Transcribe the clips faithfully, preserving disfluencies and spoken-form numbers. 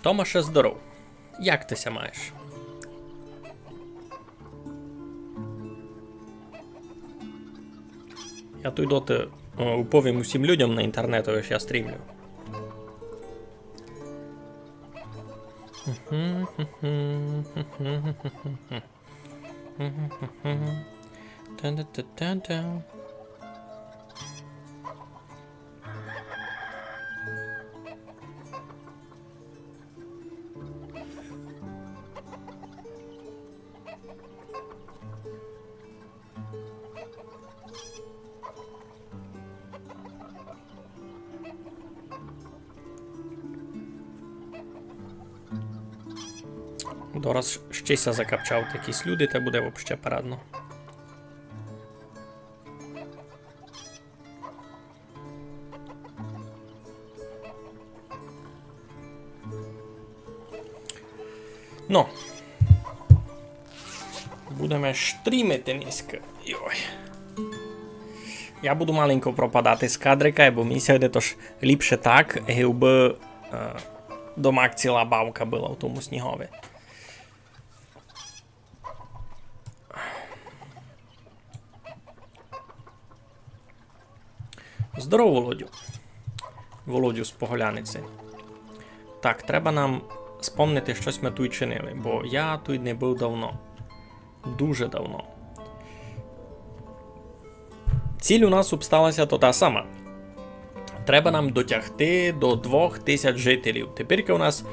Томаше, здоров. Як ты ся маєш? Я туй доти, е, уповім усім людям на інтернету, ож я стрімлю. Дораз ще ся закапчавуть якісь люди, та буде вообще парадно. Но. Будеме штрімити низько. Йой. Я буду маленько пропадати з кадрика, бо мені ся видить, ож ліпше так, гибы, е, домак ціла бавка была в тому снігови. Здоров, Володю. Володю з Поголяниці. Так, треба нам спомнити, што сьме туй чинили, бо я туй не быв давно. Дуже давно. Ціль у нас обсталася то та сама. Треба нам дотягти до двох тисяч жителів. Теперька у нас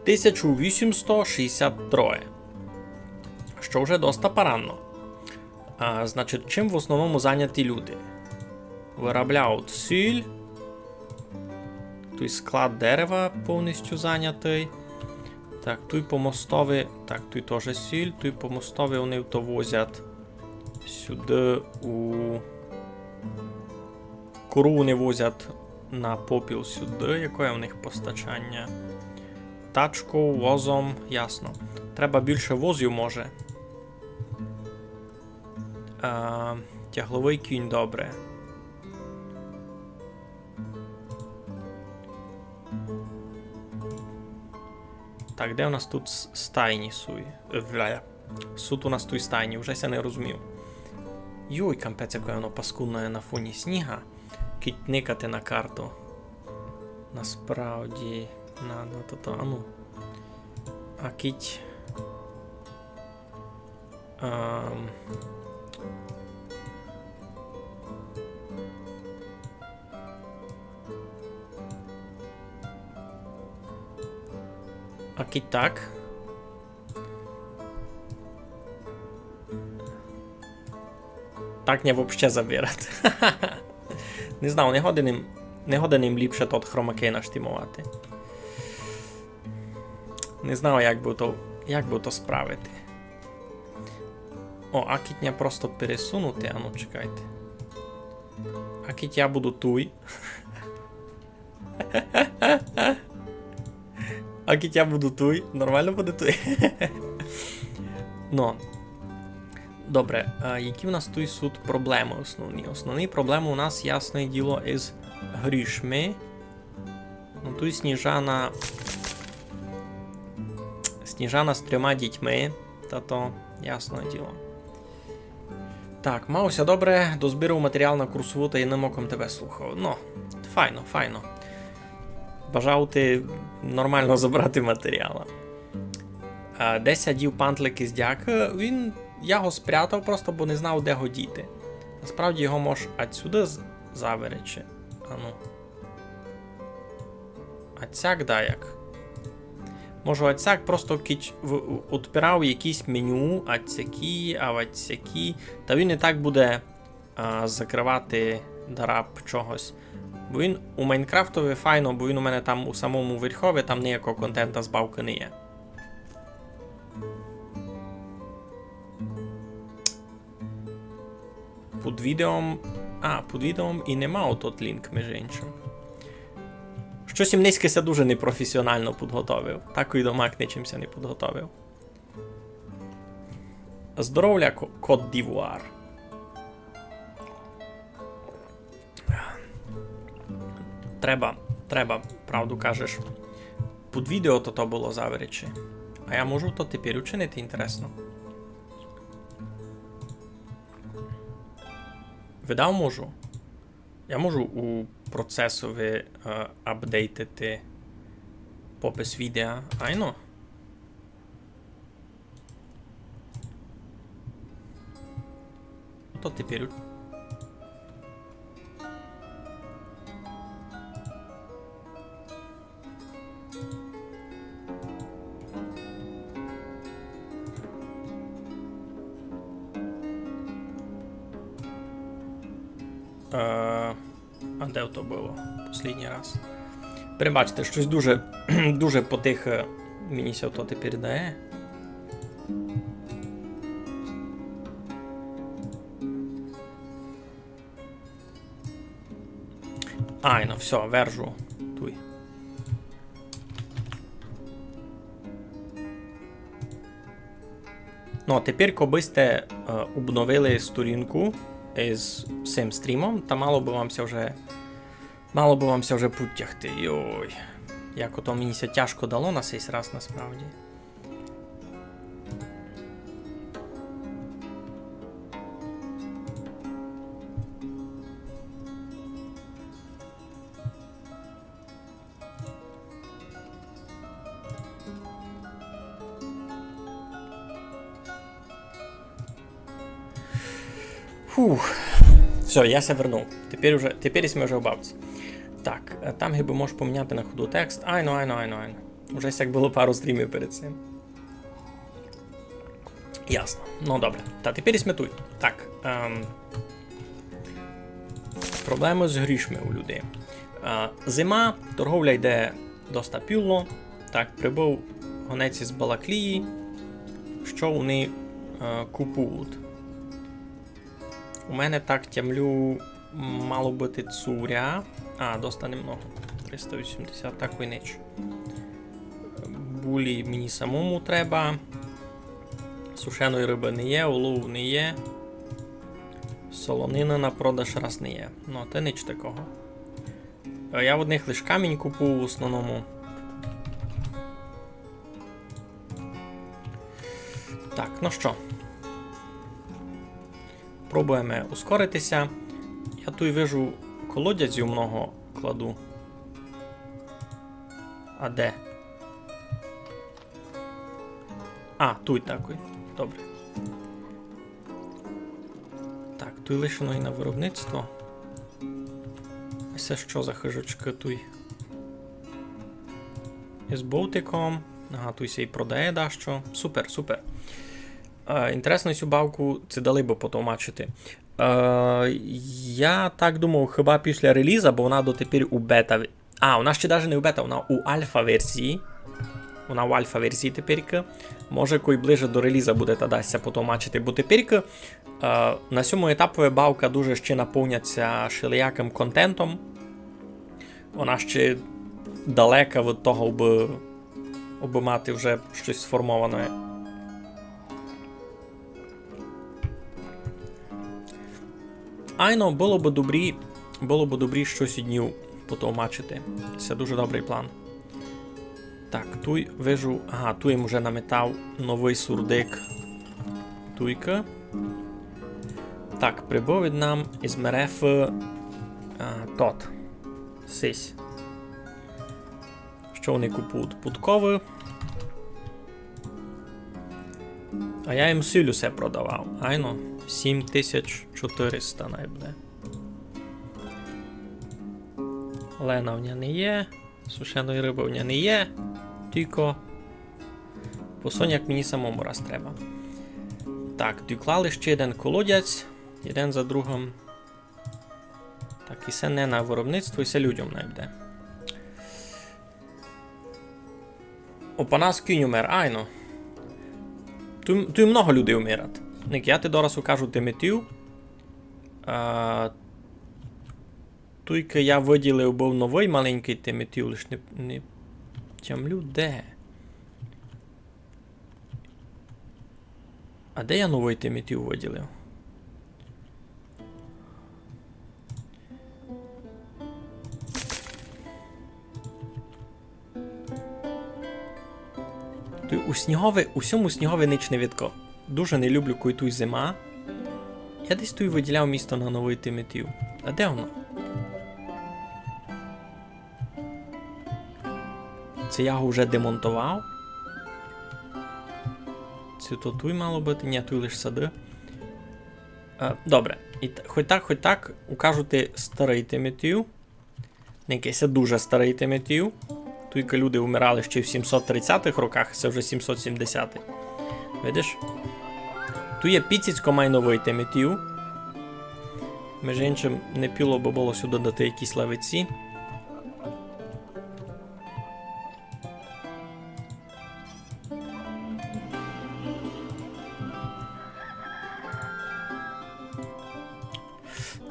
тисяча вісімсто шістдесят троє. Што вже доста парадно. А, значить, чим в основному зайняті люди? Вырабляють сіль. Туй склад дерева повністю зайнятый. Так, туй по мостови, так, туй тоже сіль, туй по мостови они то возять сюды у Корову не возять на попіл сюды. Якоє в них постачання? Тачков, возом, ясно. Треба більше возів, може. Е, тягловый кінь, добре. Так, де у нас тут с-, стайні суй? Е, бля. Сут у нас туй стайні, вже ся не розумів. Йой, кампець, яке воно паскудне на фоні сніга. Кідь никати на карту. Насправді, надо то, то, ану. А кідь, ем, а кідь так. Так ня вообще забирать. Не знаю, не годен им, не годен им ліпше тот хромакей наштімовати. Не знаю, як бы то, як бы то справити. О, а кідь ня просто пересунути, ану, чекайте. А кідь я буду туй. А кідь я буду туй, нормално буде туй. Но. Добре, а які в нас туй сут проблемы основні? Основні проблемы у нас, ясне діло, із грішми. Ну, туй Сніжана. Сніжана з трьома дітьми. Та то, ясне діло. Так, мав ся добре, дозбирав матеріал на курсову та єдным оком тебе слухав. Ну, файно, файно. Бажав ти нормално забрати матеріала. А, де ся дів пантлик із дякы? Він, я го спрятав просто, бо не знав, де го діти. Насправді його мож ать сюды з-, заверечи. Ану. А цяк даяк. Можу а цяк просто кідь в-, у-, отпирав якісь меню, а цякі, а ать сякі. Та він і так буде, а, закрывати дараб чогось. Бо він у Майнкрафтови файно, бо він у мене там у самому верхови, там ніякого контента з бавкы не є. Під відеом, а, під відеом і нема отот лінк, межи иншым. Ож Штось им нынька ся дуже непрофесіонално підготовив. Так і дома к ничим ся не підготовив. Здоровля, Ко-, Кот-д'Івуар. Треба, треба, правду кажеш. Під відео то, то было заверечи. А я можу то тепер учинити, інтересно. Видав можу. Я можу у процесови, е, апдейтити попис відео. Айно. То тепер у- Е, а де то было послідній раз? Перебачте, штось дуже, дуже потихо мені ся то тепер дає. Айно, всьо, вержу туй. Ну, а тепер, кобы сьте, е, обновили сторінку із сим стрімом, та мало бы вам ся вже, мало бы вам ся вже путягти. Йой. Як ото мені ся тяжко дало на сей раз насправді. Фух. Всьо, я ся вернув. Тепер уже, тепер сьме уже у бавці. Так, е, там гибы можеш поміняти на ходу текст. Айно, айно, айно, айно. Уже сяк было пару стрімів перед сим. Ясно. Ну, добре. Та тепер сьме туй. Так, ем, проблемы з грішми у людей. Е, зима, торговля йде доста пюло. Так, прибыв гонець із Балаклії. Што вони, е, купують? У мене, так тямлю, мало быти цуря. А, доста немного. Триста вісімдесят, такой нич. Булі мені самому треба. Сушеної рыбы не є, улову не є. Солонины на продаж раз не є. Ну, та нич такого. Е, я в одних лиш камінь купую в основному. Так, ну што? Пробуєме ускорити ся. Я туй вижу, колодязів много кладу. А де? А, туй такой. Добре. Так, туй лишено і на виробництво. А се што за хижочкы туй? Із бовтиком. Ага, туй ся й продає дашто. Супер, супер. Е, інтересно, сю бавку ци дали бы потовмачити. Е, я так думав, хіба після реліза, бо вона дотепер у бета. А, вона ще даже не у бета, вона у альфа версії. Вона у альфа версії теперькы. Може, кой ближе до реліза буде, та дасть ся потовмачити, бо теперькы, е, на сьому етапови бавка дуже ще наповнять ся шелиякым контентом. Вона ще далека від того, абы, абы мати вже штось сформоване. Айно, было бы добрі, было бы добрі штось од нїв потовмачити. Се дуже добрый план. Так, туй вижу, ага, туй им уже наметав новый сурдик. Туйка. Так, прибыв ид нам із Мерефы, а, тот. Сись. Што вони купують? Пудковы. А я їм сіль усе продавав. Айно, сім тисяч чотириста най буде. Лена в ня не є, сушеної рыбы в ня не є. Тілько посоняк мені самому раз треба. Так, доклали ще єден колодязь, єден за другым. Так, і се не на виробництво, і се людям най буде. Опанас кінь умер, айно. Туй, туй много людей умират. Ник, я ти дораз укажу тиметів. А, Туйка я выділив быв новый маленькый тимітів, лиш не, не тямлю де. А де я новый тимітів выділив? Туй у снігови, у сьому снігови нич не видко. Дуже не люблю, кой туй зима. Я десь туй выділяв місто на новый тимітів. А де воно? Се я го вже демонтовав. Се то туй мало быти. Нї, туй лиш сады. Е, добре. І т-, хоть так, хоть так, укажу ти старый тимітів. Не якыйсь дуже старый тимітів. Туйка люди вмирали ще в сімсот тридцятых роках, се вже сімсот сімдесятый. Видиш? Туй є піціцько май новый тимітів. Межи иншым, не піло бы было сюды дати якісь лавиці.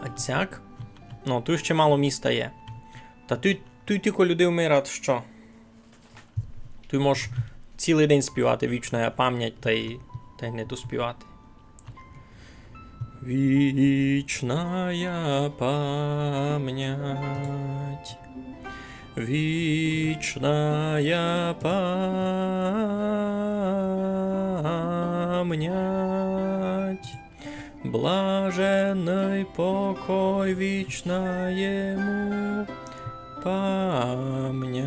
А цяк. Ну, туй ще мало міста є. Та туй, туй тілько люди вмирать, што? Туй мож цілый день співати «Вічна память» тай, тай не доспівати. Вічна память, вічна память, блаженный покой, вічна йому память.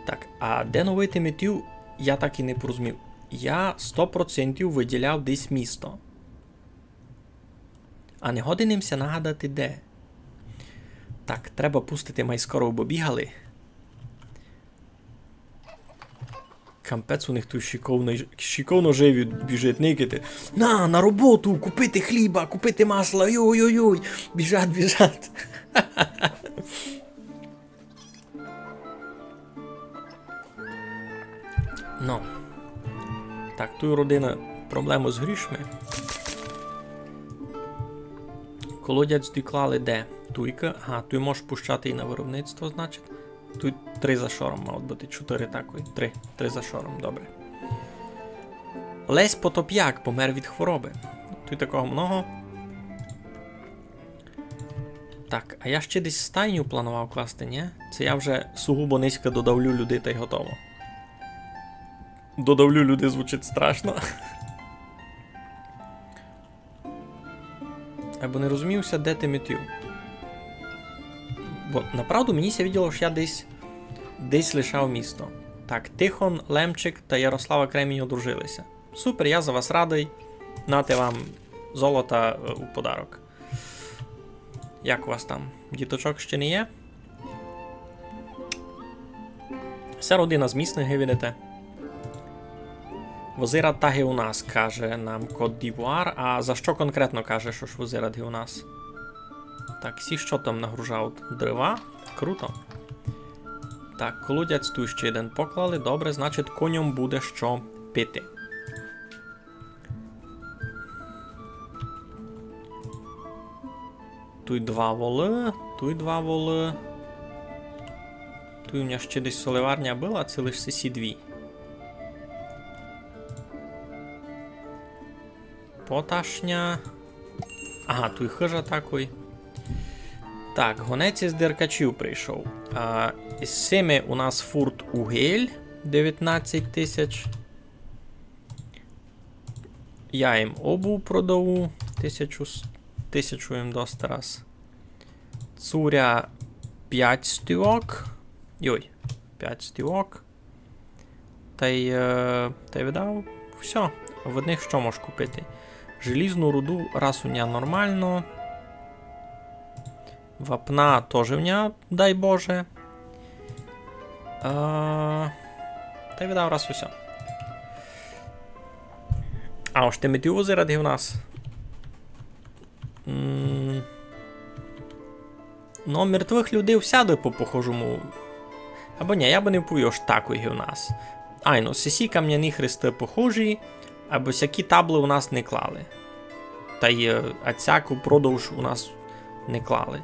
Так, а де новый тимітів, я так і не порозумів. Я сто процентів выділяв десь місто. А не годен им ся нагадати де. Так, треба пустити май скоро, бо бігали. Капець у них туй шиковно, шиковно живі біжать, никайте. На, на роботу, купити хліба, купити масла, йой-йой-йой. Біжать, біжать. Ну. Так, туй родина проблему з грішми. Колодязь доклали де? Туйка. Ага, туй можеш пущати і на виробництво, значить. Туй три за шором мало быти, чотыри такой. Три. Три за шором, добре. Лесь Потопяк помер від хвороби. Туй такого много. Так, а я ще десь стайню планував класти, нї? Се я вже сугубо низько додавлю людей тай готово. Додавлю людей звучить страшно. Айбо не розумів ся, де тимітів. Бо направду мені ся виділо, што я десь, десь лишав місто. Так, Тихон Лемчик та Ярослава Кремінь одружили ся. Супер, я за вас радый. Нате вам золота, е, у подарок. Як у вас там? Діточок ще не є? Се родина з місных, ги видите. Возират ги у нас, каже нам Кот-д'Івуар. А за што конкретно каже, што ж возират ги у нас? Так, сі што там нагружають? Дрова. Круто. Так, колодязь туй ще єден поклали. Добре, значить, коньом буде што пити. Туй два волы, туй два волы. Туй у мене ще десь соливарня была, се лиш сесі дві. Поташня. Ага, туй хыжа такой. Так, гонець із Деркачів прийшов. А, із сими у нас фурт угель, девятнадцять тисяч. Я їм обув продаву. Тисячу с-, тисячу їм дасть раз. Цуря пять стівок. Йой, пять стівок. Тай, е, тай видав. Всьо. В одних што мож купити? Желізну руду раз у ня нормално. Вапна тоже в ня, дай Боже. А, тай видав раз усьо. А ож ти метеозы ради в нас. М, но, мертвых людей всяды по похожому. Або нї, я бы не повів, ож такой ги в нас. Айно, сесі камняні хресты похожі, або сякі таблы у нас не клали. Тай, е, а сяк упродовж у нас не клали.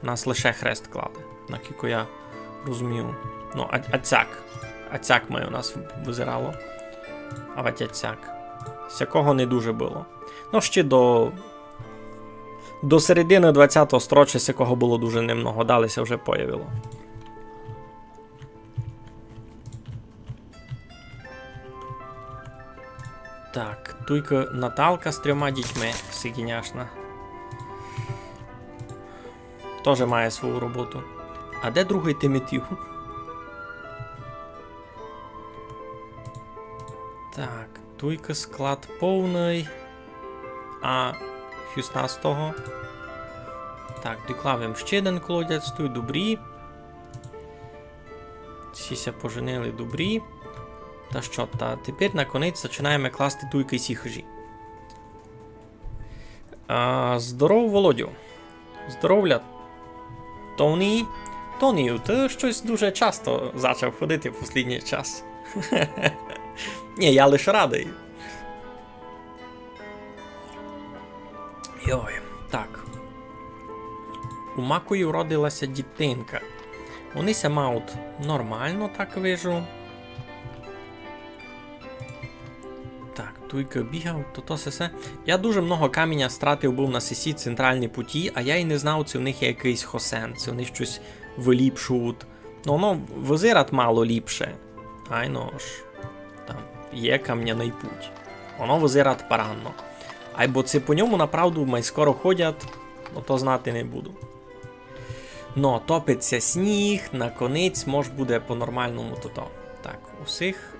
У нас лише хрест клали, накілько я розумію. Ну, а, а цяк. А цяк май у нас визирало. А вать а цяк. Сякого не дуже было. Ну, ще до, до середины двадцятого сторіччя сякого было дуже немного. Далі ся вже появило. Так, туйка Наталка з трьома дітьми сиґіняшна. Тоже має свою роботу. А де другый Тимотів? Так, туйка склад повный. А шістнадцятого. Так, доклав им ще єден колодязь, туй добрі. Сі ся поженили добрі. Та што, та тепер наконець зачинаєме класти туйкы сі хыжі. А, здоров, Володю. Здоровля, Тоні. Тоні, ты штось дуже часто зачав ходити в послідній час. Ні, я лише радый. Йой, так. У Макої уродила ся дітинка. Они ся мають нормално, так вижу. Так, туйка бігав, то, то се, се. Я дуже много каміня стратив быв на сесі центральній путі, а я й не знав, ци в них є якыйсь хосен, ци они штось выліпшують. Ну, воно визирать мало ліпше. Айно ж, там є камняный путь. Воно визирать парадно. Айбо ци по ньому направду май скоро ходять, ну то знати не буду. Но, топить ся сніг, наконець мож буде по-нормалному тото. Так, усіх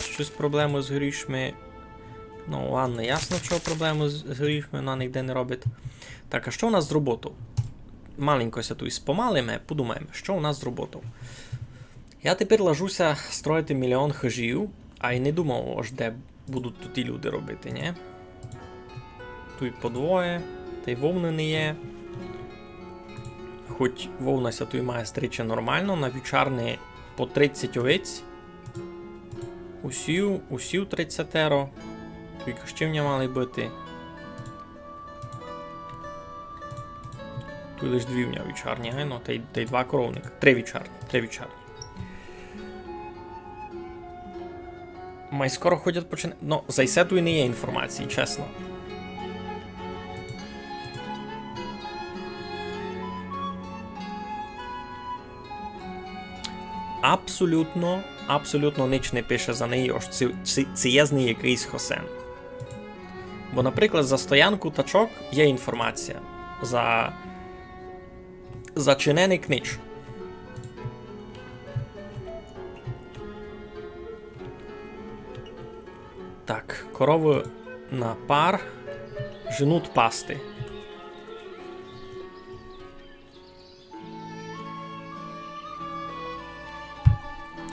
штось проблемы з грішми. Ну, ладно, ясно, што проблемы з, з грішми, она нигде не робить. Так, а што у нас з роботов? Маленько ся туй спомалиме, подумаєме, што у нас з роботов. Я тепер лажу ся строїти мільйон хыжів, а й не думав, ож де будуть туй ті люди робити, нї? Туй по двоє, тай вовны не є. Хоть вовна ся туй має стричи нормално, на вівчарни по тридцять овець. Усів, усів тридцятеро. Туй ще в ня мали быти. Туй лиш дві в ня вівчарні, гайно, тай, тай два коровника. Три вівчарні, три вівчарні. Май скоро ходять почина-, ну, за се туй не є інформації, чесно. Абсолютно, абсолютно нич не пише за неї, ож ци, ци, ци є з неї якыйсь хосен. Бо, наприклад, за стоянку тачок є інформація. За зачиненый книж. Так, коровы на пар женуть пасти.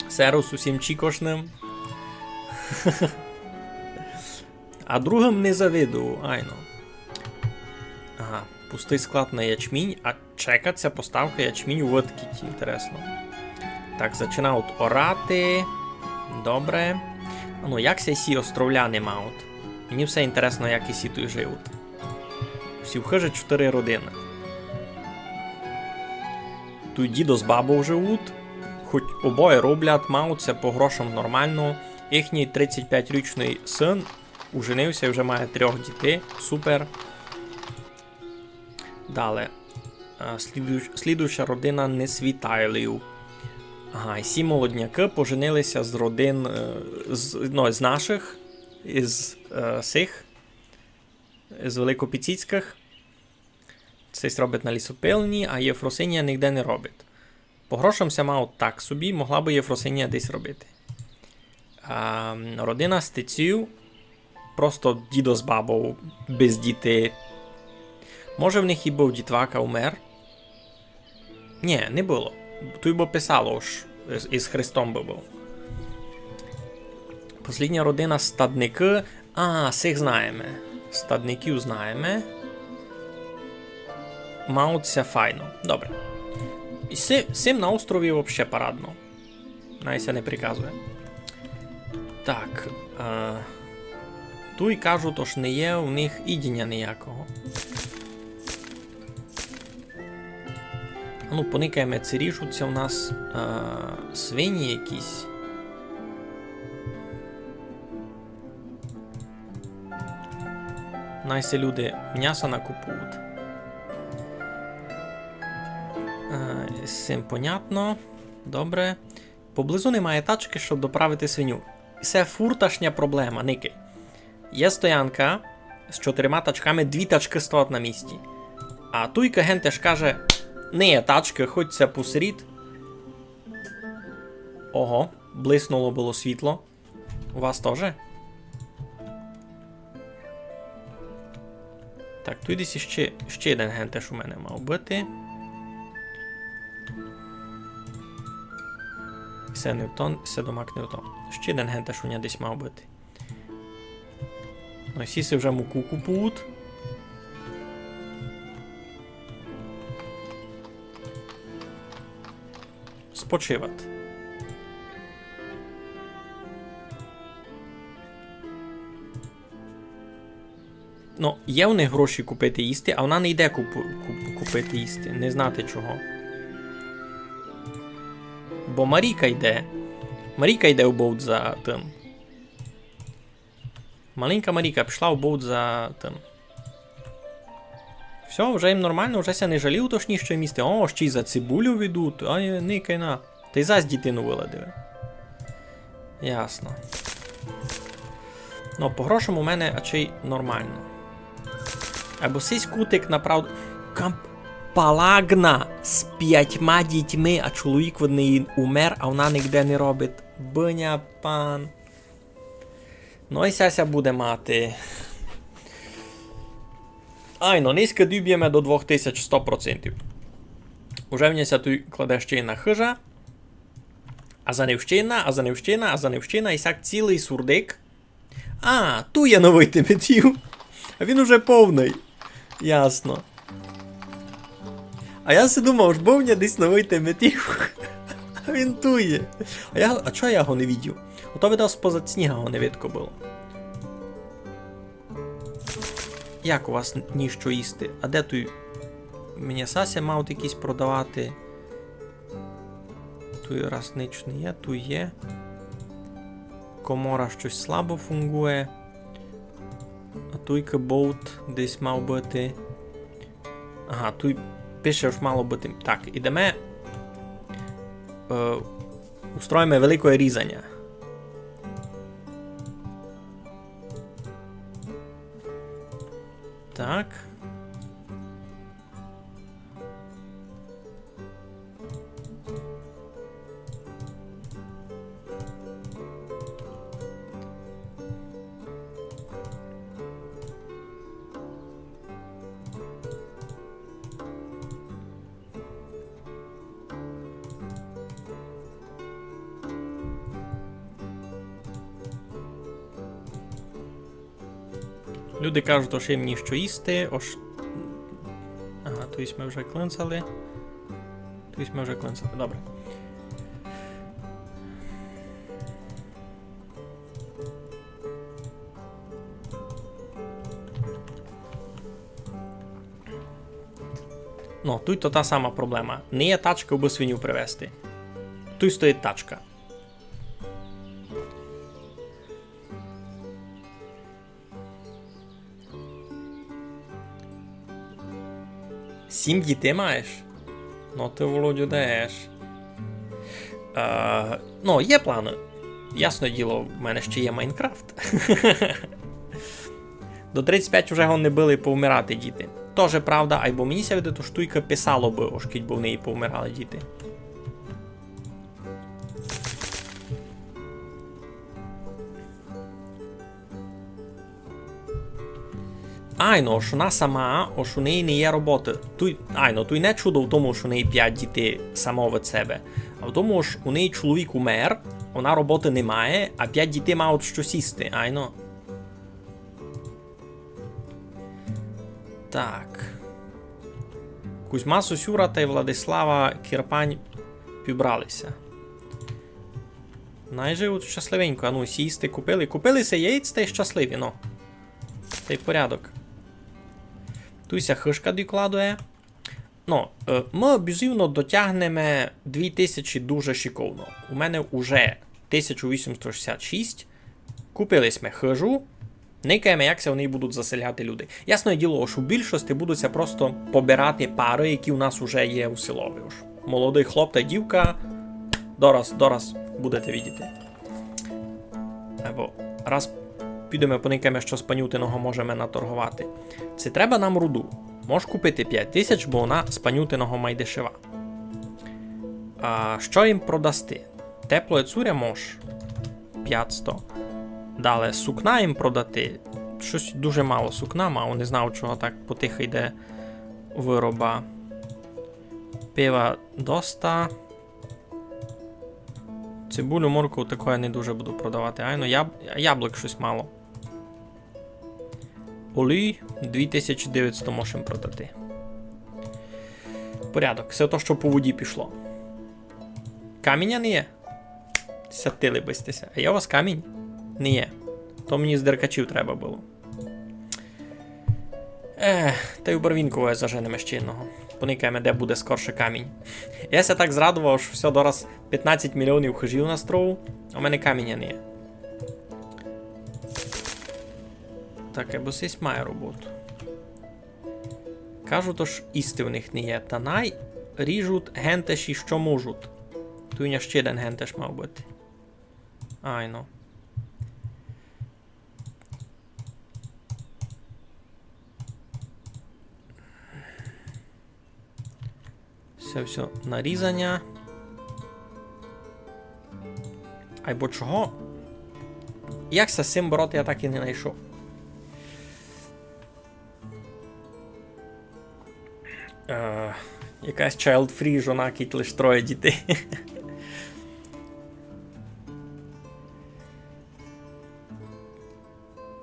Сервус усім чікошным. А другым не завидую, айно. Ага, пустый склад на ячмінь, а чекать ся поставка ячмінь у Виткіті, інтересно. Так, зачинають орати. Добре. А ну, як ся сі островляни мають? Мені все інтересно, як і сі туй живуть. Всі в хыжі чотири родины. Туй дідо з бабов живуть, хоть обоє роблять, мають ся по грошам нормално. Їхній тридцять пять річный сын уженив ся і вже має трьох дітей. Супер. Далі. Е, слідуюч-, слідуюча родина Несвітайлів. Ага, і сі молоднякы поженили ся з родин, е, з, ну, з нашых, із, е, сих, з Великопіціцькых. Сись робить на лісопильні, а Єфросинія нигде не робить. По грошам ся мав так собі, могла бы Єфросинія десь робити. А, родина Стеців, просто дідо з бабов, без дітей. Може, в них і быв дітвак, а умер? Нї, не было. Туй бы писало, ож із, із Христом бы быв. Послідня родина Стадникы. А, сих знаєме. Стадників знаєме. Мають ся файно. Добре. І си-, сим на острові вообще парадно. Най ся не приказує. Так. Е, туй кажуть, ож не є у них їдіня ниякого. А ну, поникаєме, ци ріжуть ся у нас, е, свині якісь. Най ся люди мняса накупують. Е, з сим понятно. Добре. Поблизу немає тачкы, щоб доправити свиню. Се фурташня проблема, никай. Є стоянка з чотирма тачками, дві тачкы стоять на місці. А туйка гентеш каже: «Не є тачкы, ходь ся посерід». Ого, блиснуло было світло. У вас тоже? Так, туй десь іщи, іщи єден гентеш у мене мав быти. Се не в то, се домак не в то. Іщи єден гентеш у ня десь мав быти. Ну, сі си вже муку купують. Спочивати. Ну, є у них гроші купити їсти, а вона не йде купу-, куп-, купити їсти. Не знати чого. Бо Марійка йде. Марійка йде у бовт за тым. Маленька Марійка пішла у бовт за тым. Всьо, вже їм нормално, вже ся не жаліють, ож ні, што їм їсти. О, ще й за цибулю ведуть. Ай, никай на. Та й зась дітину выладили. Ясно. Ну, по грошам у мене ачей нормално. Айбо сись кутик направду. Камп-, палагна з пятьма дітьми, а чоловік в неї умер, а вона нигде не робить. Быня пан. Ну і ся ся буде мати. Айно, низько діб'єме до двох тисяч сто процентів. Уже в ня ся туй кладе ще єдна хыжа. А за нив ще єдна, а за нив ще єдна, а за нив ще єдна, і сяк цілый сурдик. А, туй є новый Тиметів. А він уже повный. Ясно. А я си думав, ож быв у ня десь новый Тиметів. А він туй є. А я, а чого я його не видів? Ото, видав, спозад сніга його не видко было. Як у вас н-, ніщо їсти? А де туй? Мені сася мав якісь продавати. Туй раз нич не є, туй є. Комора штось слабо фунґує. А туйка бовт десь мав быти. Ага, туй пише, ож мало быти. Так, ідеме. Е, устроїме великоє різаня. Так. Люди кажуть, ож їм ніщо їсти, ож... Ага, туй сьме вже клинцали. Туй сьме вже клинцали, добре. Ну, туй то та сама проблема. Не є тачка, абы свиню привезти. Туй стоїть тачка. Сім дітей маєш? Ну ты, Володю, даєш. Е, ну, є планы. Ясне діло, в мене ще є Майнкрафт. До тридцять пять уже годні были повмирати діти. Тоже правда, айбо мені ся видить, ож туйка писало бы, ож кідь бы в неї повмирали діти. Айно, ож она сама, ож у неї не є роботы. Туй, айно, туй не чудо в тому, ож у неї пять дітей само від себе. А в тому, ож у неї чоловік умер, она роботы не має, а пять дітей мають штось їсти, айно. Так. Кузьма Сосюра тай Владислава Кірпань пібрали ся. Най живуть щасливенько, а ну, сісти купили. Купили ся яєць тай щасливі, ну. Тай порядок. Туй ся хышка докладує. Ну, е, мы бізувно дотягнеме дві тисячі дуже шиковно. У мене уже тисяча вісімсот шістдесят шість. Купили сьме хыжу. Никаєме, як ся в неї будуть заселяти люди. Ясне діло, ож у більшости будуть ся просто побирати пары, які у нас уже є у селови. Ож молодый хлоп та дівка, дораз, дораз будете видіти. Або раз підеме поникаєме, што з панютиного можеме наторговати. Ци треба нам руду? Можеш купити пять тисяч, бо она з панютиного май дешева. А што їм продасти? Теплоє цуря мож. Пятсто. Дале сукна їм продати. Штось дуже мало сукна мав, не знав, чого так потихо йде выроба. Пива доста. Цибулю, моркву такоє не дуже буду продавати. Айно, яб... яблук штось мало. Олій дві тисячі девятсот можем продати. Порядок, всьо то, што по воді пішло. Каміня не є? Сятили бы сьте ся. А є у вас камінь? Не є. То мені з деркачів треба было. Ех, та й у Барвінкове заженеме ще єдного. Поникаєме, де буде скорше камінь. Я ся так зрадовав, што всьо, дораз пятнадцять мільйонів хыжів на строву, а у мене каміня не є. Так, або сись має роботу. Кажуть, ож їсти у них не є. Та най ріжуть гентеші, што можуть. Туй у ня ще єден гентеш мав быти. Айно. Се всьо нарізаня. Айбо чого? Як ся з сим бороти, я так і не найшов. Е, якась child-free жона, кідь лиш троє дітей.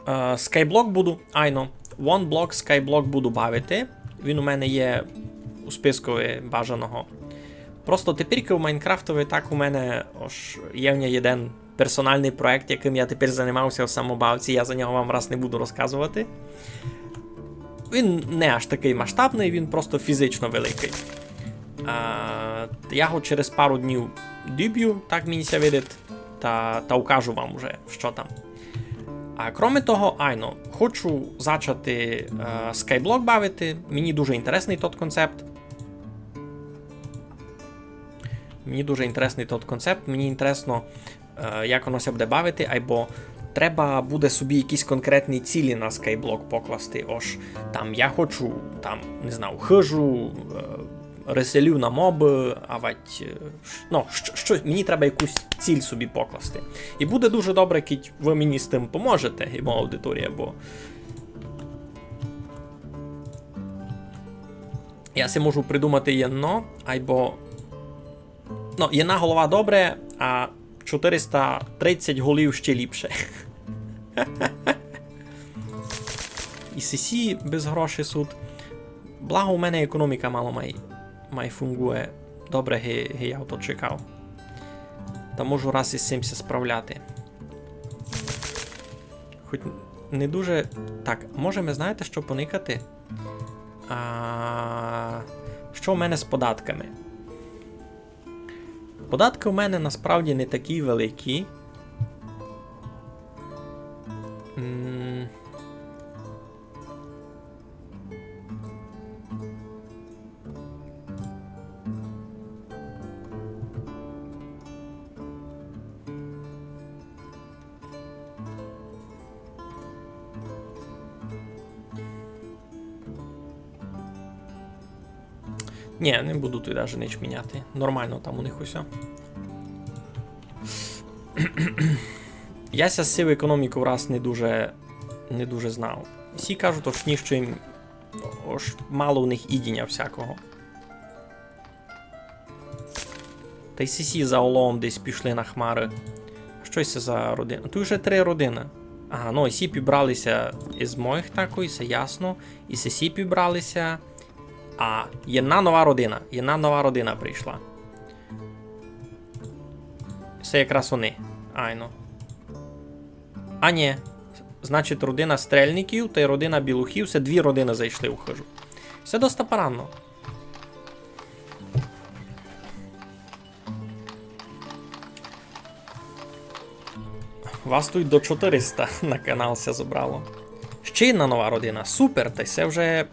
Е, Skyblock буду, айно. One Block Skyblock буду бавити. Він у мене є у спискови бажаного. Просто тепер у Майнкрафтови так у мене, ож є в нього єден персональный проект, якым я тепер занимався в самобавці, я за нього вам раз не буду розказовати. Він не аж такый масштабный, він просто фізично великый. А, я го через пару днів діб'ю, так мені ся видить, та, та укажу вам уже, што там. А кроме того, айно, хочу зачати, е, Skyblock бавити. Мені дуже інтересный тот концепт. Мені дуже інтересный тот концепт. Мені інтересно, е, як воно ся буде бавити, айбо треба буде собі якісь конкретні цілі на Skyblock покласти. Ож там я хочу, там, не знаю, хыжу, е, реселю на мобы, авать, е, ш-, ну, щ-, щось, мені треба якусь ціль собі покласти. І буде дуже добре, кідь вы мені з тым поможете, і моя аудиторія, бо я си можу придумати єдно, айбо, ну, єдна голова добре, а чотириста тридцять голів ще ліпше. І сесі без грошей суть. Благо у мене економіка мало май, май фунґує. Добре, ги, ги я то чекав. Та можу раз із сим ся справляти. Хоть не дуже. Так, може, ми знаєте, што поникати? А, што у мене з податками? Податки у мене насправді не такі великі. М. Ні, не буду туй даже нич міняти. Нормално там у них усьо. Я ся з сивою економікою раз не дуже, не дуже знав. Всі кажуть, ож ні, што їм, ож мало у них їдіня всякого. Та й сесі за оловом десь пішли на хмары. Што се за родина? Туй уже три родины. Ага, ну, і сі пібрали ся із моїх такой, се ясно. І сесі пібрали ся. А, єдна нова родина. Єдна нова родина прийшла. Се якраз они. Айно. А ні. Значить, родина Стрельників та й родина Білухів, се дві родины зайшли у хыжу. Се доста парадно. Вас туй до чотыриста на канал ся зобрало. Ще єдна нова родина. Супер, та се вже,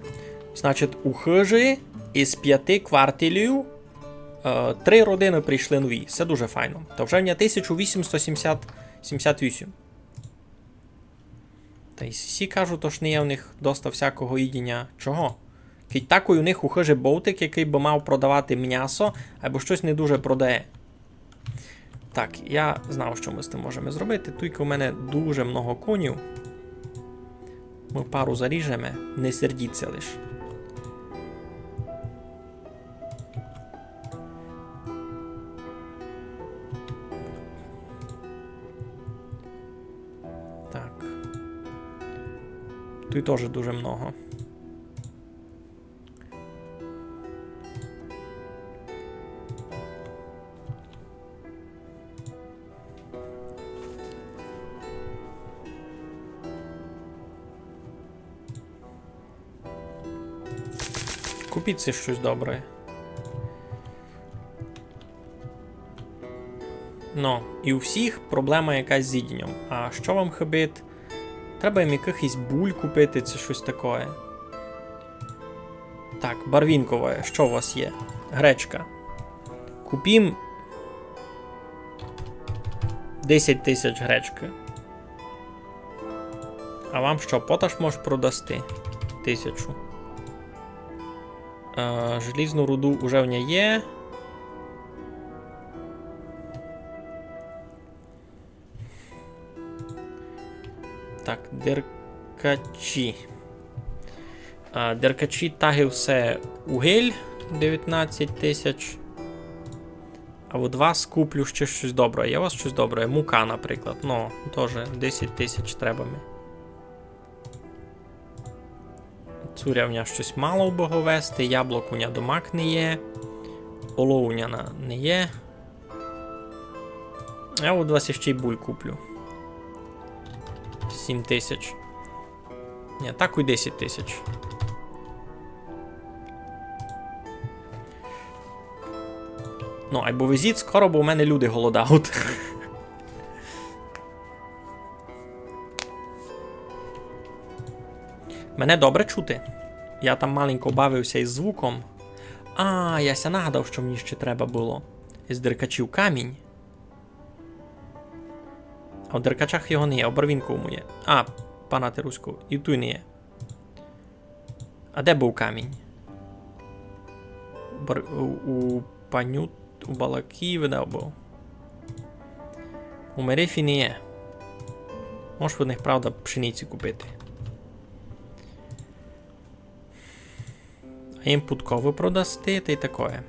значить, у хыжі із пяти кварталів, е, три родины прийшли нові. Се дуже файно. Та вже в мене тисяча вісімсот сімдесят, сімдесят вісім. Та й сі кажуть, ож не є в них доста всякого їдіня. Чого? Кидь такой у них у хыжі бовтик, якый бы мав продавати мнясо, айбо штось не дуже продає. Так, я знав, што мы з тым можеме зробити. Туйка у мене дуже много конів. Мы пару заріжеме, не сердіться лиш. Так. Туй тоже дуже много. Купіть си штось добре. Ну, і у всіх проблема якась з їдінням. А што вам хыбить? Треба їм якыхось буль купити, ци штось такоє. Так, барвінкове, што у вас є? Гречка. Купім десять тисяч гречкы. А вам што, поташ мож продасти? Тисячу. Е, желізну руду уже в ня є. Так, деркачі. А, деркачі, таги все угіль, девятнадцять тисяч. А од вас куплю ще штось добре. Є у вас штось добре? Мука, наприклад. Ну, тоже десять тисяч треба ми. Цуря в ня штось мало бы го вести, яблок у ня домак не є, олов у ня на-, не є. Я од вас іщи й буль куплю. Сім тисяч. Ні, так і десять тисяч. Ну, айбо везіть скоро, бо в мене люди голодають. Мене добре чути? Я там маленько бавився із звуком. А, я ся нагадав, што мені ще треба было. Із деркачів камінь. А в деркачах його не є, у барвінковому є. А, пана ти руську, і туй не є. А де быв камінь? У бар-, у, у панют, у балаків, де быв? У мерифі не є. Можеш в них, правда, пшениці купити. А їм пудковы продасти, та й такоє.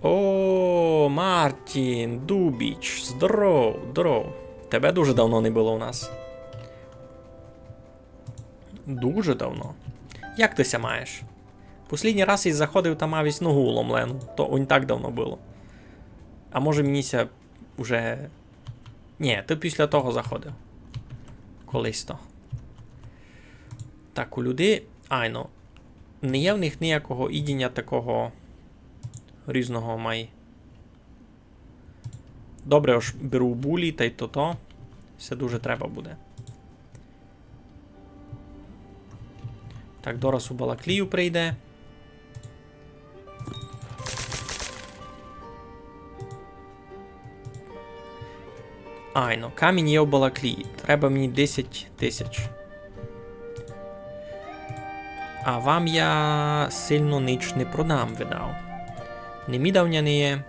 О, Мартін Дубіч, здоров, здоров. Тебе дуже давно не было у нас. Дуже давно. Як ты ся маєш? Послідній раз єсь заходив, та мав єсь ногу уломлену. То онь так давно было. А може, мені ся уже... Ні, ты після того заходив. Колись то. Так, у людей... Айно. Не є в них ніякого їдіня такого різного май. Добре, ож беру булі, та й тото. Се дуже треба буде. Так, дораз у Балаклію прийде. Айно, камінь є у Балаклії. Треба мені десять тисяч. А вам я сильно нич не продам, видав. Ні міда в ня не є.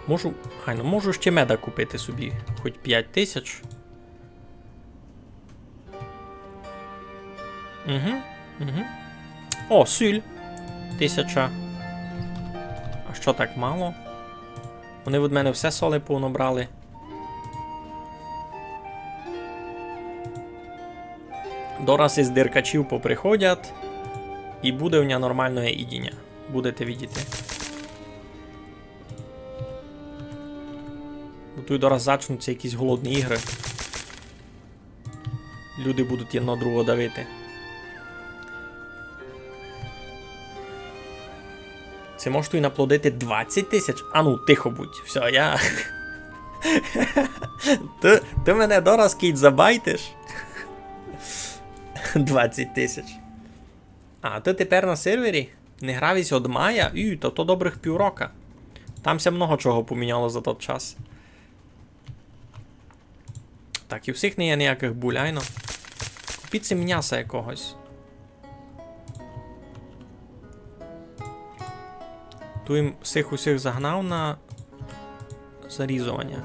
Можу, айно, можу ще меда купити собі, хоть пять тисяч. Угу, угу. О, сіль. Тисяча. А што так мало? Вони від мене все соли понабрали. Дораз із деркачів поприходять, і буде в ня нормалне їдіня. Будете видіти. Бо туй дораз зачнуться якісь голодні ігры. Люди будуть єдно другого давити. Можеш туй наплодити двадцять тисяч? Ану, тихо будь. Всьо, я. Ты, ты мене дораз кідь забайтиш. Двадцять тисяч. А, ты тепер на сервері? Не грав єсь од мая? Ю, та то добрых піврока. Там ся много чого поміняло за тот час. Так, і у всіх не є ніякых буль, айно. Купіть си мняса якогось. Туй им всіх усіх загнав на зарізованя.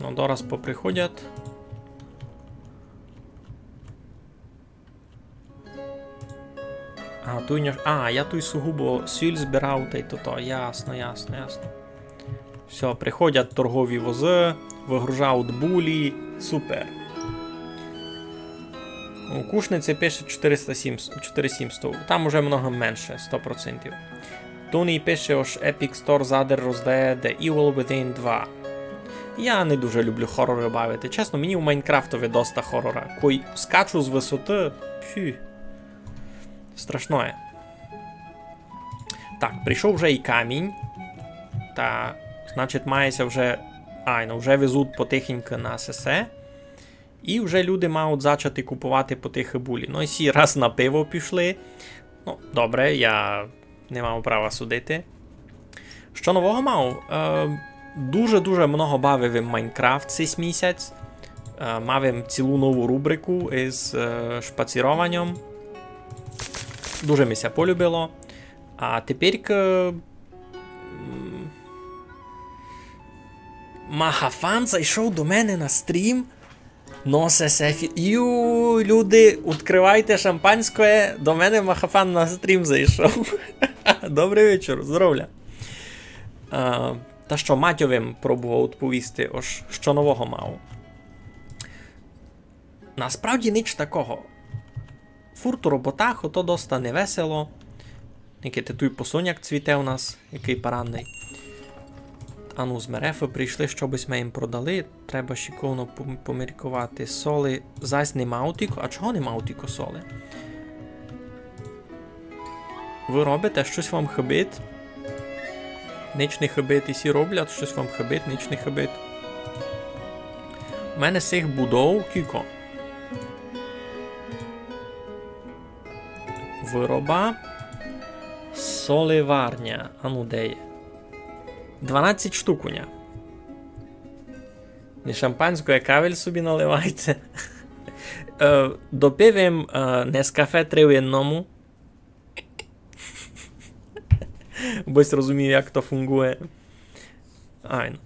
Ну, дораз поприходять. А, туй не... а, я туй сугубо сіль збирав, тай то, то. Ясно, ясно, ясно. Всьо, приходять торгові возы, выгружають булі. Супер. У Кушниці пише чотириста сім, чотири сімсто. Там уже много менше, сто процентів. Туй пише, ож Epic Store задер роздає The Evil Within два. Я не дуже люблю хороры бавити. Чесно, мені у Майнкрафтови доста хорора. Кой скачу з высоты, пфі. Страшноє. Так, прийшов вже і камінь. Та, значить, має ся вже, айно, вже везуть потихеньку на сесе. І вже люди мають зачати куповати потихы булі. Ну, і сі раз на пиво пішли. Ну, добре, я не мав права судити. Што нового мав? Е, дуже-дуже много бавив им Майнкрафт сись місяць. Е, мав им цілу нову рубрику із, е, шпацірованьом. Дуже ми ся полюбило. А тепер, м, Махафан зайшов до мене на стрім. Но, се, се, фі-, ю, люди, відкривайте шампанське, до мене Махафан на стрім зайшов. Добрый вечір, здоровля. А, та што, Матьовим пробував відповісти, ож што нового мав. Насправді ніч такого. Фурт у роботах, ото доста невесело. Никайте, туй посоняк цвіте у нас, якый парадный. Ану, з Мерефы прийшли, што бы сьме їм продали. Треба шиковно пом-, поміркувати. Соли зась нема утіко. А чого нема утіко соли? Вы робите, штось вам хыбить? Нич не хыбить, і сі роблять, штось вам хыбить, нич не хыбить. У мене сих будов кілько. Выроба. Солеварня. А ну, де є? Дванадцять штук у ня. Не шампанське, а кавель собі наливайте. Е, допив им, е, Нескафе три в одному. Бо сь розумію, як то фунґує. Айно.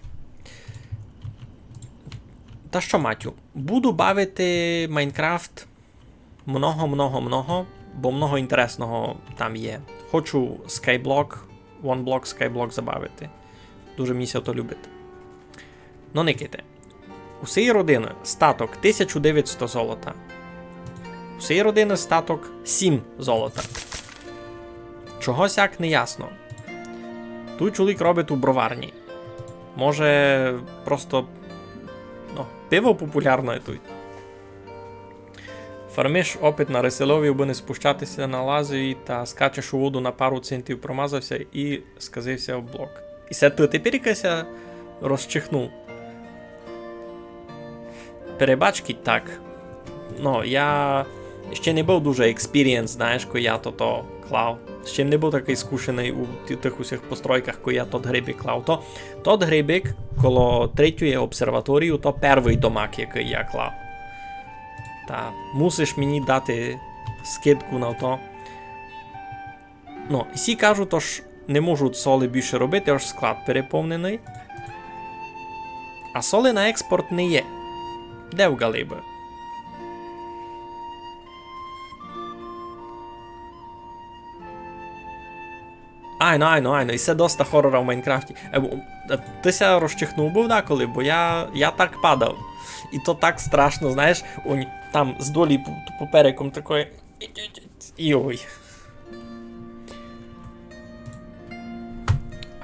Та што, Матю, буду бавити Майнкрафт много, много, много, бо много інтересного там є. Хочу Skyblock, One Block Skyblock забавити. Дуже мені ся то любить. Но, никайте. У сеї родины статок тисяча девятсто золота. У сеї родины статок сім золота. Чого сяк, не ясно. Туй чоловік робить у броварні. Може, просто, ну, пиво популярне туй. Фармиш опыт на ресельові, абы не спущати ся на лазі, та скачеш у воду, на пару центів промазав ся і сказив ся об блок. І се ты тепер ся розчихнув. Перебач, кідь так. Ну, я ще не быв дуже експірієнс, знаєш, кой я тото клав. Ще не быв такый скушеный у ти-, тых усіх постройках, кой я тот грибик клав. То, тот грибик коло третьої обсерваторії, то первый домак, якый я клав. Та мусиш мені дати скидку на то. Ну, і сі кажуть, ож не можуть соли більше робити, ож склад переповненый. А соли на експорт не є. Де в галибы? Айно, айно, айно, і се доста хорора в Майнкрафті. Е, бо, е, ты ся розчихнув быв деколи, бо я, я так падав. І то так страшно, знаєш, онь там здолі по-, попереком такой. Йой.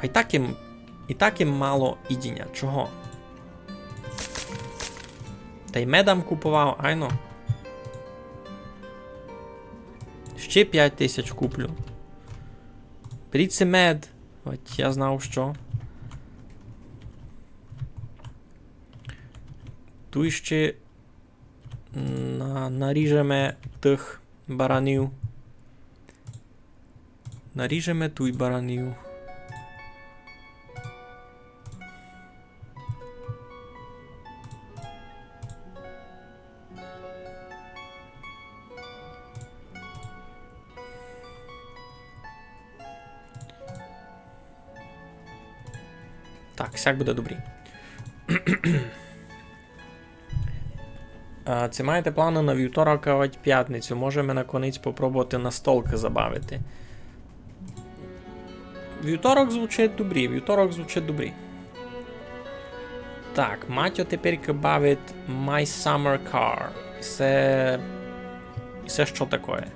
А й так им, і так им мало їдіня. Чого? Та й медам купував, айно. Ще пять тисяч куплю. Беріть си мед. От я знав, що. Туй ще на-, наріжеме тых баранів. Наріжеме туй баранів. Так, сяк буде добрі. А, ци маєте планы на вівторок авадь пятницю? Можеме наконець попробовати настолкы забавити. Вівторок звучить добрі, вівторок звучить добрі. Так, Матьо тепер бавить My Summer Car. Се, се што такоє?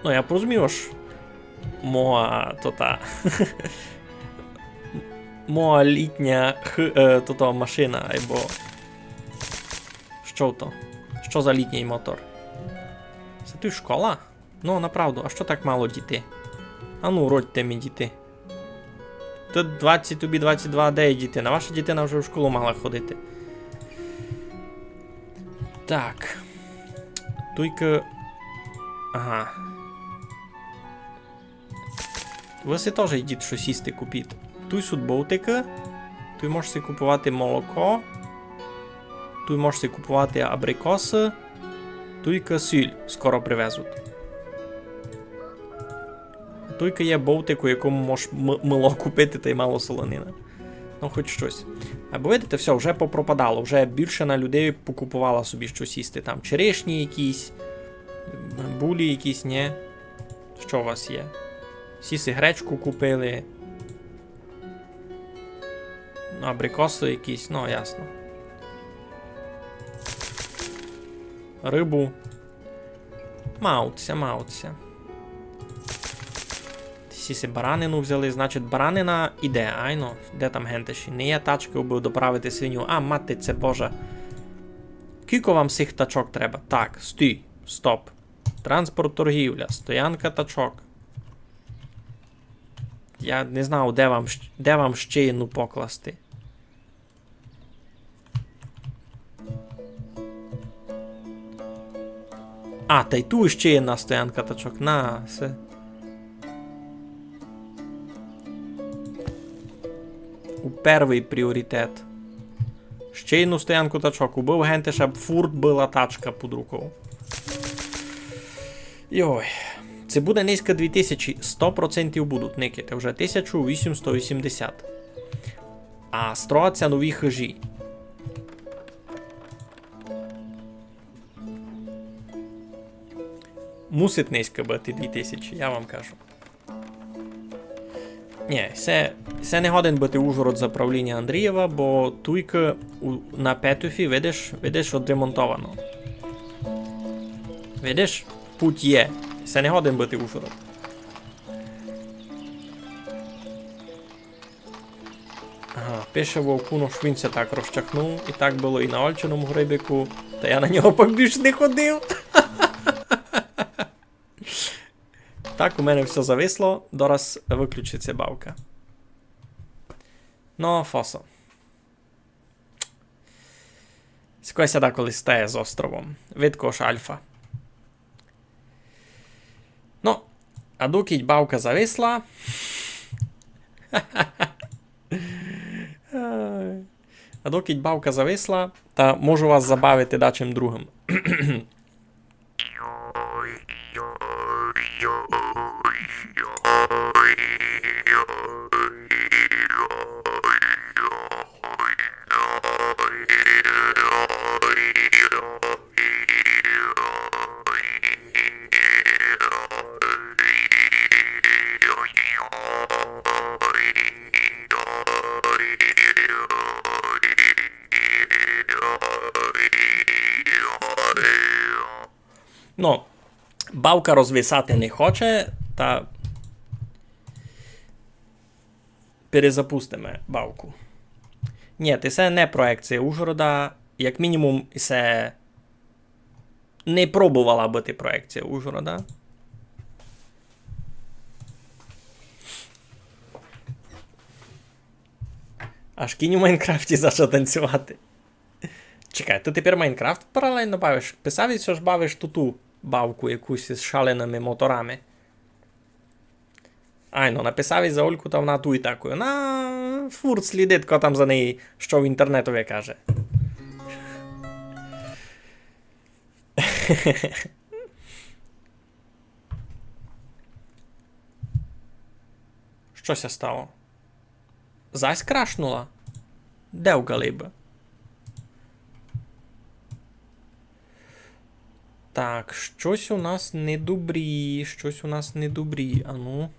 Ну, я порозумів, ож моя, то та, моя літня х-, е, то, то машина, айбо што то? Што за літній мотор? Се туй школа? Ну, направду, а што так мало дітей? А ну, родьте ми дітей. Тут двадцять, тобі двадцять два, де є дітина? Ваша дітина вже в школу мала ходити. Так. Туйка. Ага. Вы си тоже йдіть штось їсти купіть. Туй суть бовтикы. Туй можеш си купувати молоко. Туй можеш си купувати абрикосы. Туйка сіль скоро привезуть. А туйка є бовтик, у якому можеш м-, мыло купити тай мало солонины. Ну, хоть штось. Айбо видите, всьо, вже попропадало, вже більшина людей покупувала собі штось їсти. Там черешні якісь, булі якісь, нє? Што у вас є? Всі си гречку купили. Ну, абрикосы якісь, ну, ясно. Рыбу. Мавуть ся, мавуть ся. Всі си баранину взяли, значить, баранина іде, айно. Де там гентеші? Не є тачкы, убы доправити свиню. А, мати це Божа. Кілько вам сих тачок треба? Так, стій, стоп. Транспорт, торгівля, стоянка тачок. Я не знав, де вам щ-, де вам ще єдну покласти. А, тай ту ще єдна стоянка тачок. На, се. У первый пріорітет. Ще єдну стоянку тачок. Убыв гентеш, аб фурт была тачка під руков. Йой. Се буде нынька дві тисячі, сто процентів будуть, никайте. Вже тисяча вісімсот вісімдесят. А строять ся нові хыжі. Мусить нынька быти дві тисячі, я вам кажу. Нї, се, се не годен быти Ужгород за правліня Андрієва, бо туйка у, на Петуфі, видиш, видиш, одремонтовано. Видиш, путь є. Се не годен быти Ужгород. Ага, пише Вовкун, ож він ся так розчахнув, і так было і на Ольчиному грибику, та я на нього пак більш не ходив. Так, у мене всьо зависло, дораз выключить ся бавка. Но, фосо. Сякоє ся даколи стає з островом. Видко, ож альфа. Но, а докіть бавка зависла. А докіть бавка зависла, та можу вас забавити дачим другим. Ну, бавка розвисати не хоче, та перезапустиме бавку. Нї, ти се не проєкция Ужгорода, як мінімум, се не пробовала быти проєкция Ужгорода. Аж кінь у Майнкрафті зачав танцювати. Чекай, ты тепер Майнкрафт паралельно бавиш? Писав, ож бавиш ту, ту бавку якусь із шалеными моторами. Айно, написав за Ольку, та вона туй такой. Вона фурт слідить, ко там за неї, што в інтернетови каже. Што ся стало? Зась крашнула? Де в галибы? Так, штось у нас недобрі, штось у нас недобрі, ану.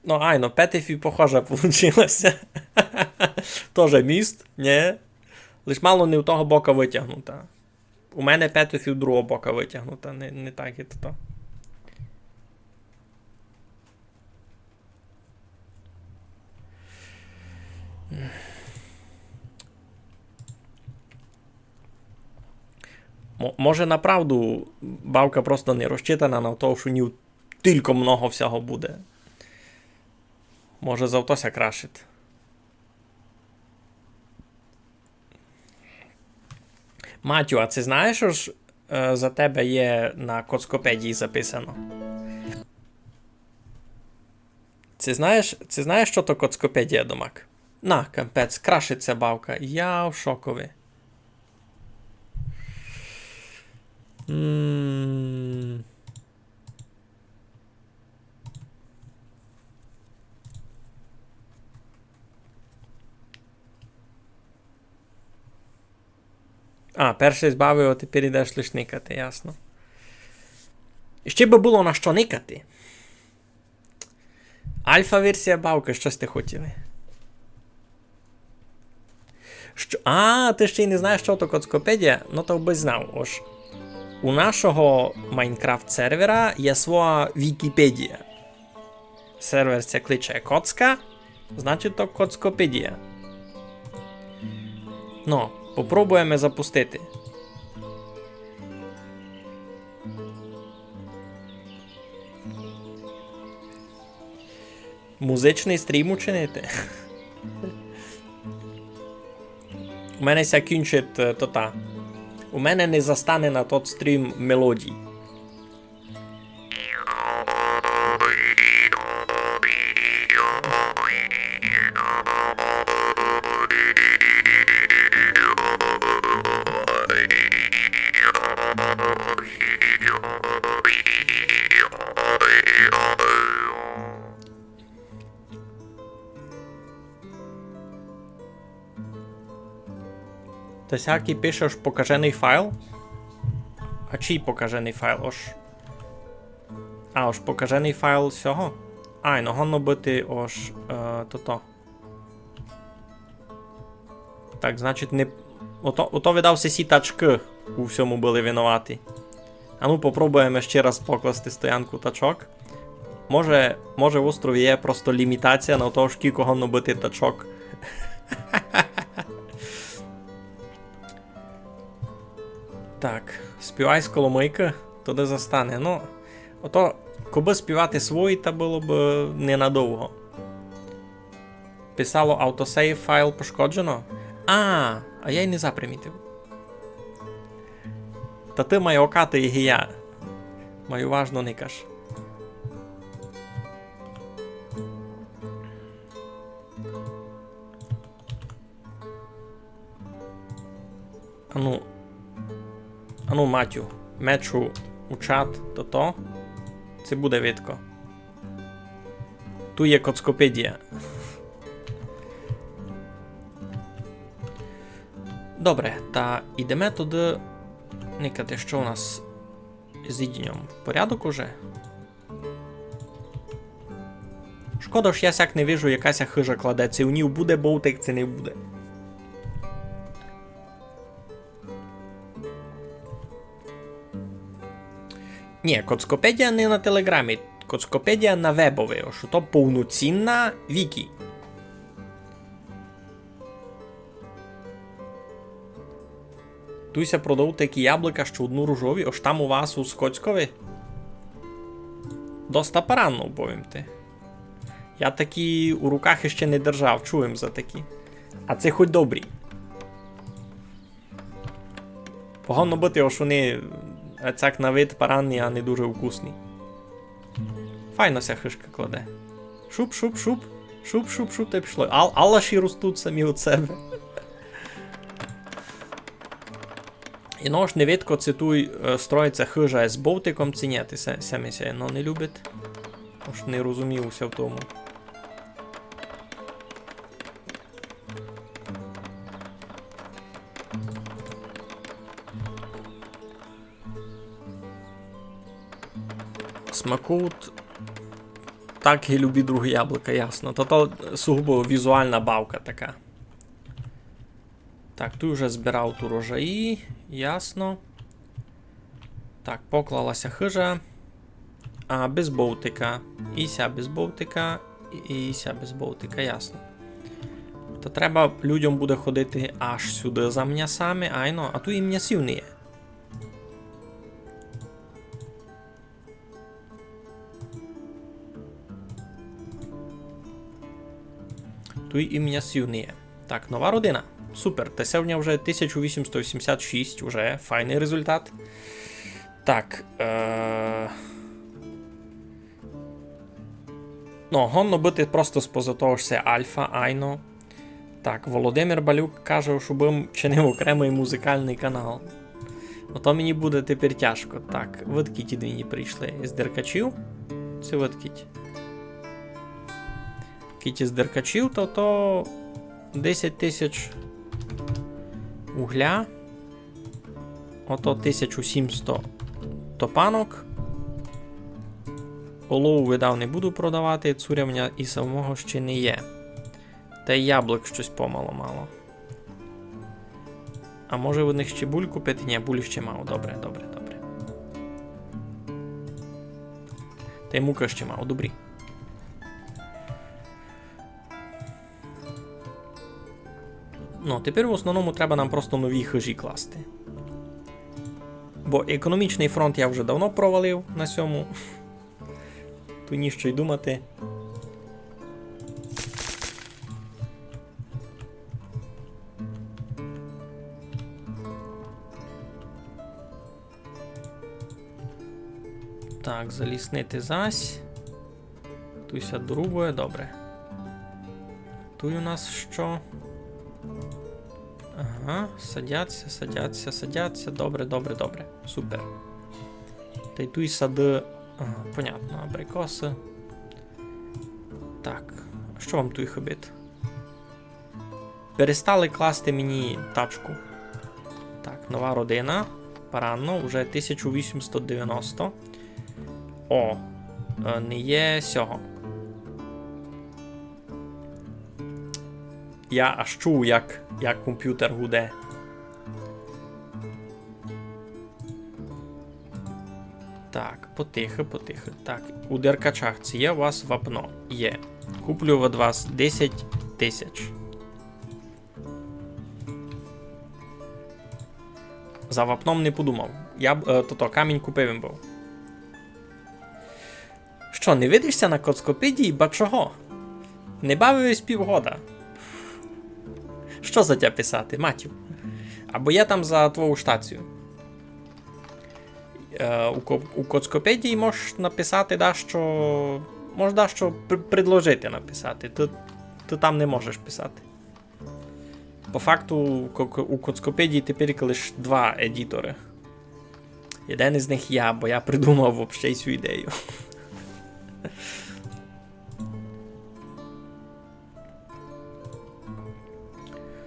Ну, айно, Петефі похоже получило ся. Тоже міст, нї? Лиш мало не в того бока вытягнута. У мене Петефі в другого бока вытягнута, не, не так, як то. Мо-, може, направду бавка просто не розчитана на то, што у ній тілько много всього буде. Може, зато ся крашить. Матю, а ци знаєш, ож, е, за тебе є на Коцкопедії записано? Ци знаєш, ци знаєш, што то Коцкопедія, домак? На, капець, крашить ся бавка. Я в шокови. М. А, перше збавив, а тепер ідеш лиш никати, ясно. Іщи бы было на што никати. Альфа-версія бавкы, што сьте хотіли? Што? А, ты ще й не знаєш, што то Коцкопедія? Ну, то бы знав. Ож у нашого Майнкрафт сервера є своя Вікіпедія. Сервер ся кличе Коцка, значить, то Коцкопедія. Ну, попробуєме запустити. Музичный стрім учинити? У мене ся кінчить, е, тота. У мене не застане на тот стрім мелодій. Та сякый пише, ож покаженый файл? А чий покаженый файл? Ож. А, ож покаженый файл сього? Ай, ну годно быти, ож, е, тото. Так, значить, не... Ото, ото, видав ся, сі тачкы у всьому были виноваті. А ну, попробуєме ще раз покласти стоянку тачок. Може, може, в острові є просто лімітація на то, скілько годно быти тачок. Так, співай з коломыйкы, то де застане. Ну, ото, кобы співати свої, та было бы ненадовго. Писало, автосейв файл пошкоджено. А, а я й не запримітив. Та ты май окати, як і я. Май уважно никаш. Ану. Ану, Матю, мечу у чат, тото. Се буде видко. Ту є Коцкопедія. Добре, та ідеме туды никати, што у нас з їдіньом. Порядок уже? Шкода, ож я сяк не вижу, яка ся хыжа кладе, ци у ній буде бовтик, ци не буде. Нї, Коцкопедія не на Телеґрамі, Коцкопедія на вебови, ож то повноцінна вікі. Туй ся продають такі яблука, што одну рожові, ож там у вас у Скоцькови. Доста парадно, повім ти. Я такі у руках іщи не держав, чув им за такі. А се хоть добрі. Погано быти, ож они, е, цяк на вид парадні, а не дуже вкусні. Файно ся хыжка кладе. Шуп, шуп, шуп. Шуп, шуп, шуп, та й пішло. Ал-, алаші ростуть самі од себе. І, ну, ож не видко, ци туй, е, строїть ся хыжа з бовтиком, ци нї, ти се, се ми ся, ну, не любить. Ож не розумію ся в тому. Смакують так і любі другі яблука, ясно. Та то сугубо візуална бавка така. Так, туй уже збирав ту рожаї, ясно. Так, поклала ся хыжа. А, без бовтика. І ся без бовтика, і, і ся без бовтика, ясно. Та треба людям буде ходити аж сюды за мнясами, айно, а туй і мнясів не є. Туй і мнясів не є. Так, нова родина. Супер. Та сьогодні вже тисяча вісімсот вісімдесят шість, уже файный результат. Так, е... Ну, годно быти просто споза того, што се альфа, айно. Так, Володимир Балюк каже, щоб м чинив окремый музикалный канал. Ото мені буде тепер тяжко. Так, видкіть ті мені прийшли. З Деркачів? Се видкіть. Кіть з Деркачів, то, то десять тисяч угля. Ото тисяча сімсот топанок. Олову, видав, не буду продавати, цуря в мене і самого ще не є. Та й яблук щось помало мало. А може в них ще буль купити? Нї, буль ще мав. Добре, добре, добре. Та й мука ще мав, добрі. Ну, тепер в основному треба нам просто нові хыжі класти. Бо економічный фронт я вже давно провалив на сьому. Туй ні што й думати. Так, заліснити зась. Туй ся дорубує, добре. Туй у нас што? Ага, садяться, садяться, садяться. Добре, добре, добре. Супер. Та й туй сады. Ага, понятно, абрикосы. Так, што вам туй хыбить? Перестали класти мені тачку. Так, нова родина. Парадно, уже тисяча вісімсот девяносто. О, е, не є сього. Я аж чув, як, як компютер гуде. Так, потихы, потихы. Так, у Деркачах ци є у вас вапно? Є. Куплю од вас десять тисяч. За вапном не подумав. Я б, е, тото, камінь купив им быв. Што, не видиш ся на Коцкопедії, ба чого? Не бавив єсь півгода. Што за тя писати, Матю? Або я там за твою штацію. Е, у ко-, у Коцкопедії можеш написати дашто, можеш дашто пр-, предложити написати. Ты, ты там не можеш писати. По факту, у Ко-, у Коцкопедії тепер лиш два едіторы. Єден із них я, бо я придумав вообще сю ідею.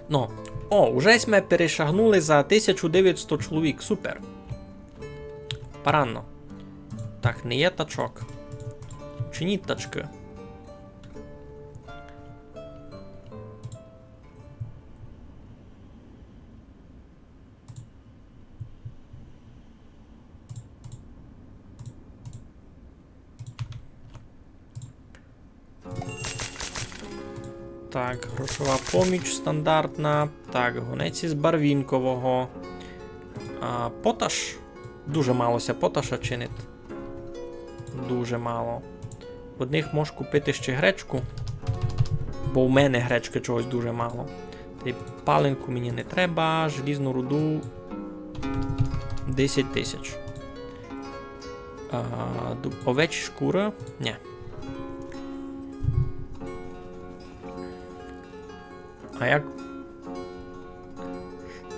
Ну, о, уже сьме перешагнули за тисячу девятсот чоловік, супер. Парадно. Так, не є тачок. Чиніть тачкы. Так, грошова поміч стандартна. Так, гонець із барвінкового. А, поташ. Дуже мало ся поташа чинить. Дуже мало. В одних можеш купити ще гречку, бо в мене гречки чогось дуже мало. Та й паленку мені не треба, желізну руду десять тисяч. А, ду-, овечі шкури? Ні. А як?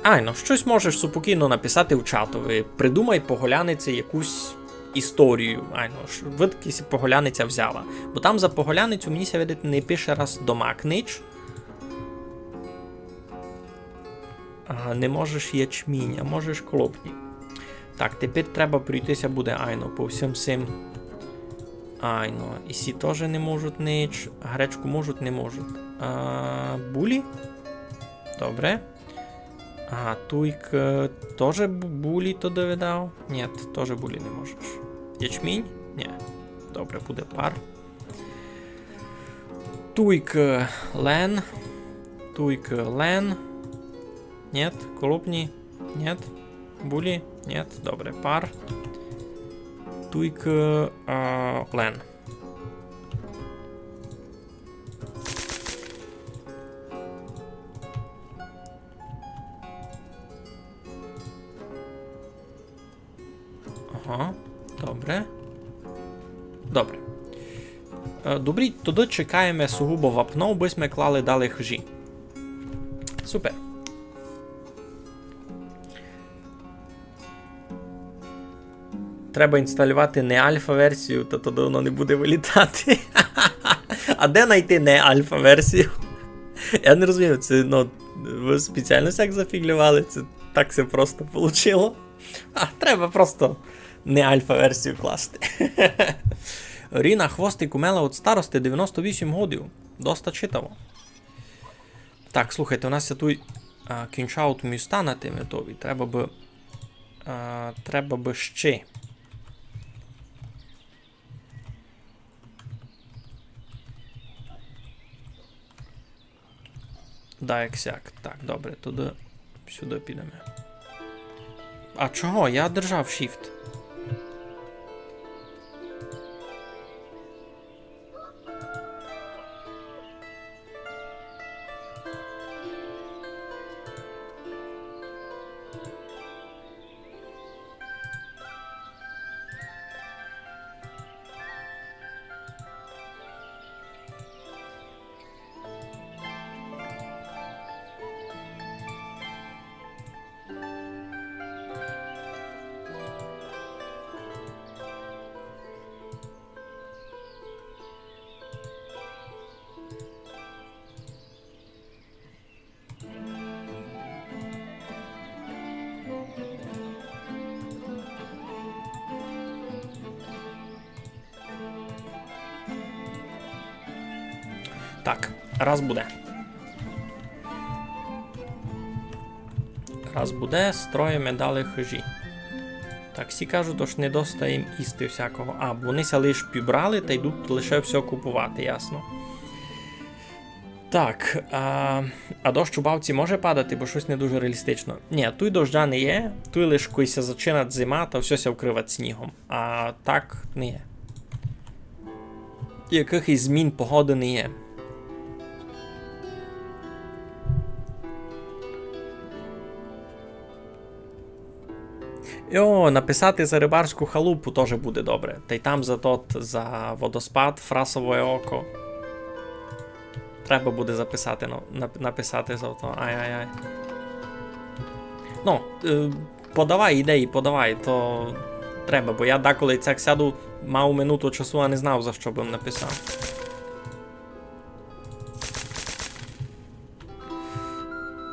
Айно, штось можеш супокійно написати в чатови. Придумай по голяниці якусь історію. Айно, ш-, видки ся поголяниця взяла. Бо там за поголяницю, мені ся видить, не пише раз домак нич. Ага, не можеш ячмінь, а можеш клопні. Так, тепер треба пройтися буде, айно, по всім сим. Айно, і сі тоже не можуть нич. Гречку можуть, не можуть. А, булі? Добре. Ага, туйк, е, тоже бу-, булі то довідав? Ні, тоже булі не можеш. Ячмінь? Ні. Добре, буде пар. Туйк, е, лен. Туйк, е, лен. Ні, колопні. Ні. Булі. Ні. Добре, пар. Туйк, е, а, лен. Ага, добре. Добре. Е, добрі, тогды чекаєме сугубо вапно, бы сьме клали далі хыжі. Супер. Треба інсталювати не альфа-версію, та тогды воно не буде вылітати. А де найти не альфа-версію? Я не розумію, це, ну, вы спеціално сяк зафіґлювали, це так ся просто получило. А, треба просто не альфа-версію класти. Ріна Хвостик умерла од старости, девяносто вісім годів. Доста читаво. Так, слухайте, у нас ся туй, а, кінчають міста на тим етові. Треба бы, а, треба бы ще. Да, як сяк. Так, добре, туды, сюды підеме. А чого? Я держав Shift. Так, раз буде. Раз буде, строїме далі хыжі. Так, сі кажуть, ож не доста їм їсти всякого. А, бо вони ся лиш пібрали та йдуть лише всьо купувати, ясно. Так, а, а дощ у бавці може падати, бо штось не дуже реалістично. Ні, туй дождя не є, туй лиш коли ся зачинать зима, та всьо ся вкривать снігом. А так не є. Якыхось змін погоды не є. Йо, написати за рыбарську халупу тоже буде добре. Тай там за тот, за водоспад, Фрасове око. Треба буде записати, ну, нап-, написати за то. Ай-ай-ай. Ну, е, подавай ідеї, подавай, то треба, бо я деколи цяк сяду, мав минуту часу, а не знав, за што бым написав.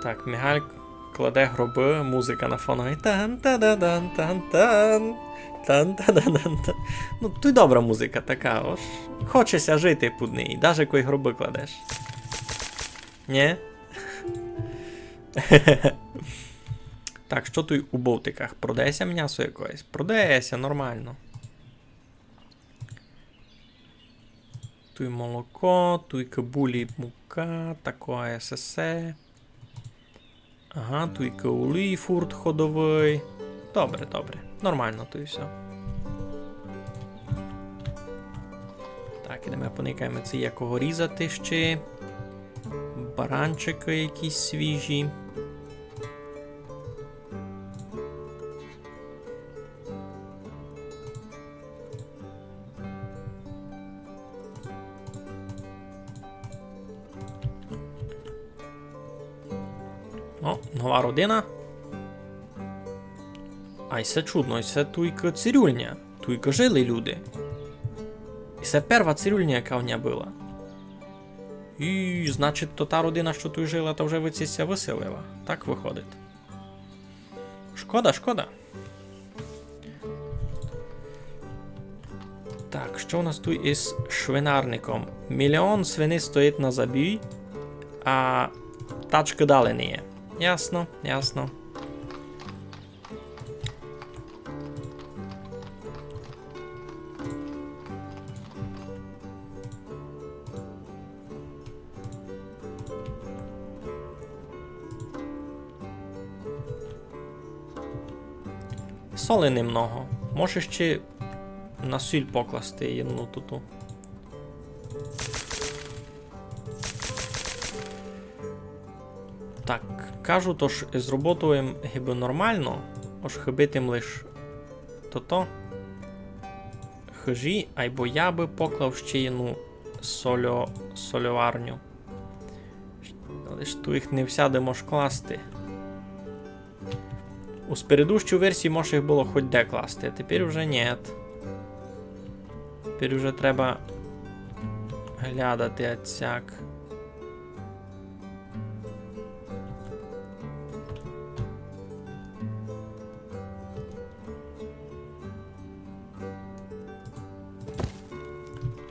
Так, Мігаль кладе гробы, музика на фонові. Тан-та-да-дан-тан-тан. Тан-та-да-дан-тан. Ну, туй добра музика така, ож хоче ся жити під неї, даже кой гробы кладеш. Нє? Так, што туй у бовтиках? Продає ся мнясо якоєсь? Продає ся, нормално. Туй молоко, туйка булі мука, такоє сесе. Ага, туйка улій фурт ходовый. Добре, добре. Нормално туй всьо. Так, ідеме поникаєме, ци є кого різати ще. Баранчикы якісь свіжі. О, нова родина. Ай се чудно, ай се туйка цирюльня. Туйка жили люди. І се перва цирюльня, яка в ня была. І, значить, то та родина, што туй жила, та вже вицися выселила. Так выходить. Шкода, шкода. Так, што у нас туй из швинарником? Міліон свиней стоїть на забій, а тачкы далі не є. Ясно, ясно. Соли немного. Може ще на сіль покласти єдну туту. Так, кажу, тож з роботою гибы нормално, ож хыбить им лиш тото. Хыжі, айбо я бы поклав ще єдну сольо-, сольоварню. Але ж ту їх не всяде мож класти. У спередущій версії мож їх было хоть де класти, а тепер уже нєт. Тепер уже треба глядати ацяк.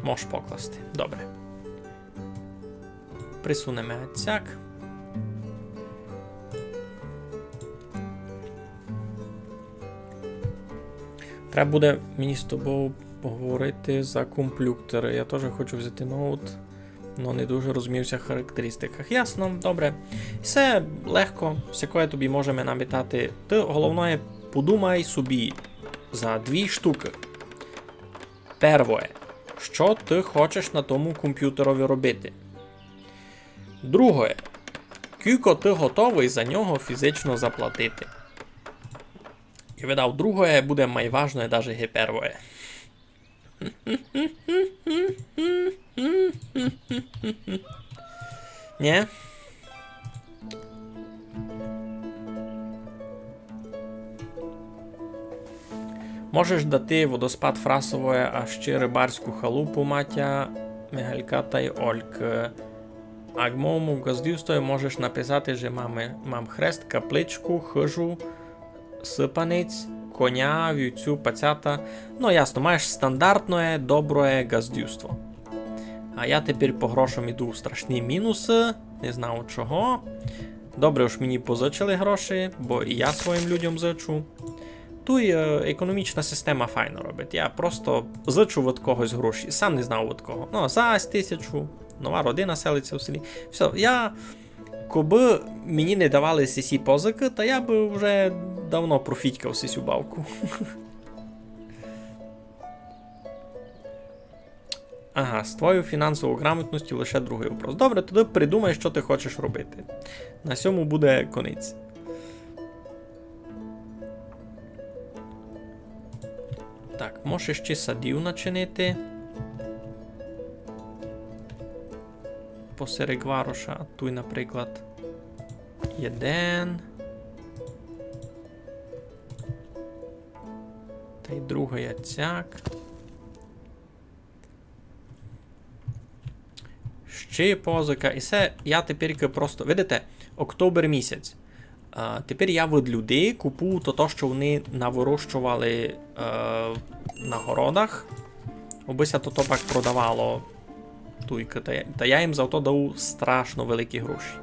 Мож покласти. Добре. Присунеме ацяк. Треба буде мені з тобою поговорити за комплюктеры. Я тоже хочу взяти ноут, но не дуже розумію ся в характеристиках. Ясно, добре. Всьо легко, всякоє тобі можеме намітати. Ты, головноє, подумай собі за дві штукы. Первоє, што ты хочеш на тому компютерови робити? Другоє, кілько ты готовый за нього фізично заплатити? Я видав, другоє буде май важноє даже ги первоє. Нє? Можеш дати водоспад Фрасовоє, а ще рыбарську халупу Матя, Мигалька тай Ольк. А к мому ґаздівству можеш написати, же маме, мам хрест, капличку, хыжу, сыпаниць, коня, вівцю, пацята. Ну, ясно, маєш стандартноє, доброє ґаздівство. А я тепер по грошам іду в страшні мінусы, не знаю чого. Добре, уж мені позичили гроші, бо і я своїм людям зичу. Туй, е, економічна система файно робить. Я просто зичу від когось гроші, сам не знав від кого. Ну, зась тисячу, нова родина селиться в селі. Всьо, я, кобы мені не давали сі, сі позикы, та я бы вже давно профітькав сі, сю бавку. Ага, з твоєю фінансовою грамотністю лише другый вопрос. Добре, тогды придумай, што ты хочеш робити. На сьому буде конець. Так, може ще садів начинити. Посеред вароша, туй, наприклад, єден. Тай другый ацяк. Ще є позика. І се я тепер просто, видите, октобер місяць. А, тепер я від людей купую то, то, што вони навирощовали, е, на городах, обы ся то, то пак продавало туйка. Та я, та я їм за то дав страшно великі гроші.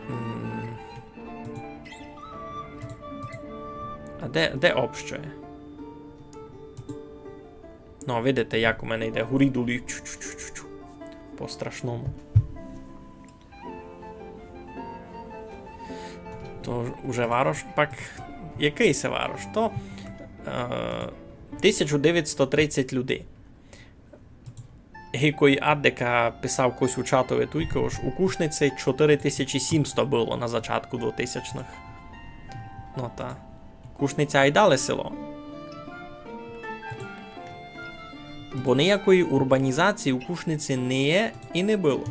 М. А де, де общоє? Ну, а видите, як у мене йде горі долі. Чу-чу-чу-чу-чу. По-страшному. То уже варош, пак якый се варош? То, е, тисяча девятсто тридцять людей. Гикой Аддека писав кось у чатови туйка, ож у Кушниці чотири тисячі сімсто было на зачатку двотисячных. Ну та. Кушниця ай дале село. Бо ниякої урбанізації у Кушниці не є і не было.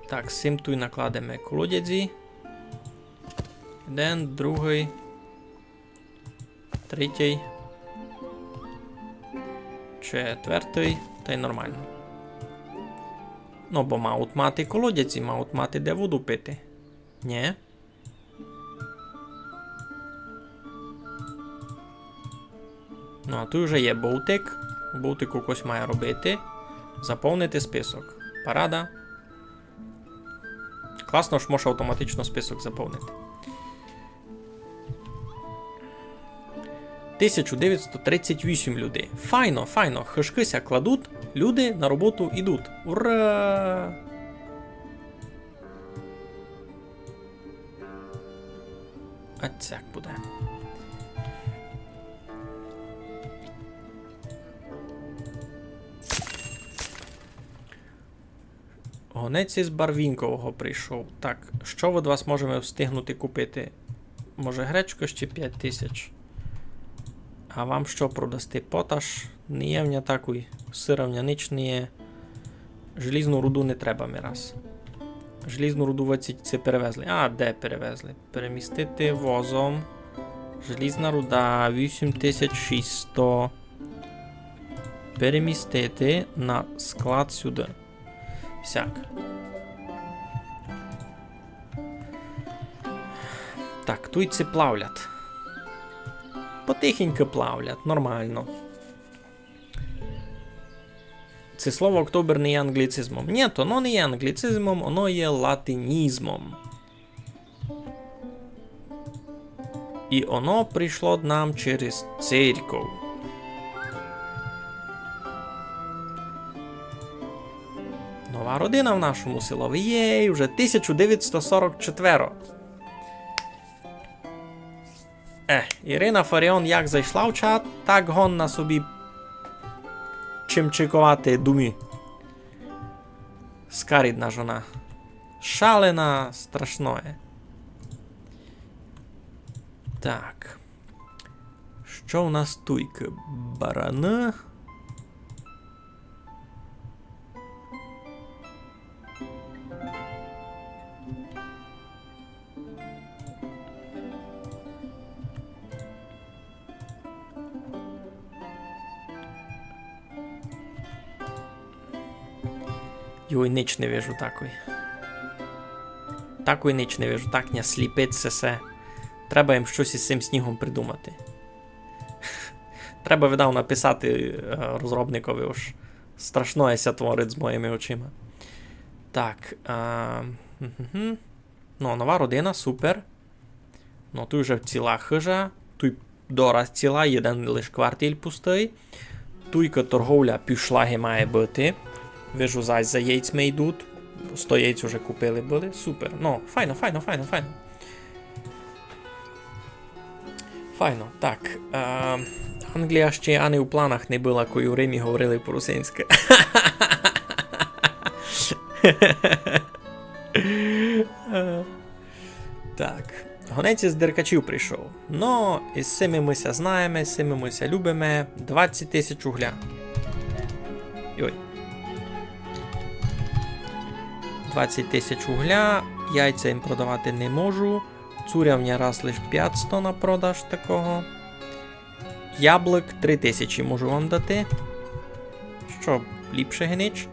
Так, сим туй накладеме колодязі. Єден, другый, третій, четвертый, тай нормално. Ну, бо мають мати колодязі, мають мати де воду пити. Нє? Ну, а туй уже є бовтик. У бовтику кось має робити. Заповнити список. Парада. Класно, ож можеш автоматично список заповнити. Тисяча девятсто тридцять вісім людей. Файно, файно. Хижкы ся кладуть, люди на роботу йдуть. Ура! А цяк буде. Гонець із Барвінкового прийшов. Так, што од вас можеме встигнути купити? Може, гречку ще пять тисяч? А вам што продасти? Поташ? Не є в ня такой, сыра в ня нич не є. Желізну руду не треба ми раз. Желізну руду ви ці, ці перевезли. А, де перевезли? Перемістити возом. Желізна руда, вісім тисяч шістсто. Перемістити на склад сюды. Сяк. Так, туй ці плавлять. Потихеньку плавлять, нормално. Це слово октобер не є англіцизмом. Нєт, оно не є англіцизмом, оно є латинізмом. І оно прийшло нам через церьков. Нова родина в нашому селови. Єй, уже тисяча девятсто сорок четверо. Е, Ірина Фаріон як зайшла в чат, так годна собі чимчиковати думі. Скарідна жона. Шалена, страшноє. Так. Што у нас туйкы? Бараны. Йой, нич не вижу такой. Такой нич не вижу, так ня сліпить сесе. Треба їм штось із сим снігом придумати. Треба, видав, написати, е, розробникови, ож страшноє ся творить з моїми очима. Так, е, мгм. Ну, нова родина, супер. Ну, туй уже ціла хыжа, туй дораз ціла, єден лиш квартіль пустый. Туйка торговля пішла, ги має быти. Вижу, зась за яйцьми йдуть. Сто яйць уже купили были. Супер. Ну, файно, файно, файно, файно. Файно, так. Е, Англія ще ани у планах не была, кой у Римі говорили по-русинськы. Е, так. Гонець із Деркачів прийшов. Но, із сими мы ся знаєме, з сими мы ся любиме. Двадцять тисяч угля. Йой. Двадцять тисяч угля. Яйця їм продавати не можу. Цуря в ня раз лиш пятсто на продаж такого. Яблык три тисячі можу вам дати. Што ліпше ги нич.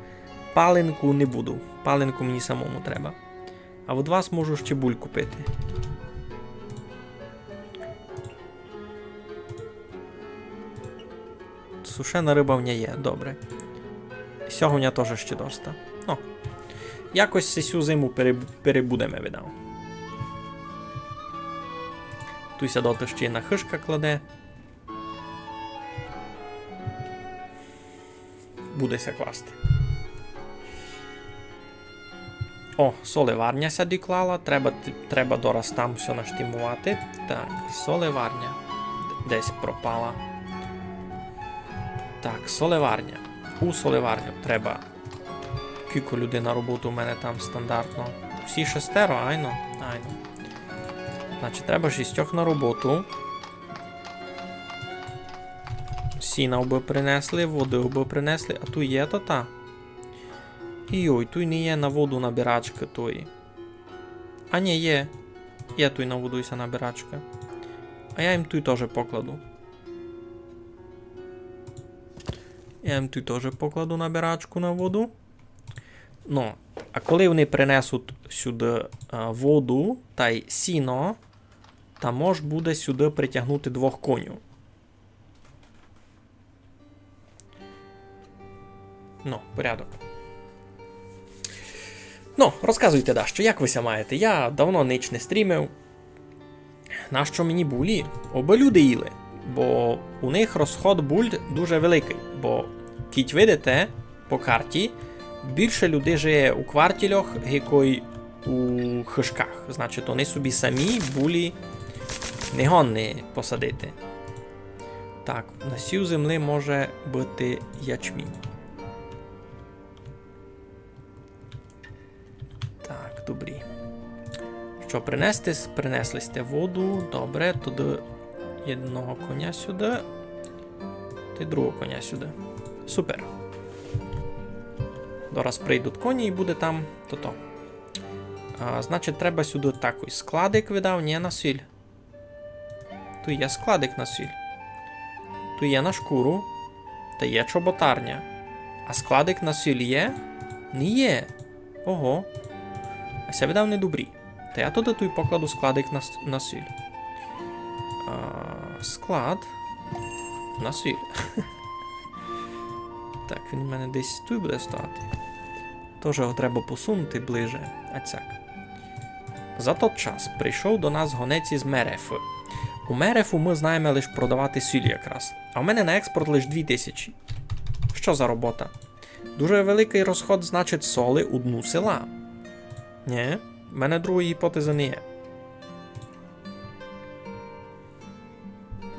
Паленку не буду. Паленку мені самому треба. А од вас можу ще буль купити. Сушена рыба в ня є, добре. Сього в ня тоже ще доста. Ну, якось сесю зиму переб-, перебудеме, видав. Туй ся доти ще на хыжка кладе. Буде ся класти. О, соливарня ся доклала. Треба, треба дораз там всьо наштимовати. Так, соливарня. Д-, десь пропала. Так, соливарня. У соливарню треба. Кілько людей на роботу у мене там стандартно? Всі шестеро, айно? Айно. Значить, треба шістьох на роботу. Сіна бы принесли, воды бы принесли, а туй є то та? Йой, туй не є на воду набирачкы тої. А ні, є. Є туй на воду ся набирачка. А я їм туй тоже покладу. Я їм туй тоже покладу набирачку на воду. Ну, а коли вони принесуть сюды, а, воду тай сіно, та мож буде сюды притягнути двох конів. Ну, порядок. Ну, розказуйте дашто, як вы ся маєте? Я давно нич не стрімив. Нащо мені булі? Обы люди їли. Бо у них розход буль дуже великый. Бо, кідь видите по карті, більше людей жиє у квартирях, ги кой у хыжках. Значить, они собі самі булі не годні посадити. Так, на сій землі може быти ячмінь. Так, добрі. Што принести? С-, принесли сьте воду. Добре, туды єдного коня сюды. Тай другого коня сюды. Супер. Дораз прийдуть коні і буде там тото. А, значить, треба сюды такой складик, видав, ні, на сіль. Туй є складик на сіль. Туй є на шкуру. Та є чоботарня. А складик на сіль є? Не є. Ого. А ся видав недобрі. Та я туды туй покладу складик на с-, на сіль. А, склад на сіль. Так, він у мене десь туй буде стояти. Тоже його треба посунути ближе. А цяк. За тот час прийшов до нас гонець із Мерефы. У Мерефу мы знаєме лиш продавати сіль якраз. А в мене на експорт лиш дві тисячі. Што за робота? Дуже великый розход, значить, соли у дну села. Ні, в мене другої гіпотезы не є.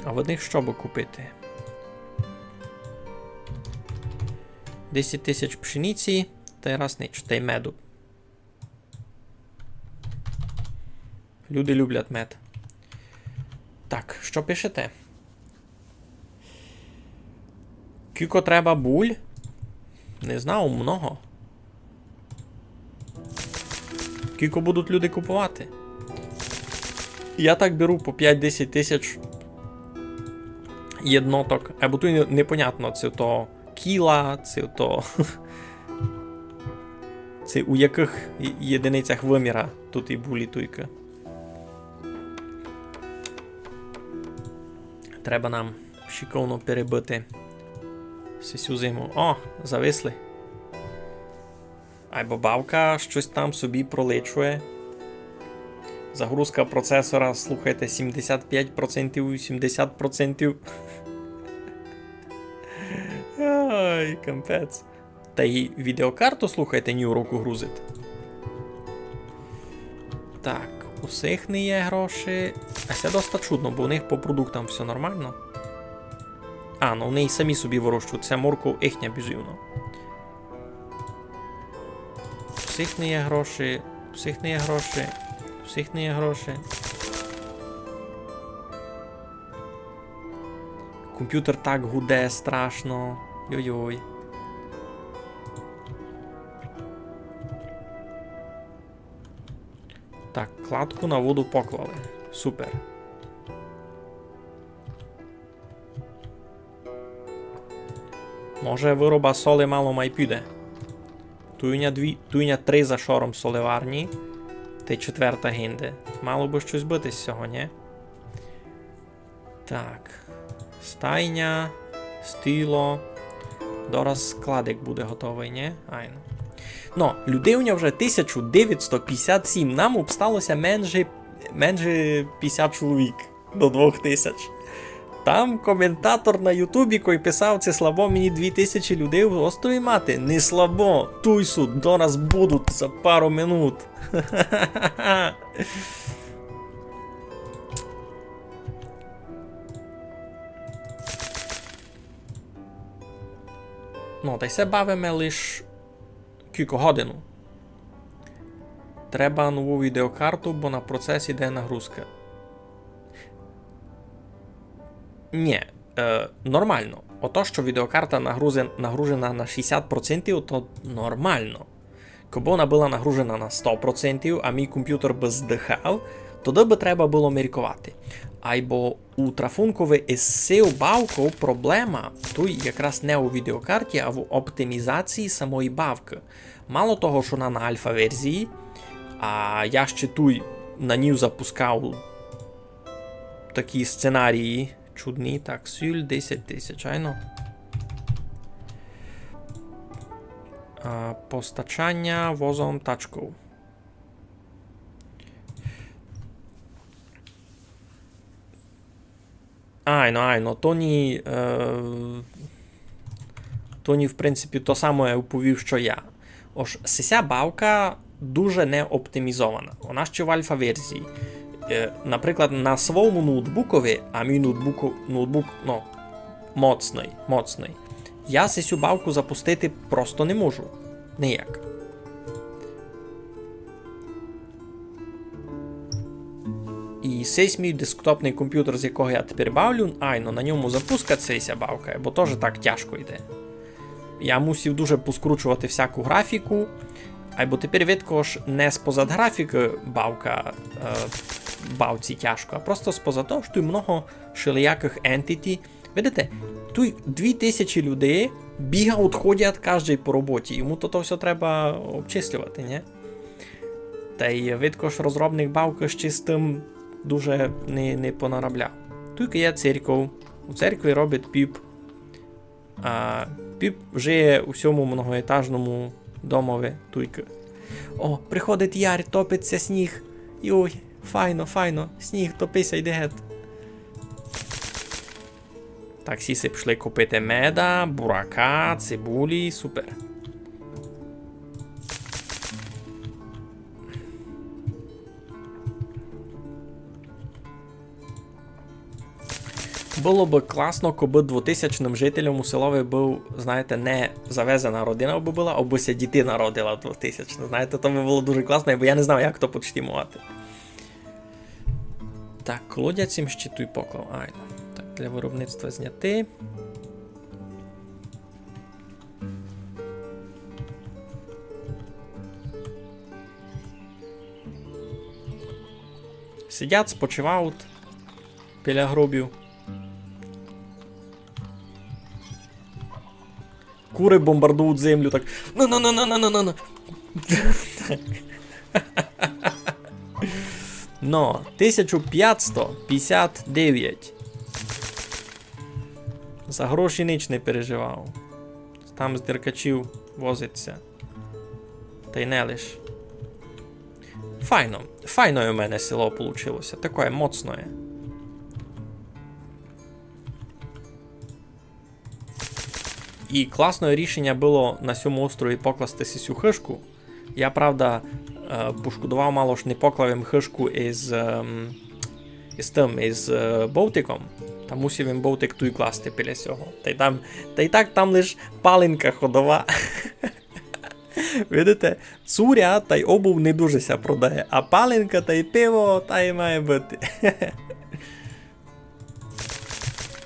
А в одних што бы купити? Десять тисяч пшениці, тай раз нич, тай меду. Люди люблять мед. Так, што пишете? Кілько треба буль? Не знаю, много. Кілько будуть люди купувати? Я так беру по пять-десять тисяч єдноток. Або туй не-, непонятно, ци то кіла, ци то, ци у якых є-, єдиницях выміра туй і булі туйкы. Треба нам шиковно перебити сесю зиму. О, зависли. Айбо бавка штось там собі пролечує. Загрузка процесора, слухайте, сімдесят пять процентів, вісімдесят процентів. Ай, капець. Та й відеокарту, слухайте, ні у року грузить. Так, у сих не є гроші. А се доста чудно, бо у них по продуктам всьо нормално. А, ну вони й самі собі вирощують, се морков їхня бізувно. У сих не є гроші, у сих не є гроші, у сих не є гроші. Компютер так гуде, страшно. Йой-йой. Так, кладку на воду поклали. Супер. Може, выроба соли мало май піде. Туй у ня дві, туй у ня три за шором соливарні. Тай четверта гинде. Мало бы штось быти з сього, нї? Так. Стайня, стіло. Дораз складик буде готовый, нї? Айно. Но, людей у ня вже тисяча девятсот пятьдесят сім. Нам обстало ся менше, менше пятьдесят чоловік. до двох тисяч. Там коментатор на Ютубі, кой писав, ци слабо мені дві тисячі людей в острові мати. Не слабо. Туй сут, до нас будуть за пару минут. Ну, та й се бавиме лиш кілько годину. Треба нову відеокарту, бо на процес іде нагрузка. Нє, е, нормално. Ото, што відеокарта нагрузен-, нагружена на шістдесят процентів, то нормално. Кобы вона была нагружена на сто процентів, а мій компютер бы здыхав, тогды бы треба было мірковати. Айбо у трафункови из сею бавков проблема, туй якраз не у відеокарті, а в оптимізації самої бавкы. Мало того, што вона на альфа-верзії, а я ще туй на ній запускав такі сценарії чудні. Так, сіль десять тисяч, айно. А, постачання возом тачков. Айно, айно, то нї, е, то нї, в принципі, то саме уповів, што я. Ож сися бавка дуже не оптимізована. Вона ще в альфа-верзії. Е, наприклад, на свому ноутбукови, а мій ноутбук, ноутбук, ну, моцный, моцный, я сисю бавку запустити просто не можу. Ніяк. І сись мій десктопный компютер, з якого я тепер бавлю, айно, на ньому запускать сися бавка, бо тоже так тяжко йде. Я мусив дуже поскручовати всяку графіку, айбо тепер видко, ож не спозад графікы бавка, е, бавці тяжко, а просто спозад того, што туй много шелиякых entity. Видите, туй дві тисячі людей бігають, ходять каждый по роботі, йому то, то всьо треба обчислювати, нї? Та й видко, ож розробник бавкы ще з тым дуже не, не понарабляв. Туйка є церков. У церкви робить піп. А піп жиє у сьому многоетажному домови туйкы. О, приходить ярь, топить ся сніг. Йой, файно, файно, сніг, топи ся, йди гет. Так, сі си пішли купити меда, бурака, цибулі, супер. Было бы класно, кобы двотисячным жителем у селови быв, знаєте, не завезена родина бы была, абы ся дітина родила двотисячна. Знаєте, то бы было дуже класно, бо я не знав, як то почтімовати. Так, колодязь им ще туй поклав. Айно. Так, для виробництва зняти. Сидять, спочивають біля гробів. Куры бомбардують землю так. На, на, на. Но, тисяча пятсто пятдесят девять. За гроші ніч не переживав. Там з деркачів возить ся. Та й не лиш. Файно. Файноє у мене село получило ся. Такоє моцноє. І класноє рішеня было на сьому острові покласти сисю хыжку. Я, правда, е, пошкодовав мало, ож не поклав им хыжку из, ем, из тым, из, е, бовтиком. Та мусив им бовтик туй класти біля сього. Та й там, та й так там лиш палинка ходова. Видите, цуря тай обув не дуже ся продає, а палинка тай пиво тай має быти.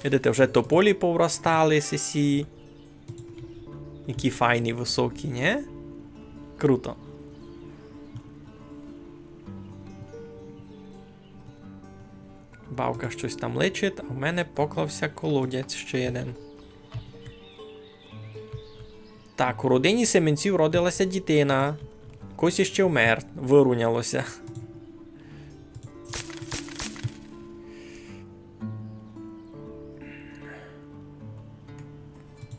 Видите, вже тополі повростали сесі. Які файні, высокі, нє? Круто. Бавка штось там личить, а в мене поклав ся колодязь ще єден. Так, у родині Семенців родила ся дітина. Кось іще вмер, выруняло ся.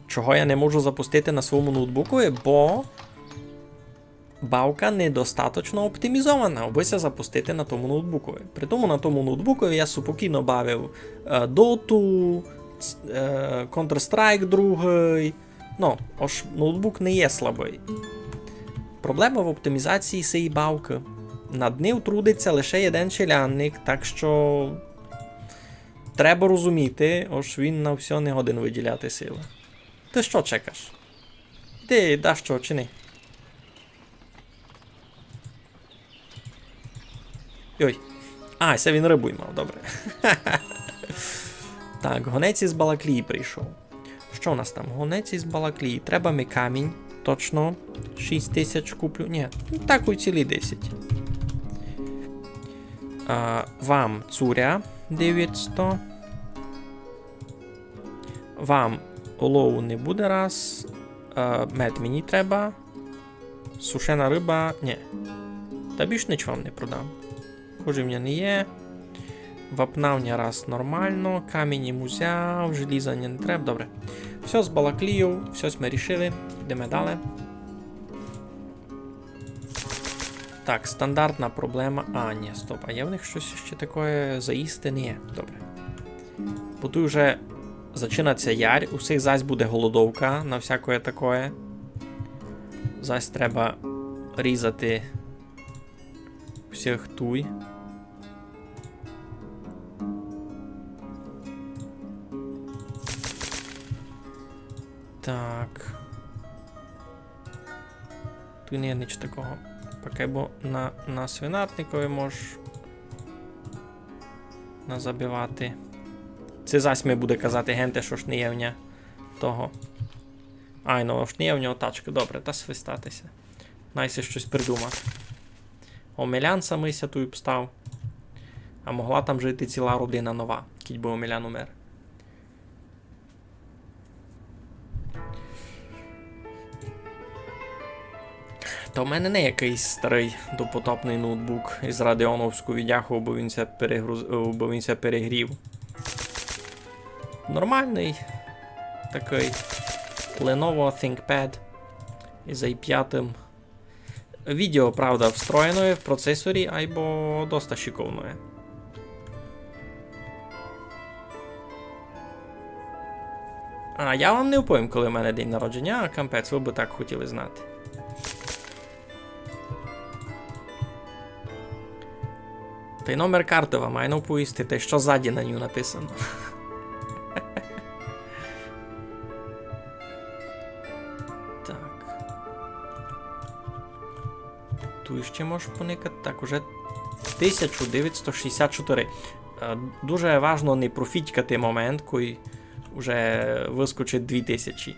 Чого я не можу запустити на свому ноутбукови? Бо, бавка недостаточно оптимізована, аби ся запустити на тому ноутбукови. При тому на тому ноутбукови я супокійно бавив е, Доту, ц- е, Counter-Strike другый. Ну, ож ноутбук не є слабый. Проблема в оптимізації сеї бавкы. Над ним трудиться лише єден челядник, так што треба розуміти, ож він на всьо не годен виділяти силы. Ты што чекаш? Іди, дашто чини. Йой. А, се він рыбу ймав, добре. Так, гонець із Балаклії прийшов. Што у нас там? Гонець із Балаклії. Треба ми камінь. Точно. Шість тисяч куплю. Ні, ну так у цілі десять. А, вам цуря девятсто. Вам олову не буде раз. А, мед мені треба. Сушена рыба, ні. Та більш нич вам не продам. Кожи в мене не є. Вапна в мене раз нормално, камінь им узяв, желіза мені не треба. Добре. Всьо з Балаклійов, всьо сьме рішили. Йдеме далі. Так, стандартна проблема. А, ні, стоп. А є в них штось іщи такоє заїсти? Ні, добре. Бо туй уже зачинать ся ярь, у всіх зась буде голодовка на всякоє такоє. Зась треба різати всіх туй. Так. Туй не є нич такого. Пак айбо на, на свинарникови мож назабивати. Се зась ми буде казати генте, што ж не є в ня того. Ай, ну, ож не є в нього тачкы. Добре, та свистати ся. Най си штось придумат. Омелян самый ся туй обстав. А могла там жити ціла родина нова, кідь бы Омелян умер. Та в мене не якыйсь старый допотопный ноутбук із радіоновською відяхою, бо він ся перегруз-, е, бо він ся перегрів. Нормалный такый Lenovo ThinkPad із ай пять. Відео, правда, встроєноє в процесорі, айбо доста шиковноє. А я вам не оповім, коли в мене день народження, а капець, вы бы так хотіли знати. Тай номер карты вам маю повісти, тай што ззаді на ню написано. Так. Туй іщи можеш поникати. Так, уже тисяча девятсто шістдесят чотири. Е, дуже важно не профітькати момент, коли вже выскочить дві тисячі.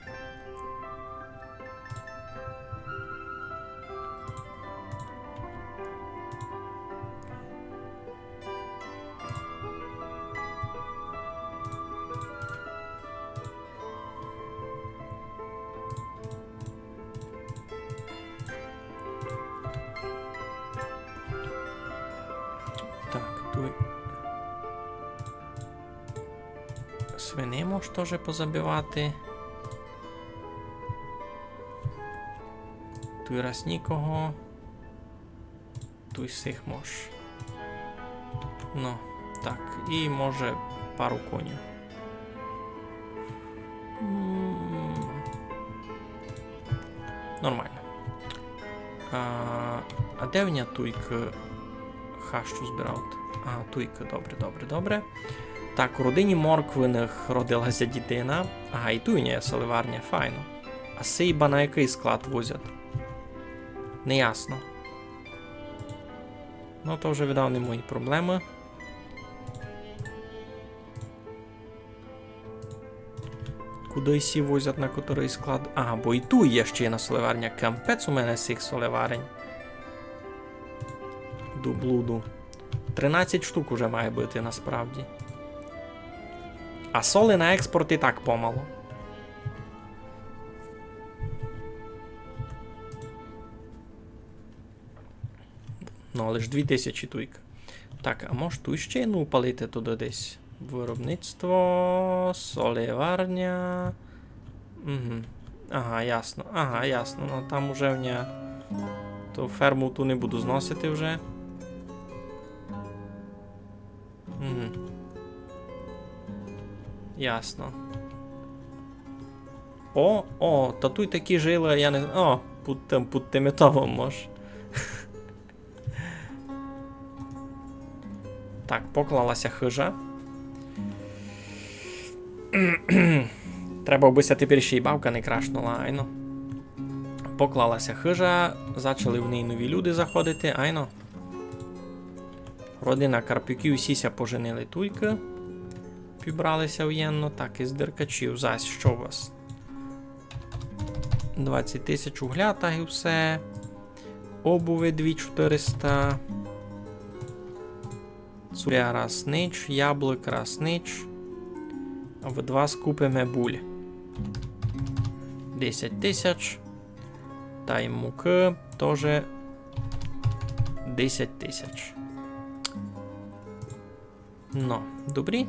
Так, туй свини мож тоже позабивати. Туй раз нікого. Туй сих мож. Ну, так, і може пару конів. М, нормално. А, а де в ня туйк хашту збирав? А, туйк, добре, добре, добре. Так, у родині Морквиных родила ся дітина. Ага, і туй у ня є соливарня, файно. А се іба на якый склад возять? Неясно. Ну, то вже, видав, не мої проблемы. Куды сі возять, на котрый склад? Ага, бо і туй є ще єдна соливарня. Капець у мене сих соливарень. До блуду. Тринадцять штук уже має быти насправді. А соли на експорт і так помало. Ну, але ж дві тисячі туйк. Так, а мож туй ще єдну упалити туды десь? Виробництво, соливарня. Угу. Ага, ясно. Ага, ясно. Ну, там уже в ня То ферму ту не буду зносити вже. Угу. Ясно. О, о, та туй такі жили, я не... О, під тым, під тым металом мож. Так, поклала ся хыжа. Треба, обы ся тепер ще й бавка не крашнула, айно. Поклала ся хыжа, зачали в неї нові люди заходити, айно. Родина Карпюків, всі ся поженили туйкы. Пібрали ся вєнно, так, из Деркачів. Зась, што у вас? Двадцять тисяч угля, так і всьо. Обуви дві чотириста. Цуля раз нич, яблык раз нич. А в два скупиме буль. Десять тисяч. Тай мукы тоже десять тисяч. Но, добрі.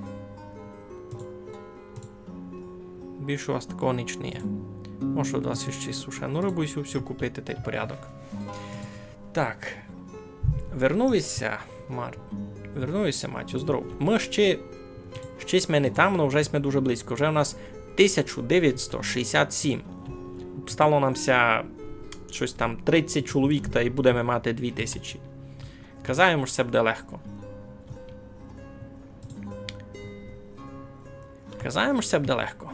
Більше у вас такого нич не є. Може, у вас іщи сушену рыбу і сю всю купити, тай порядок. Так. Вернув ся, Мар... Вернув ся, Матю, здоров. Мы ще... Ще сьме не там, но вже сьме дуже близько. Вже у нас тисяча девятсот шістдесят сім. Стало нам ся штось там тридцять чоловік, тай будеме мати дві тисячі. Казав им, што се буде легко. Казав им, што се буде легко.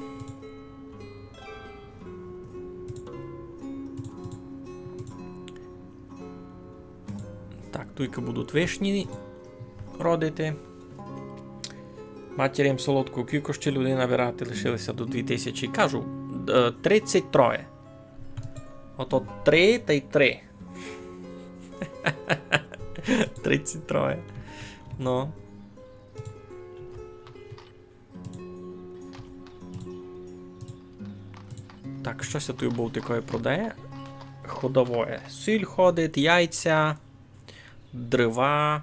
Так, туйка будуть вишні родити. Матір им солодку, кілько ще людей набирати, лишили ся до дві тисячі. Кажу, е, тридцять троє. Ото три тай три. Тридцять троє. Ну. Так, што ся туй бовтикоє продає? Ходовоє. Сіль ходить, яйця, дрова.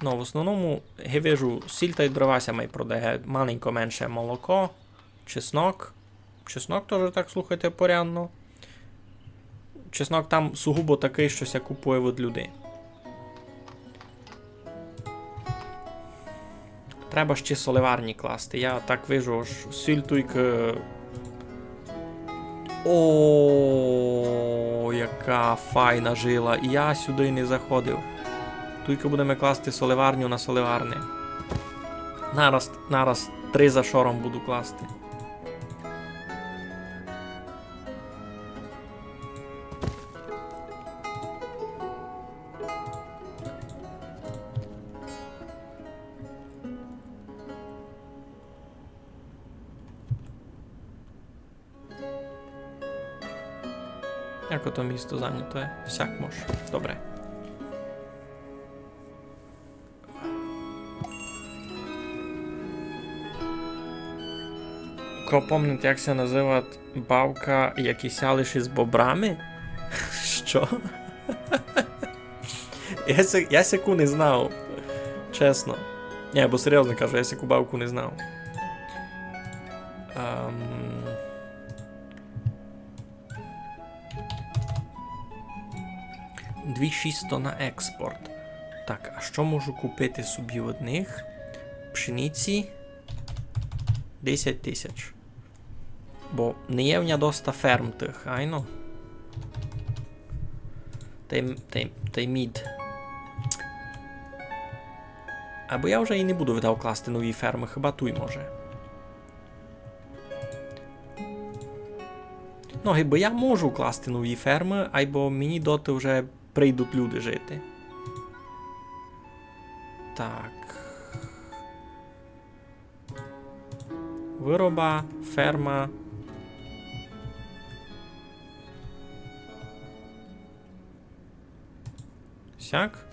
Ну, в основному, я вижу, сіль тай дрова ся май продає. Маленько менше молоко, чеснок. Чеснок тоже так, слухайте, порядно. Чеснок там сугубо такый, што ся купує від людей. Треба ще соливарні класти. Я так вижу, ож сіль туйка. О, яка файна жила. Я сюды й не заходив. Туйка будеме класти соливарню на соливарни. Нараз, нараз три за шором буду класти. Як ото місто зайнято є? Всяк мож. Добре. Ко помните, як ся называт бавка, як і сялиш из бобрами? Што? Я ся, я сяку не знав. Чесно. Ні, бо серйозно кажу, я сяку бавку не знав. Ем, Дві шістсот на експорт. Так, а што можу купити собі од них? Пшениці десять тисяч. Бо не є в ня доста ферм тых, айно. Тай, тай, тай мід. Або я вже і не буду, видав, класти нові фермы, хіба туй може. Ну, гибы я можу класти нові фермы, айбо мені доти вже прийдуть люди жити. Так. Выроба, ферма. Сяк.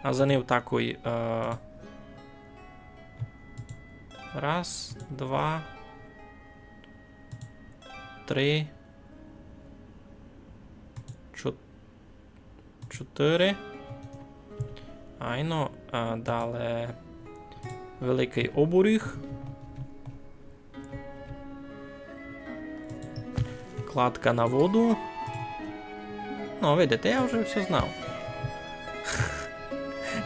А за ним такой, е, раз, два, три, чо-, чотири. Айно, а, дале великый обуріг. Кладка на воду. Ну, видите, я вже всьо знав.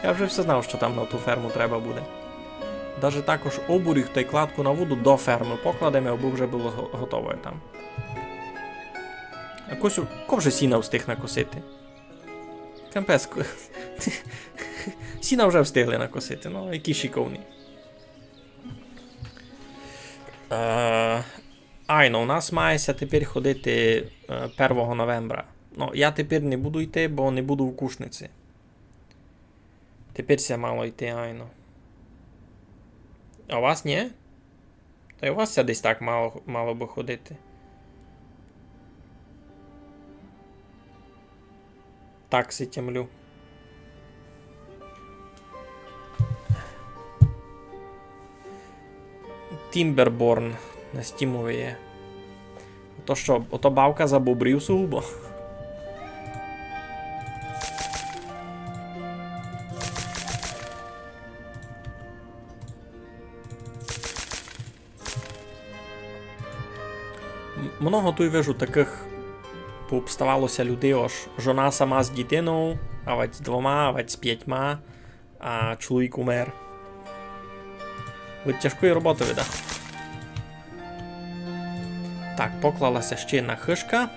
Я вже всьо знав, што там на ту ферму треба буде. Даже також обурюк тай кладку на воду до фермы покладеме, абы вже было го-, готове там. А косю, ко вже сіна встиг накосити? Капець, ко-, сіна вже встигли накосити, ну, які шиковні. Е, айно, у нас має ся тепер ходити, е, первого новембра. Ну, я тепер не буду йти, бо не буду в Кушниці. Тепер ся мало йти, айно. А у вас ні? Та й у вас ся десь так мало, мало бы ходити. Так си тямлю. Timberborn на стімови є. Ото што, ото бавка за бобрів сугубо? М-, много туй вижу такых пообставало ся людей, ож жона сама з дітинов, авадь з двома, авадь з пятьма, а чоловік умер. Від тяжкої роботы, вида. Так, поклала ся ще єдна хыжка.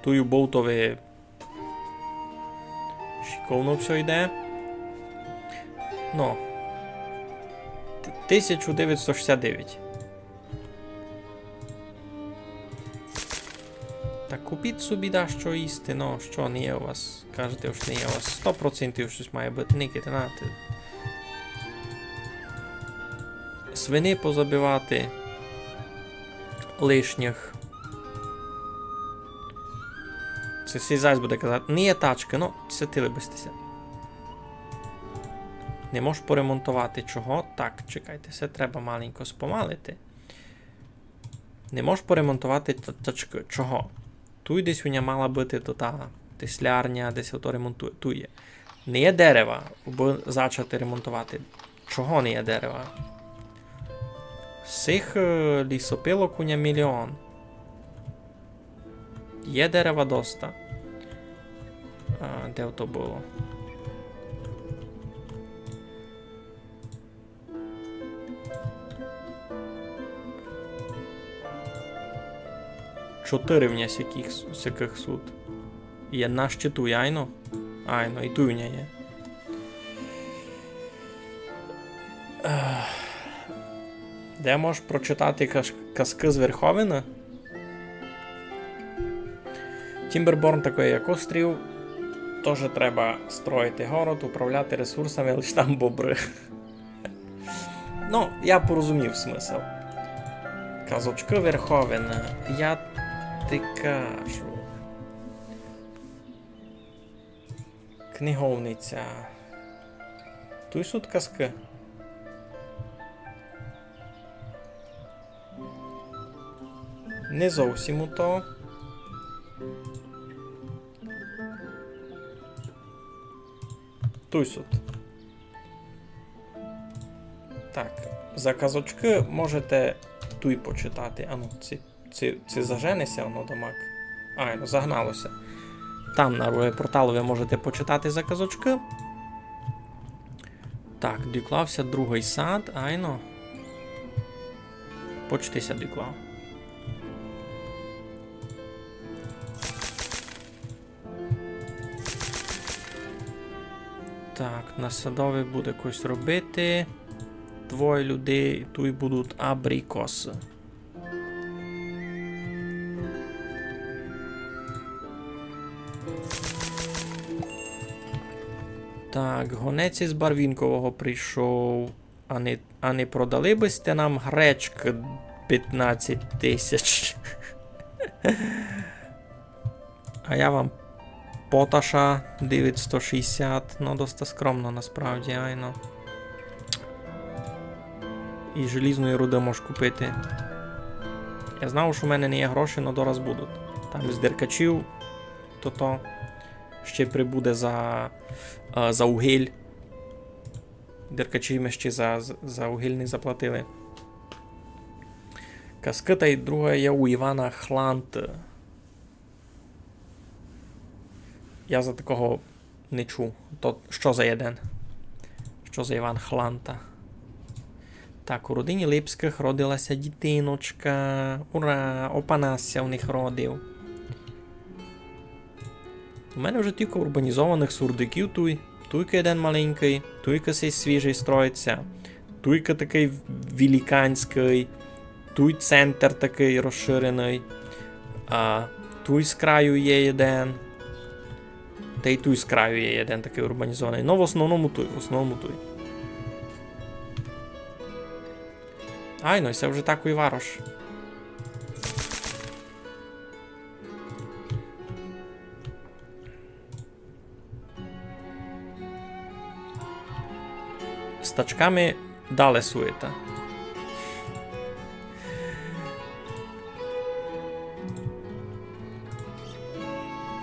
Туй у бовтови шиковно всьо йде. Ну. Т-, тисяча девятсот шістдесят девять. Та купіть собі дашто їсти, ну, што не є у вас? Кажете, ож не є у вас. Сто процентів штось має быти, никайте, нате. Свиней позабивати лишніх. Се сись зась буде казати, не є тачкы, ну, святили бы сьте ся. Не можеш поремонтовати чого? Так, чекайте, се треба маленько спомалити. Не можеш поремонтовати та-, тачкы. Чого? Туй десь у ня мала быти то та теслярня, десь ото ремонтує. Туй є. Не є дерева, абы зачати ремонтовати. Чого не є дерева? Сих, е, лісопилок у ня мільйон. Є дерева доста. А, де то было? Чотыри в ня сякых, сякых сут. Є на щиту, айно? Айно, і туй у ня є. Ех. Де можеш прочитати каш-, казкы з Верховины? Timberborn такый, як острів. Тоже треба строїти город, управляти ресурсами, лиш там бобры. Ну, я порозумів смысл. Казочкы Верховины. Я ти кажу. Книговниця. Туй сут казкы. Не зовсім у то. Туй сут. Так, за казочкы можете туй почитати. Ану, ці Ци, ци зажене ся воно домак? Айно, загнало ся. Там на Роє Порталови можете почитати за казочкы. Так, доклав ся другый сад, айно. Почти ся доклав. Так, на садови буде когось робити. Двоє людей, туй будуть абрикосы. Так, гонець із Барвінкового прийшов. А не, а не продали бы сьте нам гречкы пятнадцять тисяч? А я вам поташа девятсто шістдесят, ну, доста скромно насправді, айно. І желізної руды можеш купити. Я знав, што в мене не є гроші, но дораз будуть. Там з Деркачів, то то ще прибуде за, е, за угіль. Деркачі ми ще за, за, за угіль не заплатили. Казкы тай друга є у Івана Хланты. Я за такого не чув. То што за єден? Што за Іван Хланта? Так, у родині Липськых родила ся дітиночка. Ура! Опанас ся у них родив. У мене вже тілько урбанізованых сурдиків туй. Туйка єден маленькый, туйка сей свіжый строїть ся. Туйка такый великанськый. Туй центр такый розширеный. А туй з краю є єден. Тай туй з краю є єден такый урбанізованый. Но в основному туй, в основному туй. Айно, се вже такый варош. З тачками дале суєта.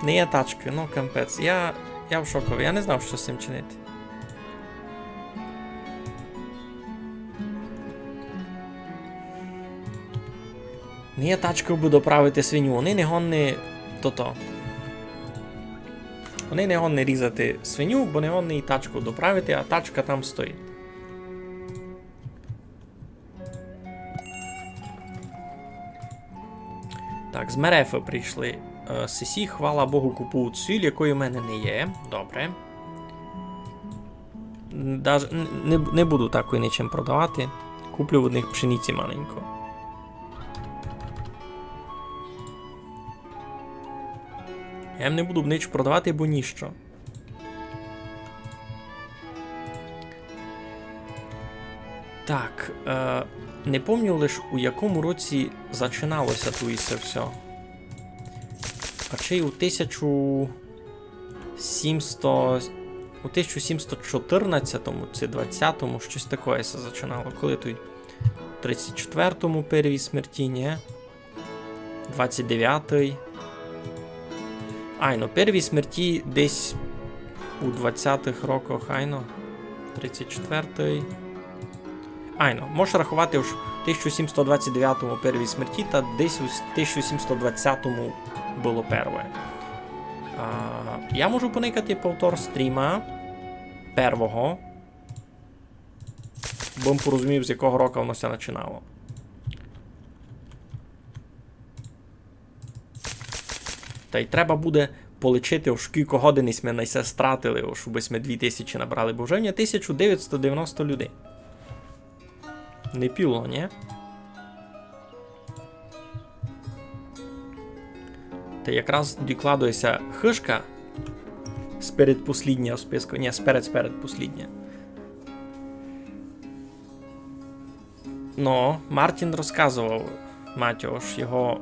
Не є тачкы, ну, капець. Я, я в шокови, я не знав, што з сим чинити. Не є тачкы, бы доправити свиню. Они не годні тото. Они не годні різати свиню, бо не годні і тачку доправити, а тачка там стоїть. Так, з Мерефы прийшли. Е, сесі, хвала Богу, купують сіль, якої в мене не є. Добре. Даже н-, не, не буду такої нічим продавати. Куплю в них пшениці маленько. Я їм не буду нич продавати, бо ніщо. Так, е, не помню лиш, у якому році зачиналося туй се всьо. А чи у тисячу сімсто, у тисяча сімсот чотирнадцятому ци двадцятому, штось такоє се зачинало. Коли туй? Тридцять четвертому перві смерті, нє? Двадцять девятый. Айно, перві смерті десь у двадцятых роках, айно. Тридцять четвертый. Айно, можеш раховати, ож у тисяча сімсот двадцять девятому перві смерті, та десь у тисяча сімсот двадцятому было первоє. А, я можу поникати повтор стріма первого. Бо м порозумів, з якого рока воно ся начинало. Та й треба буде полічити, ож кілько годин сьме на се стратили, ож бы сьме дві тисячі набрали, бо вже в ня тисяча девятсот девяносто людей. Не піло, нє? Та якраз докладує ся хыжка спередпослїдня в списку. Нє, сперед, спередпослїдня. Но, Мартін розказовав, Матю, ож його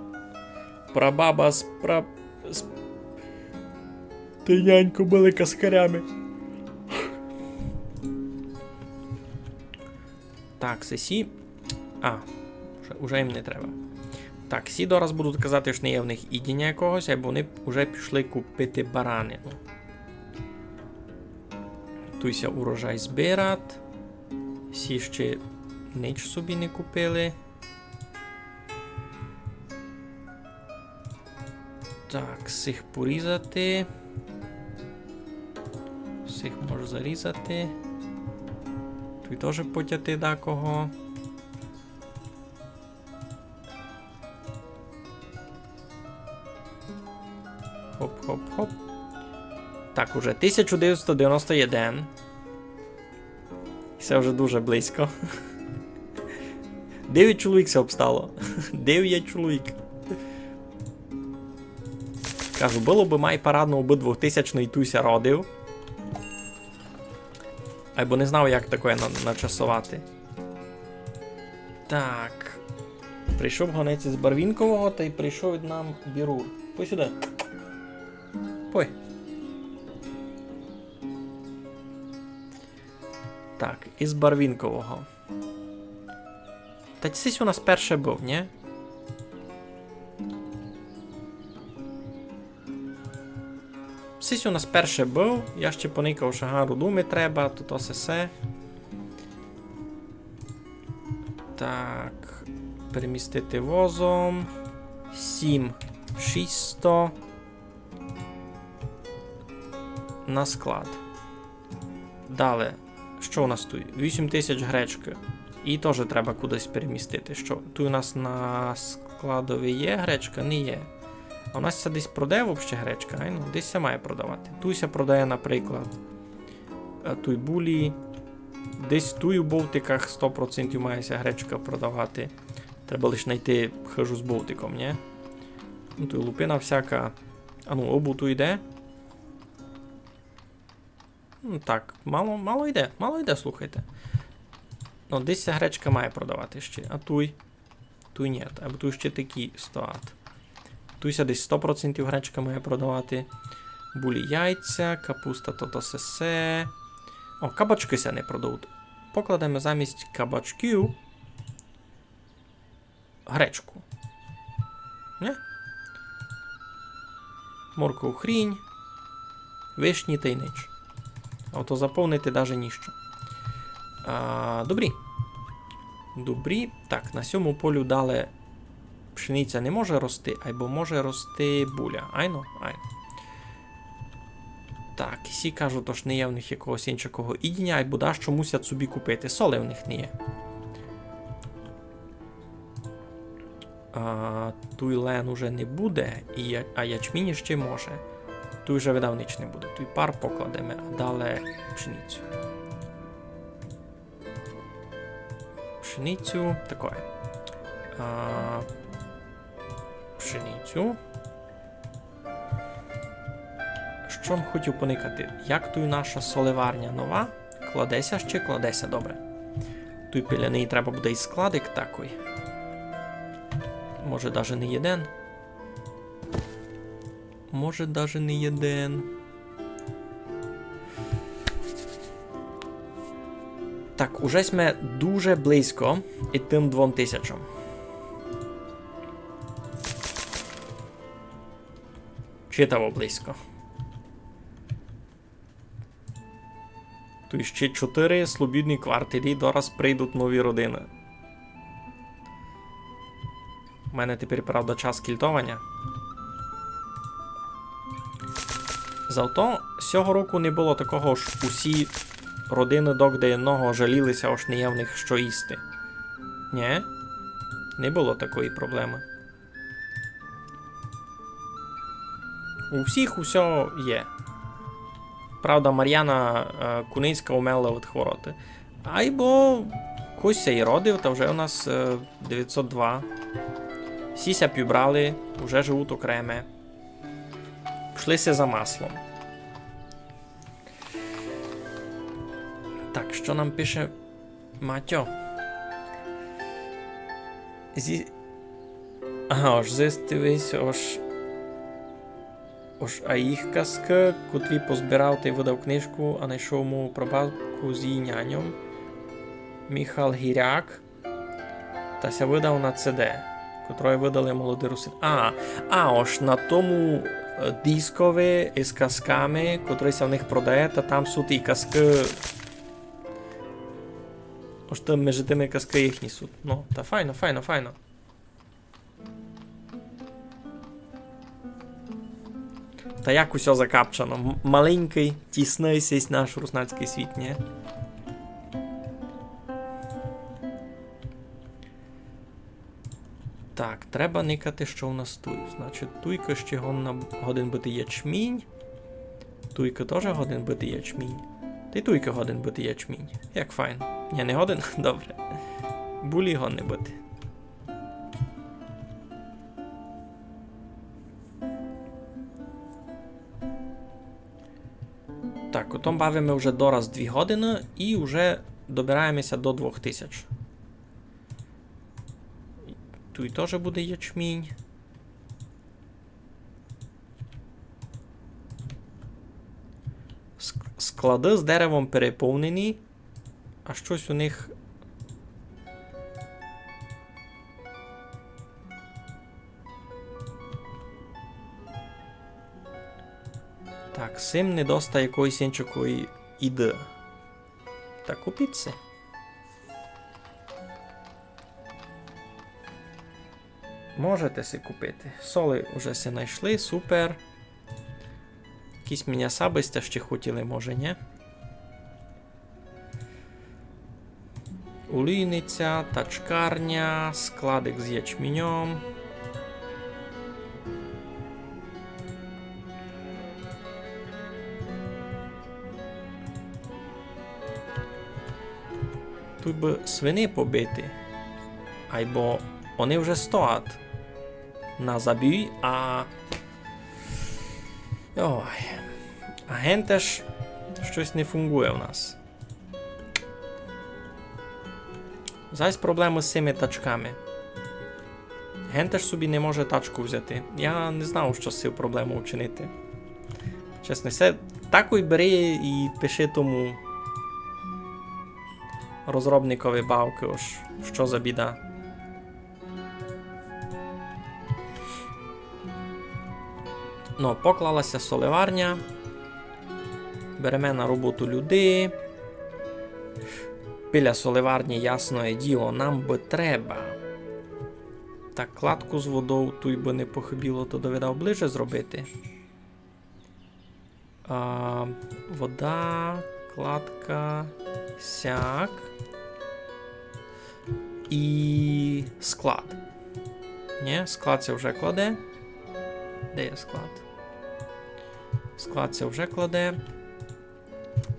прабаба з пра-, з, та нянько были каскарями. Так, сесі. А, уже, уже їм не треба. Так, сі дораз будуть казати, што не є в них їдіня якогось, айбо они уже пішли купити баранину. Туй ся урожай збират. Сі ще нич собі не купили. Так, сих порізати. Сих можу зарізати. Туй тоже потяти дакого. Хоп, хоп, хоп. Так, уже тисяча девятсот девяносто один. Се вже дуже близько. Девять чоловік ся обстало. Девять чоловік. Кажу, было бы май парадно, обы двохтисячный туй ся родив. Айбо не знав, як такоє на-, начасовати. Так. Прийшов гонець із Барвінкового, тай прийшов ид нам Бірур. Пой сюды. Пой. Так, із Барвінкового. Та сись у нас перше быв, нє? Сись у нас перше быв, я ще поникав, што, ага, руду ми треба, то, то се, се. Так, перемістити возом. Сім шістсто. на склад. Дале, што у нас туй? Вісім тисяч гречкы. І тоже треба кудись перемістити. Што, туй у нас на складови є гречка? Не є. А у нас ся десь продає вообще гречка, айно? Десь ся має продавати. Туй ся продає, наприклад, е, туй булі. Десь туй у бовтиках сто процентів має ся гречка продавати. Треба лиш найти хыжу з бовтиком, нї? Ну, туй лупина всяка. А ну, обу туй йде. Ну, так, мало, мало йде, мало йде, слухайте. Ну, десь ся гречка має продавати ще, а туй? Туй нї, або туй ще такі стоять. Туй ся десь сто процентів гречка має продавати. Булі, яйця, капуста, то, то сесе. О, кабачкы ся не продавуть. Покладеме замість кабачків гречку. Нї? Морков, хрінь, вишні тай нич. А ото заповнити даже ніщо. А, добрі. Добрі. Так, на сьому полю дале пшениця не може рости, айбо може рости буля. Айно? Айно. Так, і сі кажуть, ож не є в них якогось іншого їдіня, айбо дашто мусять собі купити. Соли в них не є. А, туй лен уже не буде, і я-, а ячмінь ще може. Туй вже, видав, нич не буде. Туй пар покладеме, а дале пшеницю. Пшеницю, такоє. А, пшеницю. Што м хотів поникати? Як туй наша соливарня нова? Кладе ся ще, кладе ся, добре. Туй біля неї треба буде і складик такый. Може, даже не єден. Може, даже не єден. Так, уже сьме дуже близько ид тым двом тисячам. Читаво близько. Туй ще чотыри слобідні кварталі, дораз прийдуть нові родины. У мене тепер, правда, час кільтованя. Зато сього року не было такого, ож усі родины догде єдного жаліли ся, ож не є в них што їсти. Нє? Не было такої проблемы. У всіх усьо є. Правда, Мар'яна, е, Куницька умерла од хвороты. Айбо кось ся і родив, та вже у нас, е, девятсот два. Всі ся пібрали, вже живуть окреме. Пішли ся за маслом. Так, што нам пише Матьо? Зі-, ага, ож зистив єсь, ож, ож а їх казкы, котрі позбирав тай выдав книжку, а найшов му прабабку з її няньом. Михал Гіряк. Та ся выдав на С Д, котроє выдали Молоді русины. А, а, ож на тому, е, дискови із казками, котрый ся в них продає, та там суть і казкы. Ож там межи тыми казкы їхні суть. Ну, та файно, файно, файно. Та як усьо закапчано. М-, маленькый, тісный сись наш руснацькый світ, нє? Так, треба никати, што у нас туй. Значить, туйка ще годна б-, годен быти ячмінь. Туйка тоже годен быти ячмінь. Тай туйка годен быти ячмінь. Як файно. Нє, не годен? Добре. Булі годни быти. Так, отом бавиме вже дораз дві годины і вже добираєме ся до двох тисяч. Туй тоже буде ячмінь. Ск-, склады з деревом переповнені. А штось у них. Так, сим не доста якоїсь іншої їды. Та купіть си. Можете си купити. Соли уже си найшли, супер. Якісь мене сабисте ще хотіли, може, нї? Олійниця, тачкарня, складик з ячменьом. Туй бы свиней побити. Айбо они вже стоять на забій, а... Ой. А гентеш штось не фунґує у нас. Зась проблемы з сими тачками. Гентеш собі не може тачку взяти. Я не знав, што з сив проблемов учинити. Чесно, се такой бери і пиши тому розробникови бавкы, ож што за біда. Но, поклала ся соливарня. Береме на роботу людей. Біля соливарні, ясноє діло, нам бы треба. Так, кладку з водов туй бы не похыбіло, то довидав ближе зробити. А, вода, кладка, сяк. І склад. Нї, склад ся вже кладе. Де є склад? Склад ся вже кладе.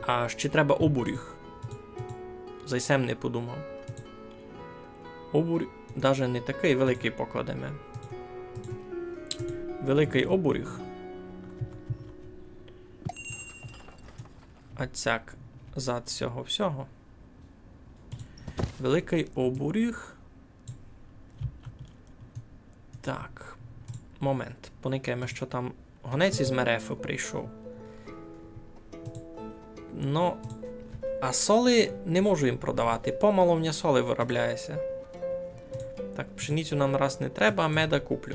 А ще треба обурюх. За се м не подумав. Обурюх даже не такый великый покладеме. Великый обурюх. А цяк зад сього всього. Великый обурюх. Так. Момент. Поникаєме, што там. Гонець із Мерефы прийшов. Но, а соли не можу їм продавати. Помало в ня соли вырабляє ся. Так, пшеницю нам раз не треба, меда куплю.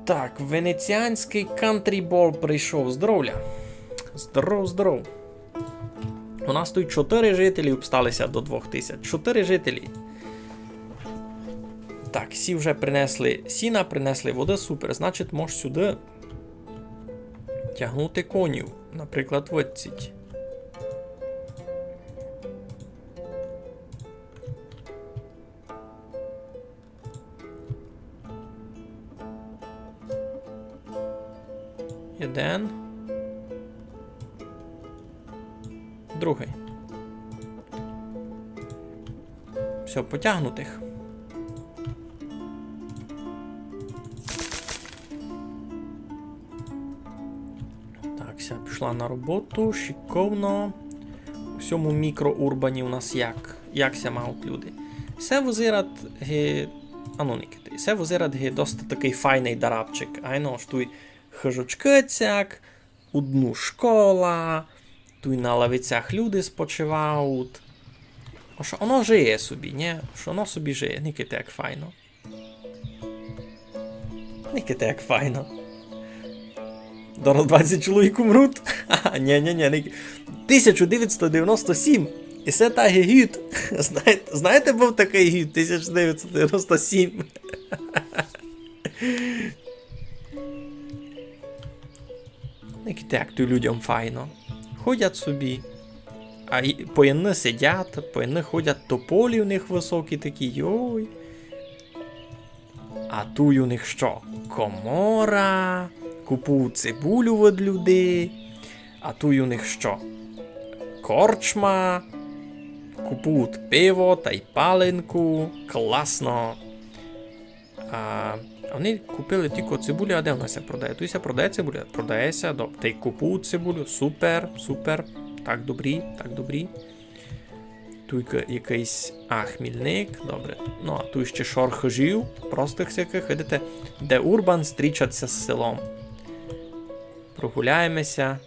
Так, венеціанськый кантрібол прийшов. Здоровля. Здоров, здоров. У нас туй чотыри жителі обстали ся до двох тисяч. Чотыри жителі. Так, сі вже принесли сіна, принесли воды, супер. Значить, мож сюды тягнути конів. Наприклад, вот сіть. Єден. Другый. Всьо, потягнутых. Так, ся пішла на роботу, шиковно. У сьому мікроурбані у нас як? Як ся мають люди? Се визират ги... Ану, никайте. Се визират ги доста такый файный дарабчик. Айно, ож туй хыжочкы цяк, удну школа, туй на лавицях люди спочивають. Ож оно жиє собі, нї? Ож оно собі жиє, никайте, як файно. Никайте, як файно. Дораз двадцять чоловік умруть. Ха-ха, нї, нї, нї, ник-, тисяча девятсот девяносто сім. І се так гіт. Знаєте, знаєте, быв такый гіт, тисяча девятсот девяносто сім. Никайте, як туй людям файно. Ходять собі. А і по єдны сидять, по єдны ходять, тополі у них высокі такі, йой. А туй у них што? Комора, купують цибулю від людей. А туй у них што? Корчма, купують пиво тай паленку. Класно. А, они купили тілько цибулю, а де вона ся продає? Туй ся продає цибуля? Продає ся, до-, тай купують цибулю, супер, супер, так добрі, так добрі. Туй ка-, якыйсь, а, хмільник, добре. Ну, а туй ще шор хыжів, простых всякых, видите, де урбан стрічать ся з селом. Прогуляєме ся.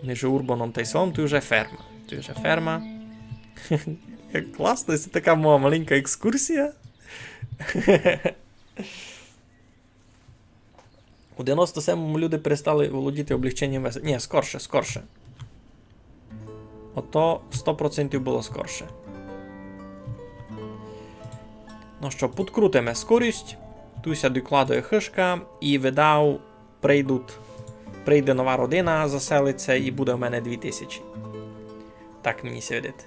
Межи урбаном тай селом, туй уже ферма. Туй уже ферма. Як класно, се така моя маленька екскурсія. У девяносто семому люди перестали володіти облегченням веса. Нї, скорше, скорше. Ото сто процентів было скорше. Ну што, підкрутиме скорість. Туй ся докладує хыжка і, видав, прийдуть, прийде нова родина, заселиться і буде в мене дві тисячі. Так мені ся видить.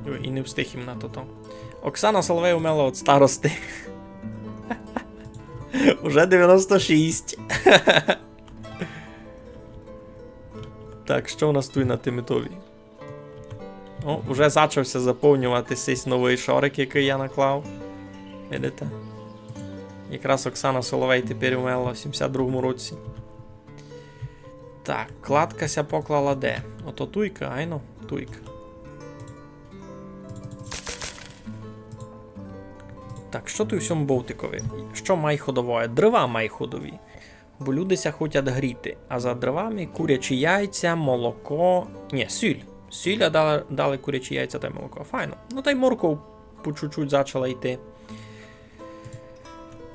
Ой, і не встиг їм на тото. Оксана Соловей умерла від старости. Уже девяносто шість. Так, што у нас туй на тимитові? О, уже зачав ся заповнювати сись новый шорик, якый я наклав. Видите? Якраз Оксана Соловей тепер умерла в сімдесят другому році. Так, кладка ся поклала де? Ото туйка, айно, туйка. Так, што туй у сьому бовтикови? Што май ходовоє? Дрова май ходові. Бо люди ся хотять гріти. А за дровами курячі яйця, молоко. Нї, сіль. Сіль, а далі, далі курячі яйця тай молоко. Файно. Ну, тай морков по чуть-чуть зачала йти.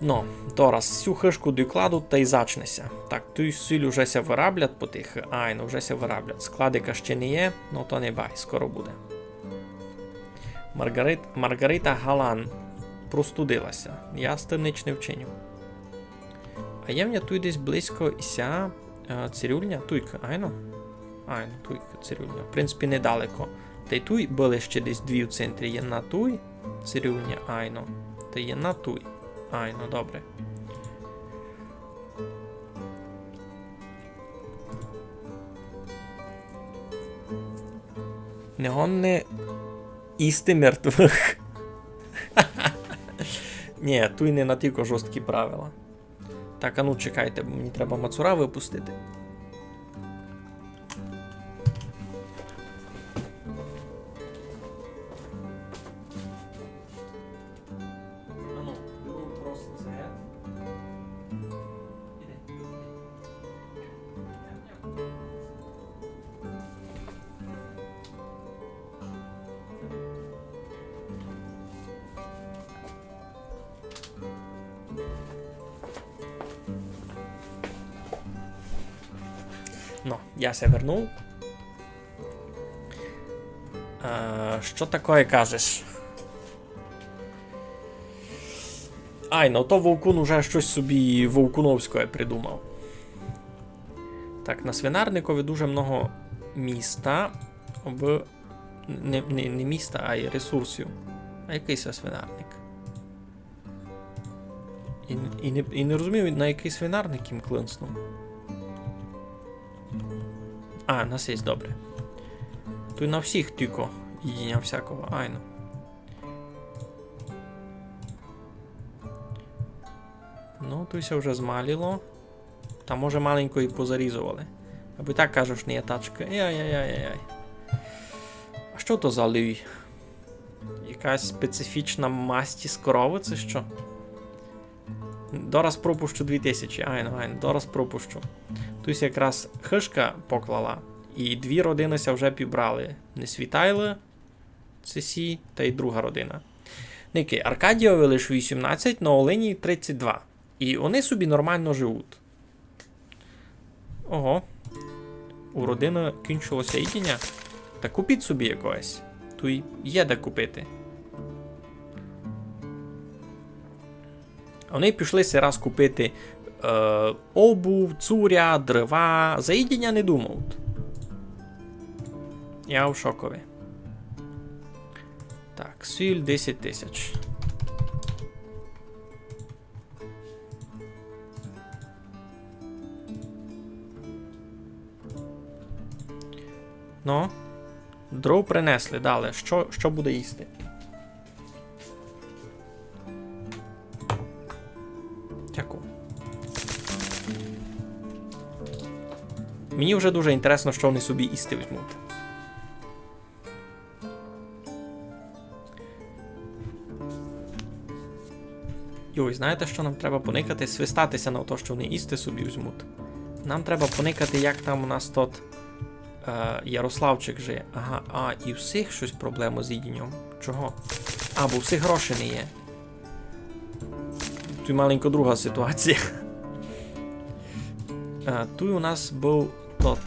Ну, дораз сю хыжку докладуть, тай зачне ся. Так, туй сіль уже ся выраблять потихы. Айно, уже ся выраблять. Складика ще не є, ну то не бай, скоро буде. Маргарит-, Маргарита Галан простудила ся. Я з тым нич не вчиню. А є в ня туй десь близько ся, е, цирюльня? Туйка, айно? Айно, туйка цирюльня. В принципі, недалеко. Тай туй были ще десь дві в центрі. Єдна туй, цирюльня, айно. Тай єдна туй. Айно, добре. Не годні їсти мертвых. Нї, туй не натілько жорсткі правила. Так, а ну чекайте, бо мені треба мацура выпустити. Ану, беру просто це. Іди. Ну, я ся вернув. А, што такоє кажеш? Ай, ну то Вовкун уже штось собі вовкуновськоє придумав. Так, на свинарникови дуже много міста. Об-, не, не, не міста, ай ресурсів. А якый се свинарник? І, і не, і не розумію, на якый свинарник їм клинцнув. А, на сись, добре. Туй на всіх тілько їдіня всякого, айно. Ну, туй ся вже змаліло. Та може маленько і позарізовали. Або і так кажу, што не є тачка. Яй-яй-яй-яй. А што то за луй? Якась специфічна масть із коровы, ци што? Дораз пропущу дві тисячі, айно, айно, дораз пропущу. Туй ся якраз хыжка поклала, і дві родины ся вже пібрали. Не світайлы, се сі, тай друга родина. Никай, Аркадіови лиш вісімнадцять, но Олені тридцять два. І они собі нормално живуть. Ого. У родины кінчило ся їдіня. Та купіть собі якоєсь. Туй є де купити. А они пішли си раз купити, е, обув, цуря, дрова. За їдіня не думавуть. Я в шокови. Так, сіль десять тисяч. Ну, дров принесли, далі. Што, што буде їсти? Дякую. Мені вже дуже інтересно, што они собі їсти возьмуть. Йой, знаєте, што нам треба поникати? Свистати ся на то, што они їсти собі возьмуть. Нам треба поникати, як там у нас тот, е, Ярославчик жиє. Ага, а, і у всіх штось проблема з їдіньом. Чого? А, бо у всіх грошей не є. Туй маленько друга ситуація. Е, туй у нас быв тот,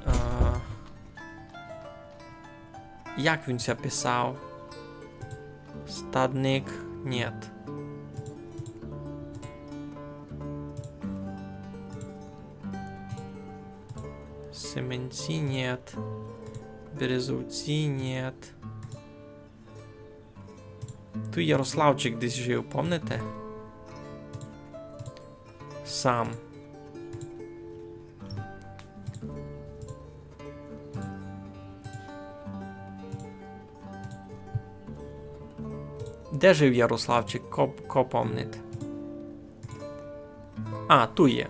е, Як він ся писав? Стадник? Нєт. Семенці? Нєт. Березовці? Нєт. Туй Ярославчик десь жив, помните? Сам. Де жив Ярославчик? Ко, ко помнить? А, туй є.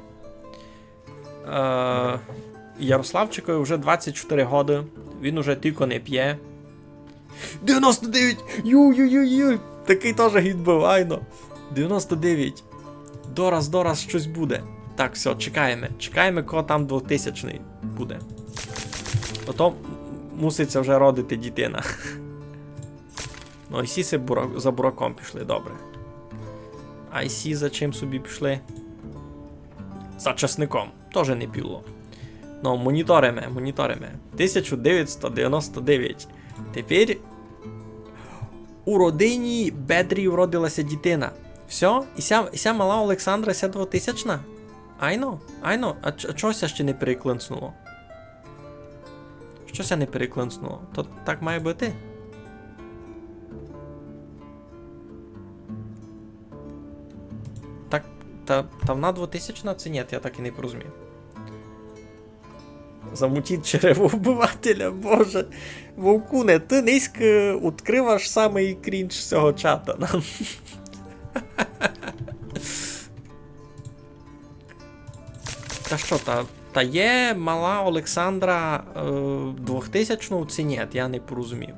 Е, Ярославчикові вже двадцять чотири годы. Він уже тілько не пє. Девяносто девять! Ю-ю-ю-ю! Такый тоже гід быв, айно. Девяносто девять. Дораз, дораз штось буде. Так, всьо, чекаєме. Чекаєме, кого там двохтисячный буде. Ото мусить ся вже родити дітина. Ну, і сі се бура-, за бураком пішли, добре. А і сі за чим собі пішли? За часником. Тоже не піло. Ну, моніториме, моніториме. Тисяча девятсот девяносто девять. Тепер у родині Бедрів родила ся дітина. Всьо? І ся, і ся мала Олександра, ся двотисячна? Айно, айно, а ч-, а чого ся ще не переклинцнуло? Што ся не переклинцнуло? То так має быти? Так, та, та вона двотисячна ци нєт, я так і не порозумів. Замутіть чрево обывателя, Боже. Вовкуне, ты нынька открываш самый крінж сього чата нам. Та што, та, та є мала Олександра, е, двохтисячнов ци нєт, я не порозумів.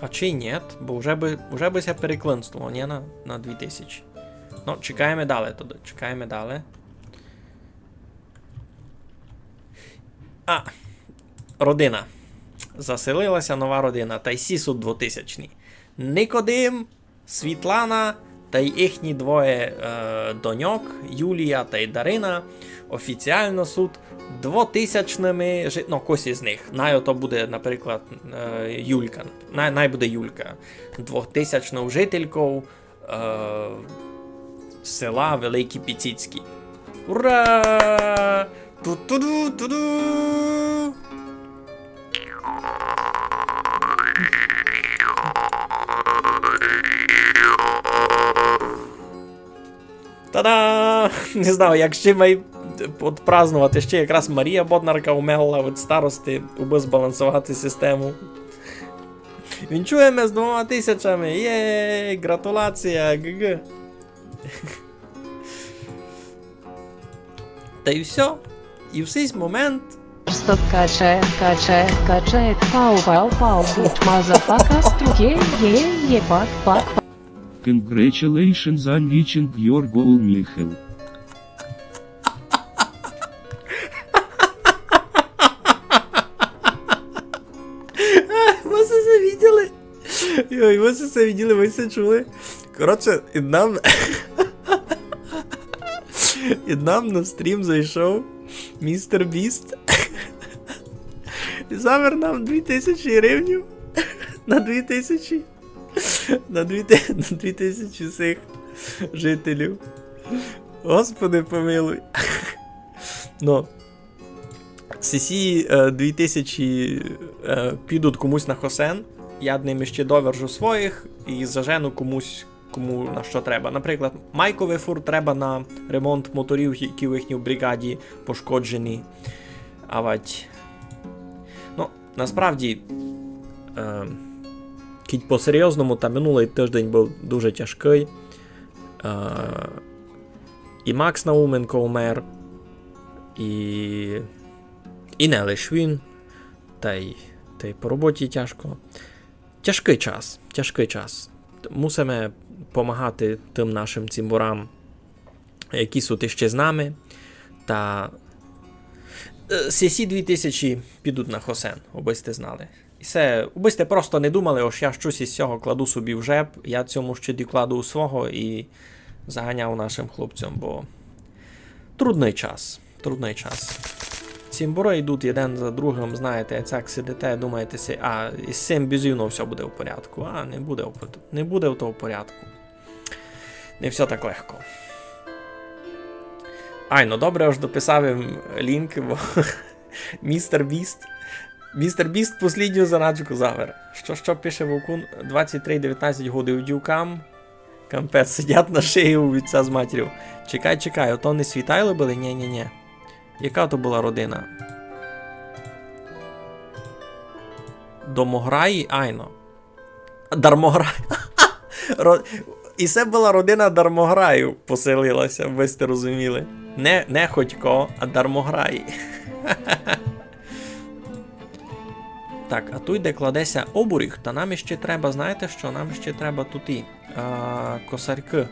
А чи й нєт? Бо вже бы, вже бы ся переклинцнуло, нє, на, на дві тисячі. Ну, чекаєме дале тоді, чекаєме дале. А, родина. Заселила ся нова родина, та й сі суть двотисячні. Никодим, Світлана та й їхні двоє, е, доньок, Юлія та й Дарина, офіціално суть двотисячными жи-, ну, кось із них. Най ото буде, наприклад, е, Юлька. Най, най буде Юлька. Двохтисячнов жительков, е, села Великі Піціцькі. Ура! Ту-ту-ду, ту-ду! Та-да! Не знаю, як ще май отпразнувати. Ще якраз Марія Боднарка умерла від старости, убы збалансовати систему. Вінчуєме з двома тисячами! Єй! Гратулація! Г-г! Та й всьо. І в сей момент... Стоп, каче, каче, каче, пау, пау, пау, bitch, motherfucker, струке, є, є, пак, пак, пак. Congratulations on reaching your goal, Михаил. Вы всьо це виділи? Йой, вы всьо це виділи, вы всьо чули? Коротше, і нам, і нам на стрім зайшов містер Біст. І завер нам дві тисячі гривнів. На дві тисячі. На дві ти-, на дві тисячі сих жителів. Господи помилуй. Ну, сесі, е, дві тисячі, е, підуть комусь на хосен. Я ними ще довержу своїх і зажену комусь, кому на што треба. Наприклад, Майкови фурт треба на ремонт моторів, які в їхній бригаді пошкоджені. Авать. Ну, насправді, е, кідь по-серйозному, та минулый тыждень быв дуже тяжкый. Е, і Макс Науменко умер, і, і не лиш він, та й, та й по роботі тяжко. Тяжкый час, тяжкый час. Мусиме помагати тым нашым цімборам, які суть іще з нами. Та, е, сесі дві тисячі підуть на хосен, обы сьте знали. І се, обы сьте просто не думали, ож я штось із сього кладу собі в жеб, я цьому ще докладу у свого, і заганяв нашым хлопцям, бо трудный час, трудный час. Цімборы йдуть єден за другым, знаєте, як сидите, думаєте си, а, із сим бізівно всьо буде в порядку. А, не буде в пор-, не буде в того порядку. Не всьо так легко. Ай, ну добре, ож дописав им лінк, бо Містер Біст. Містер Біст послідню заначку завер. Што, што пише Вовкун? Двадцять три девятнадцять годив дівкам. Кампець, сидять на шиї у вітця з матір'ю. Чекай, чекай, ото не Світайлы были? Нє, нє, нє. Яка то была родина? Домограї? Айно. Дармограї. Ро-, і се была родина Дармограїв поселила ся, вы сьте розуміли. Не, не Ходько, а Дармограї. Так, а туй, де кладе ся обуріг, та нам іщи треба, знаєте што? Нам іщи треба туті, а, косарькы.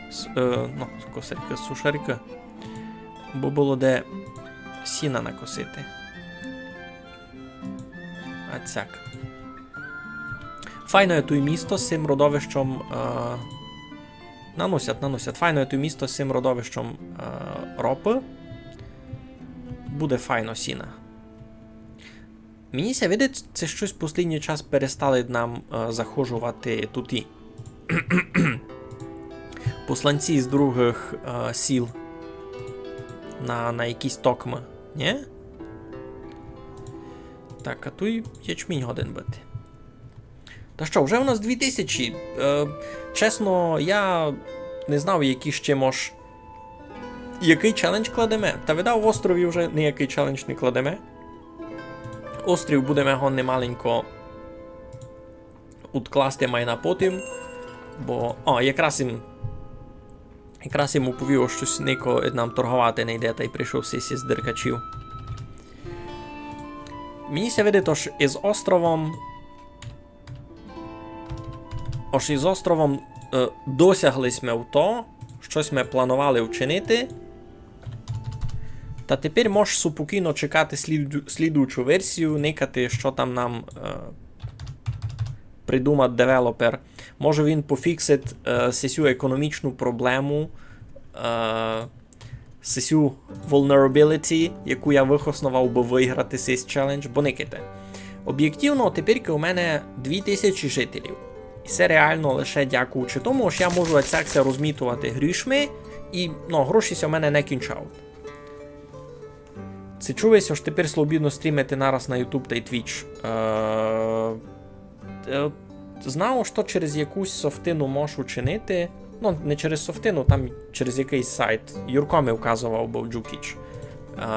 С-, е, ну, косарькы, сушарькы. Бо было де сіна накосити. А цяк. Файно є туй місто з сим родовищом, е, наносять, наносять. Файно є туй місто з сим родовищом, е, ропы. Буде файно сіна. Мені ся видить, се штось послідній час перестали нам, е, захожовати туті посланці з другых, е, сіл на, на якісь токмы, нє? Так, а туй ячмінь годен быти. Та што, вже у нас дві тисячі. Е, чесно, я не знав, які ще мож, якый челендж кладеме. Та видав, в острові вже ниякый челендж не кладеме. Острів будеме го немаленько удкласти май на потім, бо, о, якраз им, якраз им уповів, ож штось нико нам торговати не йде, тай прийшов сись із деркачів. Мені ся видить, ож із островом, ож із островом, е, досягли сьме в то, што сьме планували вчинити. Та тепер можеш супокійно чекати сліду-, слідуючу версію, никати, што там нам, е, придумать девелопер. Може він пофіксить, е, сесю економічну проблему, е, сесю vulnerability, яку я выхосновав, бы выграти сей челендж, бо никайте. Обєктивно, теперь у мене дві тисячі жителів. І се реално лише дякуючи тому, ож я можу ацяк ся розмітовати грішми, і, ну, гроші ся у мене не кінчають. Ци чує ся, ож теперь слобідно стрімити нараз на YouTube тай Twitch. Е, е, знав, што через якусь софтину можеш учинити. Ну, не через софтину, там через якыйсь сайт. Юрко ми вказовав быв Джукіч,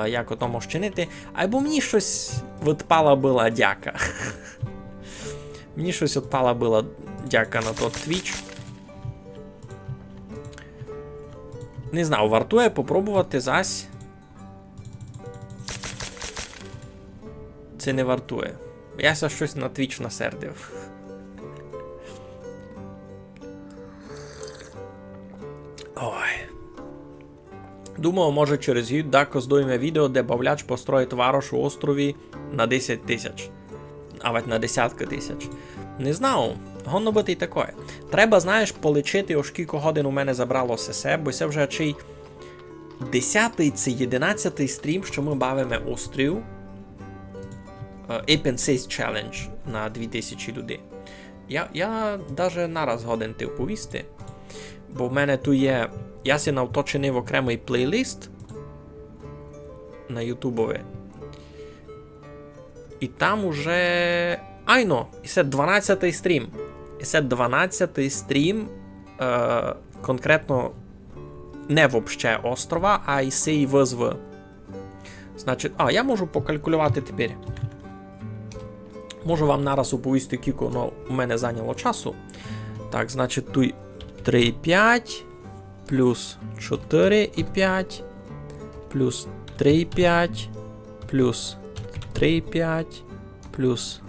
е, як ото можеш чинити. Айбо мені штось відпала была дяка. Мені штось відпала была дяка на тот Twitch. Не знав, вартує попробовати зась. Ци не вартує. Я ся штось на Twitch насердив. Ой. Думав, може, через гід дако здойме відео, де бавляч построїть варош у острові на десять тисяч. Авадь на десяткы тисяч. Не знав. Годно быти й такоє. Треба, знаєш, полічити, ож кілько годин у мене забрало сесе, бо се вже чий десятый ци єдинадцятый стрім, што мы бавиме острів. Е, Ape Escape Challenge на дві тисячі людей. Я, я даже нараз годен ти оповісти. Бо в мене туй є, я си на то чинив окремый плейліст на Ютубови. І там уже, айно, і се дванадцятый стрім. І се дванадцятый стрім, е, конкретно не вообще острова, а і сей вызвы. Значить, а, я можу покалькулювати тепер. Можу вам нараз оповісти, кілько воно у мене зайняло часу. Так, значить, туй три і пять, плюс чотири і пять, плюс три і пять, плюс три і пять, плюс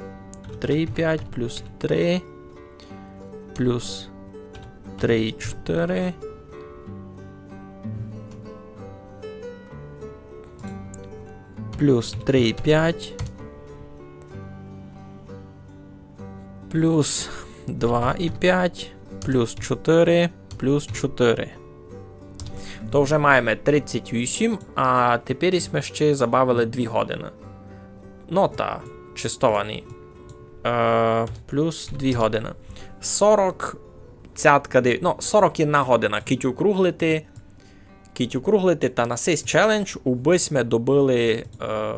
три і пять, плюс три, плюс три і чотири, плюс три і пять, плюс два і пять, плюс чотири, плюс чотыри. То вже маєме тридцять вісім, а тепер сьме ще забавили дві годины. Ну та, честовані. Е, плюс дві годины. Сорок, цятка дев-, ну, сорок єдна година. Кідь округлити, кідь округлити, та на сись челендж убы сьме добили, е,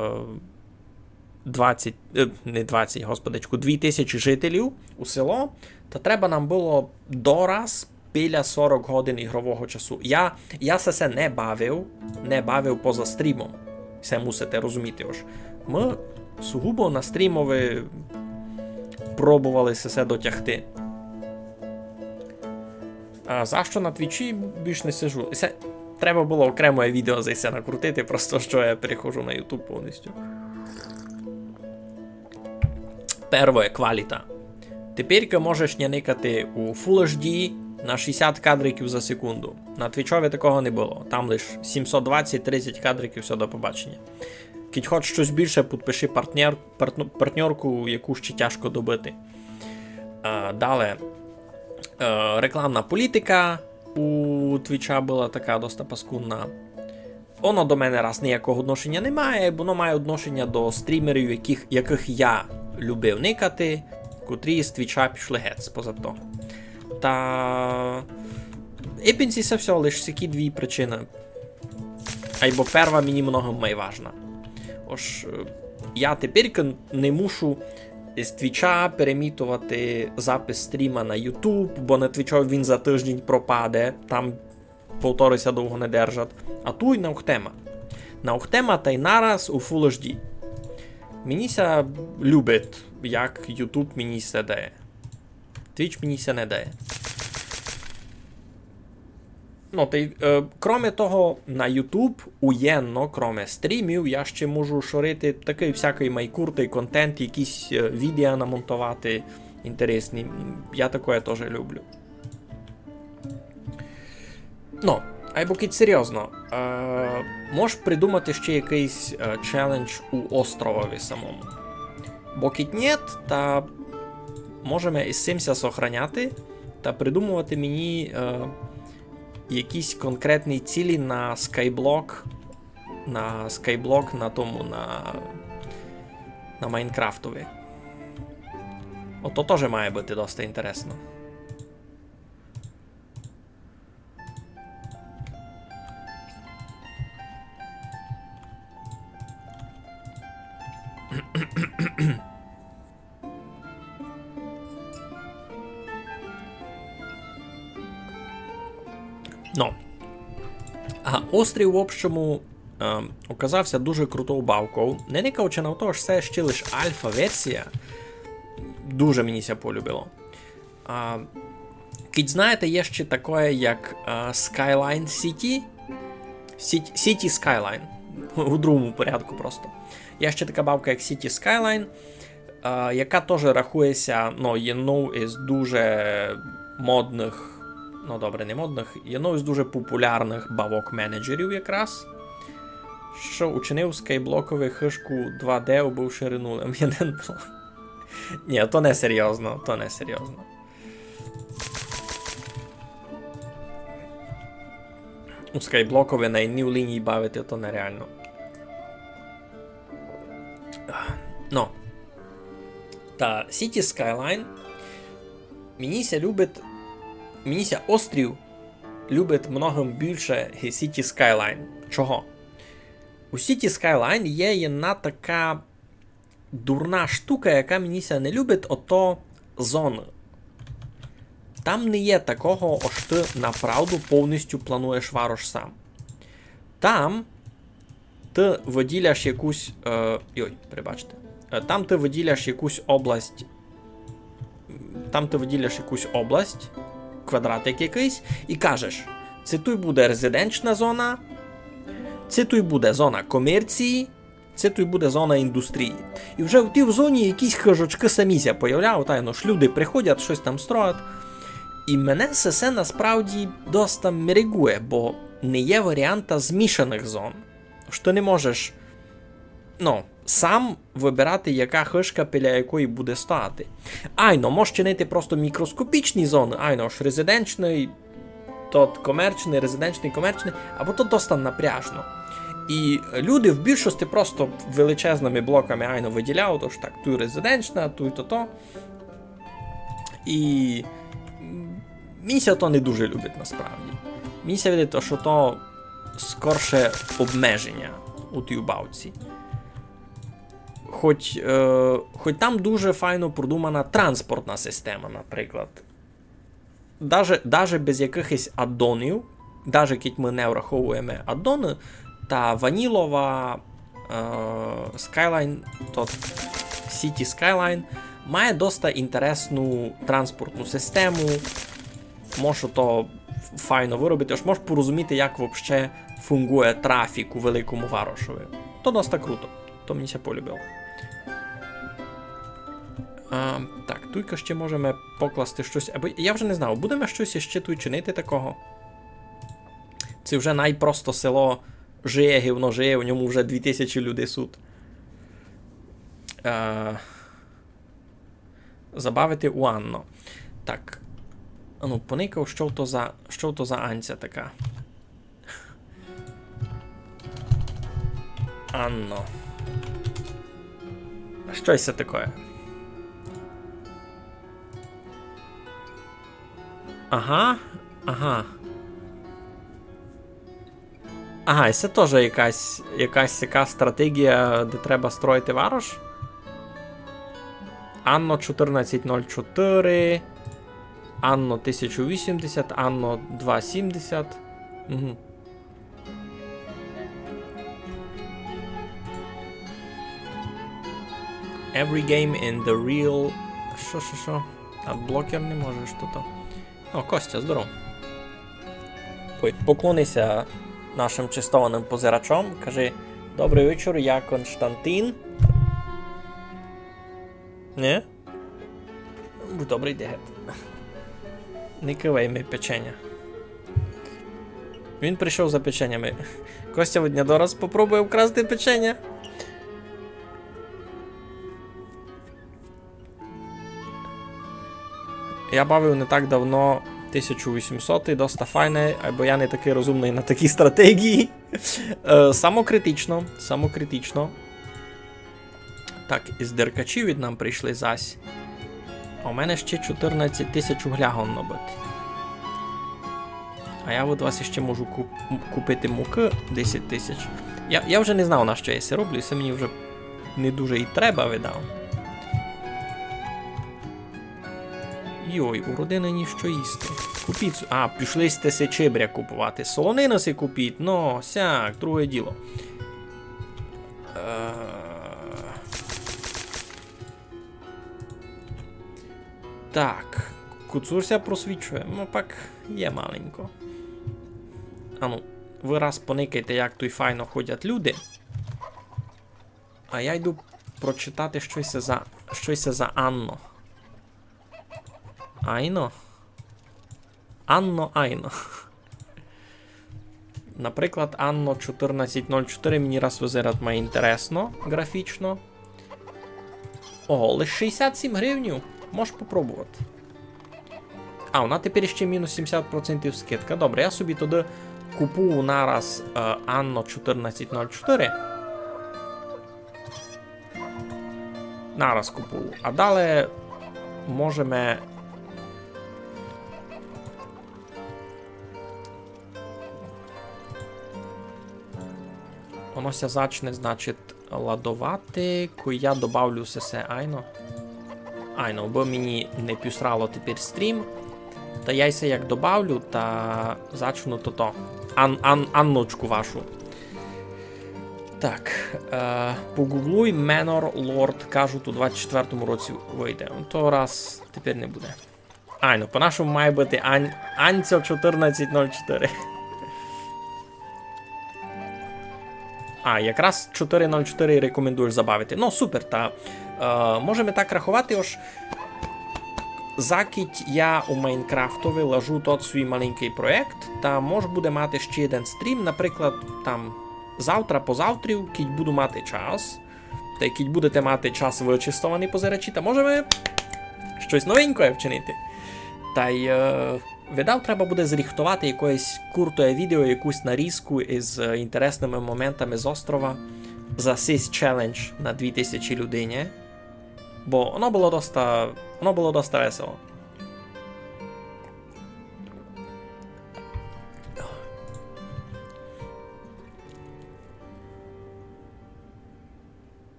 двадцять, е, не двадцять, господичку, дві тисячі жителів у село, та треба нам было дораз біля сорок годин ігрового часу. Я, я се, се не бавив, не бавив поза стрімом. Се мусите розуміти, ож мы сугубо на стрімови пробовали се, се дотягти. А за што на Твічі більш не сижу? Се, треба было окреме відео за се накрутити, просто што я перехожу на YouTube повністю. Первоє, кваліта. Теперь можеш ня никати у Full H D на шістдесят кадриків за секунду. На Твічови такого не было. Там лиш сімсот двадцять, тридцять кадриків, всьо, до побачення. Кідь хоч штось більше, підпиши партнер, партну-, партнерку, яку ще тяжко добити. А, дале. Е, рекламна політика у Твіча была така доста паскудна. Оно до мене раз ніякого одношеня не має, воно має одношеня до стрімерів, якых, якых я любив никати, котрі з Твіча пішли геть поза то. Та ипенці се всьо, лиш сякі дві причины. Айбо перва мені много май важна. Ож, е, я теперь не мушу з Твіча перемітовати запис стріма на YouTube, бо на Твічови він за тыждень пропаде, там повтори ся довго не держать. А туй наухтема. Наухтема тай нараз у Full H D. Мені ся любить, як YouTube мені ся дає. Twitch мені ся не дає. Ну, тай, е, кроме того, на YouTube уєдно, кроме стрімів, я ще можу шорити такый всякый май куртый контент, якісь, е, відео намонтовати інтересні. М, я такоє тоже люблю. Ну, айбо кідь серйозно, е, мож придумати ще якыйсь, е, челендж у островови самому. Бо кідь нєт, та можеме із сим ся сохраняти та придумовати мені, е, якісь конкретні цілі на Skyblock, на Skyblock, на тому, на, на Майнкрафтови. Ото тоже має быти доста інтересно. Ну. А острів, в общому, е, оказав ся дуже крутов бавков. Не никаючи на то, ож се ще лиш альфа-версія, дуже мені ся полюбило. А, кідь знаєте, є ще такоє, як, а, Skyline City. Сіт-, City Skyline. У другому порядку просто. Є ще така бавка, як City Skyline, а, яка тоже рахує ся, ну, єднов із дуже модных, ну, добре, не модных, єднов із дуже популярных бавок-менеджерів якраз, што учинив Skyblocкову хыжку два Д, убывши Ренулем. Єден план. Нї, то не серйозно, то не серйозно. У Skyblocкови на єдній лінії бавити, то нереално. Ну. Та City Skyline мені ся любить, мені ся острів любить многым більше, ги City Skyline. Чого? У City Skyline є єдна така дурна штука, яка мені ся не любить, ото зоны. Там не є такого, ож ты направду повністю плануєш варош сам. Там ты выділяш якусь, е, йой, перебачте. Е, там ты выділяш якусь область, там ты выділяш якусь область, квадратик якыйсь, і кажеш: «Ци туй буде резиденчна зона, ци туй буде зона комерції, ци туй буде зона індустрії». І вже в тій зоні якісь хыжочкы самі ся появляють, айно ж люди приходять, штось там строять. І мене се, се насправді доста мерегує, бо не є варіанта змішаных зон. Ож ты не можеш, ну, сам выбирати, яка хыжка біля якої буде стояти. Айно, можеш чинити просто мікроскопічні зоны, айно, ож резиденчный, тот комерчный, резиденчный, комерчный, айбо то доста напряжно. І люди в більшости просто величезными блоками айно выділяють, ож так, туй резиденчна, туй то-то. І, м, мені ся то не дуже любить насправді. Мені ся видить, ож то скорше обмеженя у тій бавці. Хоть, е, хоть там дуже файно продумана транспортна система, наприклад. Даже, даже без якыхось аддонів, даже кідь мы не враховуєме аддоны, та ванілова, е, Skyline, тот City Skyline, має доста інтересну транспортну систему. Мож то файно выробити, ож мож порозуміти, як вообще фунґує трафік у великому варошови. То доста круто. То мені ся полюбило. А, так, туйка ще можеме покласти штось. Айбо я вже не знав, будеме штось іще туй чинити такого? Се вже най просто село жиє, ги воно жиє, у ньому вже дві тисячі людей суть. Е, забавити у Анно. Так. Ану, поникав, што то за, што то за Анця така. Анно. А што се такоє? Ага, ага. Ага, і се тоже якась, якась така стратегія, де треба строїти варош. Анно чотирнадцять нуль чотири, Анно тисяча вісімдесят, Анно два сімдесят. Угу. Every game in the real... Што, што, што? Адблокер не може, што то? О, Костя, здоров. Ой, поклони ся нашым честованым позирачам. Кажи: «Добрый вечур, я Константин». Нє? Будь добрый, йди гет. Не кывай ми печеня. Він прийшов за печенями. Костя, водня дораз попробує вкрасти печеня. Я бавив не так давно тисяча вісімсотый, доста файный, айбо я не такый розумный на такі стратегії. Е, самокритично, самокритично. Так, із деркачів від нам прийшли зась. А у мене ще чотирнадцять тисяч угля годно быти. А я від вас ще можу куп-, м, купити мукы десять тисяч. Я, я вже не знав, на што я се роблю, і се мені вже не дуже і треба, видав. Йой, у родины ні што їсти. Купіть с-, а, пішли сьте си чебря купувати. Солонину си купіть, но, сяк, друге діло. Е, так, куцур ся просвічує. Ну, пак є маленько. Ану, вы раз поникайте, як туй файно ходять люди. А я йду прочитати, што се за, што се за Анно. Айно? Анно, айно. Наприклад, Анно чотирнадцять нуль чотири мені раз визирать май інтересно, графічно. Ого, лише шістдесят сім гривнів. Можеш попробовати. А, вона тепер іще мінус сімдесят процентів скидка. Добре, я собі тогды купую нараз, е, Анно чотирнадцять нуль чотири. Нараз купую. А дале можеме... Воно ся зачне, значить, ладовати, кой я добавлю сесе, айно. Айно, бо мені не пюсрало тепер стрім. Та я й се як добавлю, та зачну тото. Ан-, ан-, Анночку вашу. Так, е, погуглуй, Manor Lord, кажуть, у двадцять четвертому році выйде. То раз тепер не буде. Айно, по-нашому має быти Ань-, Анцьо чотирнадцять нуль чотири. А, якраз чотири нуль чотири рекомендуєш забавити. Ну, супер, та, е, можеме так раховати, ож закіть я у Майнкрафтови лажу тот свій маленькый проєкт, та мож буде мати ще єден стрім, наприклад, там, завтра, позавтрів, кідь буду мати час, та й кідь будете мати час вы, честовані позирачі, та можеме штось новенькоє вчинити. Та й, е, Видав, треба буде зріхтовати якоєсь куртоє відео, якусь нарізку із, е, інтересными моментами з острова за сись челендж на дві тисячі людині. Бо воно было доста, воно было доста весело.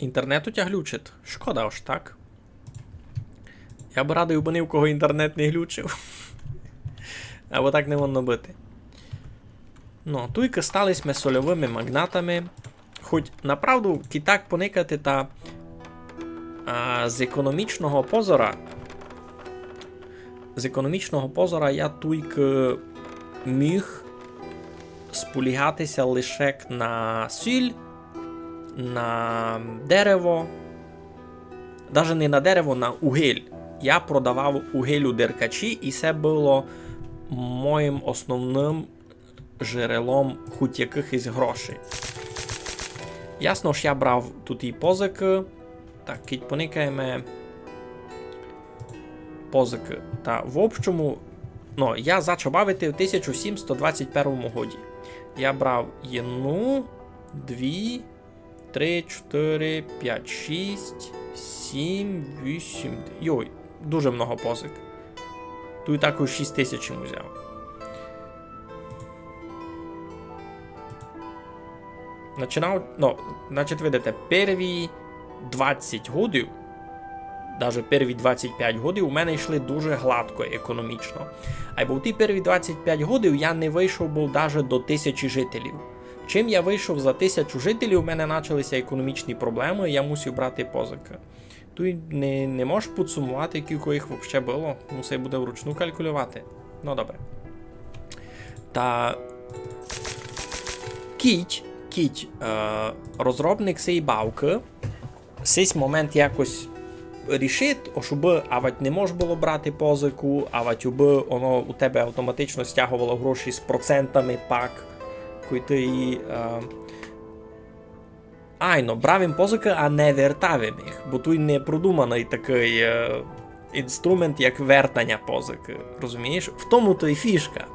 Інтернет у тя глючить. Шкода ож так. Я бы радый, убы ни в кого інтернет не глючив. Або так не годно быти. Ну, туйкы стали сьме сольовыми магнатами. Хоть направду, кідь так поникати, та, а, з економічного позора, з економічного позора я туйкы міг сполігати ся лише на сіль, на дерево, даже не на дерево, на угіль. Я продавав угіль у Деркачі, і се было моїм основным джерелом хоть якыхось грошей. Ясно, ож я брав туй і позыкы. Так, кідь поникаєме позыкы. Та в общому, ну, я зачав бавити в тисяча сімсот двадцять першому годі. Я брав єдну, дві, три, чотири, пять, шість, сім, вісім. Йой, дуже много позык. Туй такой шість тисяч им узяв. Начинав, ну, значить, видите, перві двадцять годів, даже перві двадцять пять годів у мене йшли дуже гладко економічно. Айбо в ті перві двадцять пять годів я не вийшов быв даже до тисячі жителів. Чим я вийшов за тисячу жителів, у мене начали ся економічні проблемы, я мусив брати позыкы. Туй не, не можеш підсумовати, кілько їх вообще было. Мусить буде вручну калькулювати. Ну, добре. Та кідь, кідь, е, розробник сей бавкы сись момент якось рішить, ож убы авать не мож было брати позыку, авать убы оно у тебе автоматично стяговало гроші з процентами пак, кой ты її, е, айно, брав им позыкы, а не вертав им їх, бо туй не продуманый такый, е, інструмент, як вертаня позыкы, розумієш? В тому то й фішка.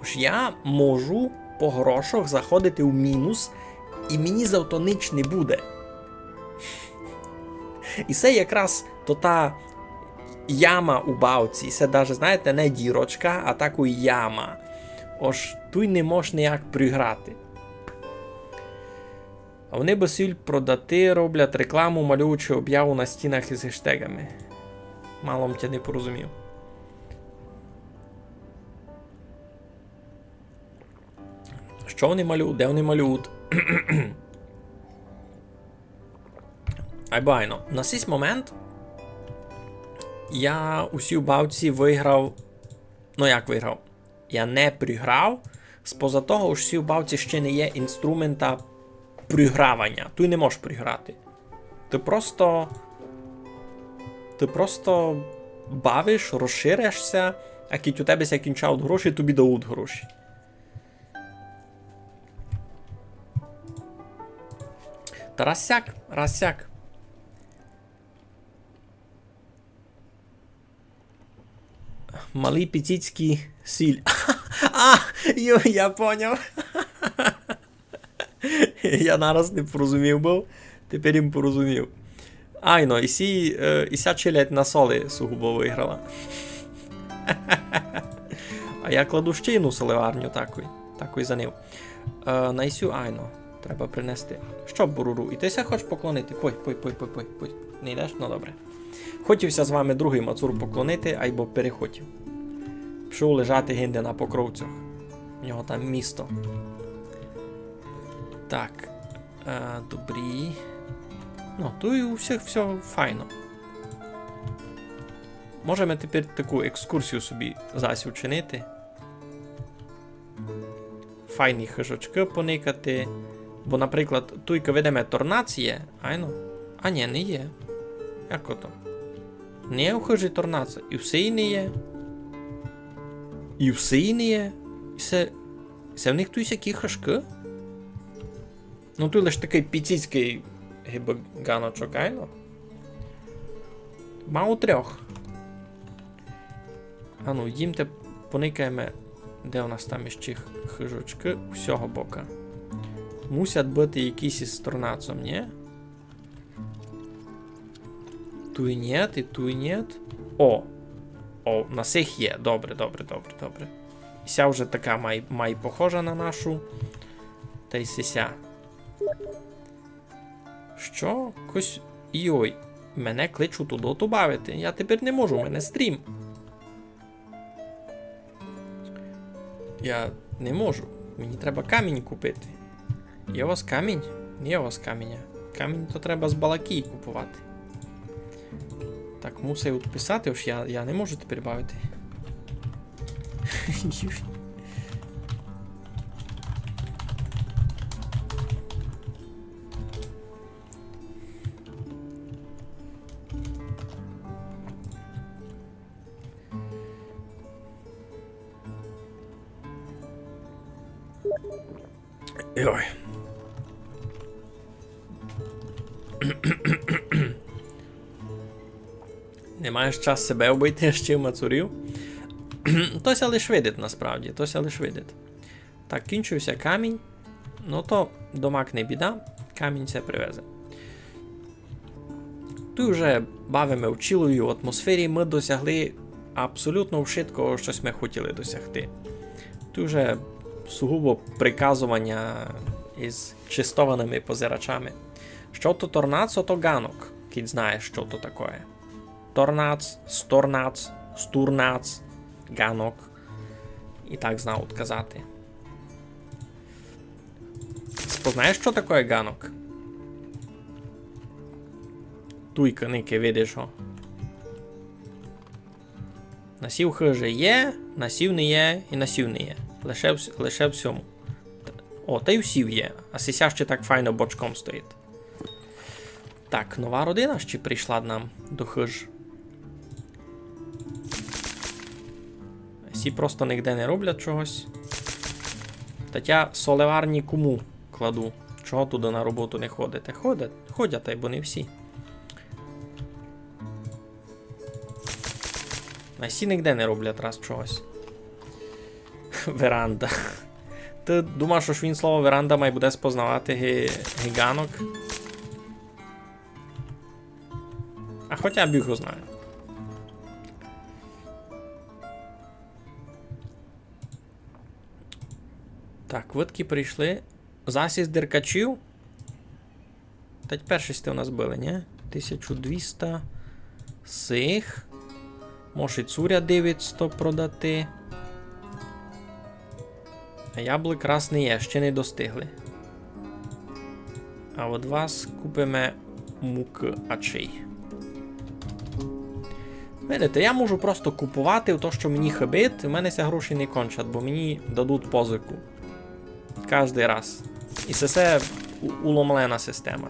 Ож я можу по грошах заходити в мінус, і мені за то нич не буде. І се якраз то та яма у бавці. Се даже, знаєте, не дірочка, а такой яма. Ож туй не мож ніяк приграти. А вони бы сіль продати, роблять рекламу, малюючи обяву на стінах із гештегами. Мало м тя не порозумів. Што вони малюють? Де вони малюють? Айбо айно. На сись момент я у сій бавці выграв. Ну, як выграв? Я не приграв. Споза того, ож у сій бавці ще не є інструмента приграваня. Туй не можеш приграти. Ты просто, ты просто бавиш, розшириш ся, а кідь у тебе ся кінчають гроші, тобі дають гроші. Та раз сяк, раз сяк. Малі піціцькі сіль. А, йо, я поняв. Я нараз не порозумів быв, тепер им порозумів. Айно, і сі, е, і ся челядь на солі сугубо выграла. А я кладу ще єдну соливарню такой, такой за ним. Е, на ісю, айно, треба принести. Што, Буруру, і ты ся хочеш поклонити? Пой, пой, пой, пой, пой, пой. Не йдеш? Ну, добре. Хотів ся з вами другый мацур поклонити, айбо перехотів. Пішов лежати гинде на покровцях. У нього там місто. Так. Е, добрі. Ну, туй у всіх всьо файно. Можеме тепер таку екскурсію собі зась учинити. Файні хижочкы поникати. Бо, наприклад, туйка видиме торнація, айно? А нї, не є. Як ото? Не є у хижі торнація. І в сей не є. І в сей не є. І се, се в них туй сякі хижкы? Ну, туй лиш такый піціцькый гибы ґаночок, айно? Мало трьох. Ану, їм те Поникаєме, де у нас там іщи х-, хижочкы. У сього бока. Мусять быти якісь із торнацом, нї? Туй нєт, і туй нєт. О! О, на сих є. Добре, добре, добре, добре. Ся вже така май, май похожа на нашу. Тай сися. Што? Кось... Йой, мене кличуть у доту бавити. Я тепер не можу, у мене стрім. Я не можу. Мені треба камінь купити. Є у вас камінь? Не є у вас каміня. Камінь то треба з Балакії купувати. Так, мусив відписати, ож я, я не можу тепер бавити. Йой. Не маєш час себе вбити, ще й мацурів? То ся лиш видить насправді, то ся лиш видить. Так, кінчився камінь. Ну то домак не біда, камінь ся привезе. Туй уже бавиме в чіловій атмосфері, мы досягли абсолютно вшытко, што сьме хотіли досягти. Туй уже сугубо приказованя із честоваными позирачами. Што то торнацо, то ґанок, кідь знаєш, што то такоє. Торнац, сторнац, стурнац, ґанок. І так знав одказати. Спознаєш, што такоє ґанок? Туйка, никай, видиш го. На сїй хыжи є, на сїй не є і на сїй не є. Лише в с-, лише в сьому. О, тай у сїй є. А сися ще так файно бочком стоїть. Так, нова родина ще прийшла нам до хыж. Сі просто нигде не роблять чогось. Та тя солеварні кому кладу? Чого туды на роботу не ходите? Ходять, ходять, тай бо не всі. А сі нигде не роблять раз чогось. Веранда. Ты думаш, ож він слово веранда май буде спознавати ги-, ги ґанок? А хотя Біг го знає. Так, видкы прийшли. Зась із деркачів. Та й перші сьте у нас были, нї? Тисячу двіста сих. Мож і цуря девятсто продати. А яблык раз не є, ще не достигли. А од вас купиме мукы ачей. Видите, я можу просто куповати то, што мені хыбить, і в мене ся гроші не кончать, бо мені дадуть позику. Каждый раз. І се, се у-, уломлена система.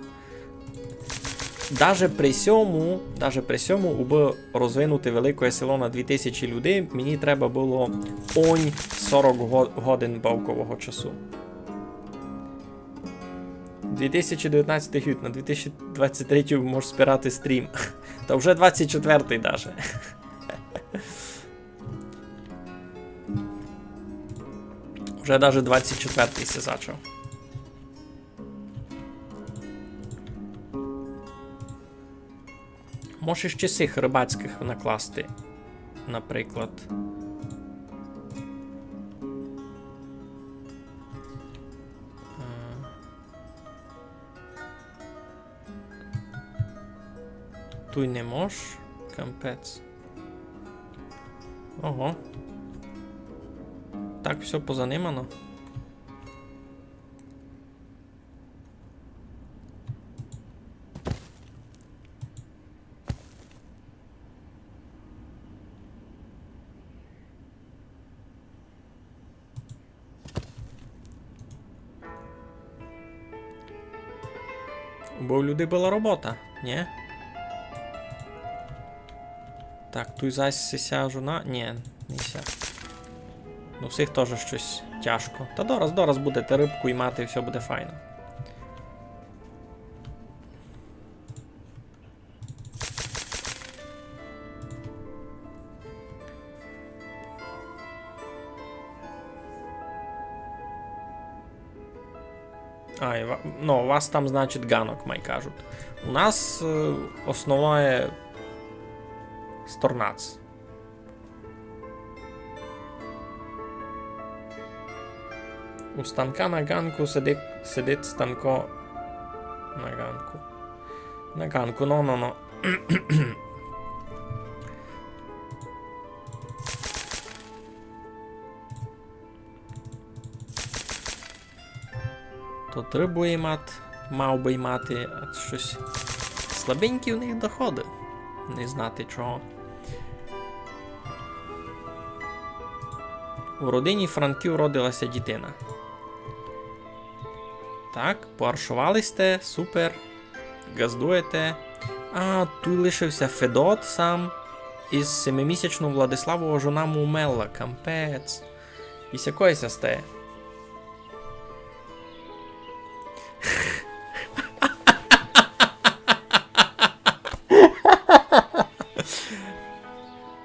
Даже при сьому, даже при сьому, убы розвинути великоє село на дві тисячі людей, мені треба было онь сорок го-, годин бавкового часу. Дві тисячі девятнадцятый гід, на дві тисячі двадцять третій можеш спирати стрім. Та вже двадцять четвертый даже. Вже даже двадцять четвертый ся зачав. Може ще сих рыбацькых накласти, наприклад. Е, Туй не мож. Капець. Ого. Так всьо позанимано. Бо у людей была робота, нї? Так, туй зась ся жона. Нї, не ся. Ну, всіх тоже штось тяжко. Та дораз, дораз будете рыбку имати, всьо буде файно. А, і ва-, ну, у вас там, значить, ґанок, май кажуть. У нас, е, основне сторнац. У Станка на ґанку сидить, сидить Станко на ґанку. На ґанку, ну, ну, ну. То треба й мат-, мав би й мати, а штось слабенькі в них доходы. Не знати чого. У родині Франків родила ся дітина. Так, поаршовали сьте, супер. Ґаздуєте. А, туй лишив ся Федот сам. Із семимісячнов Владиславова жона му умерла. Кампець. І сякоє ся стає.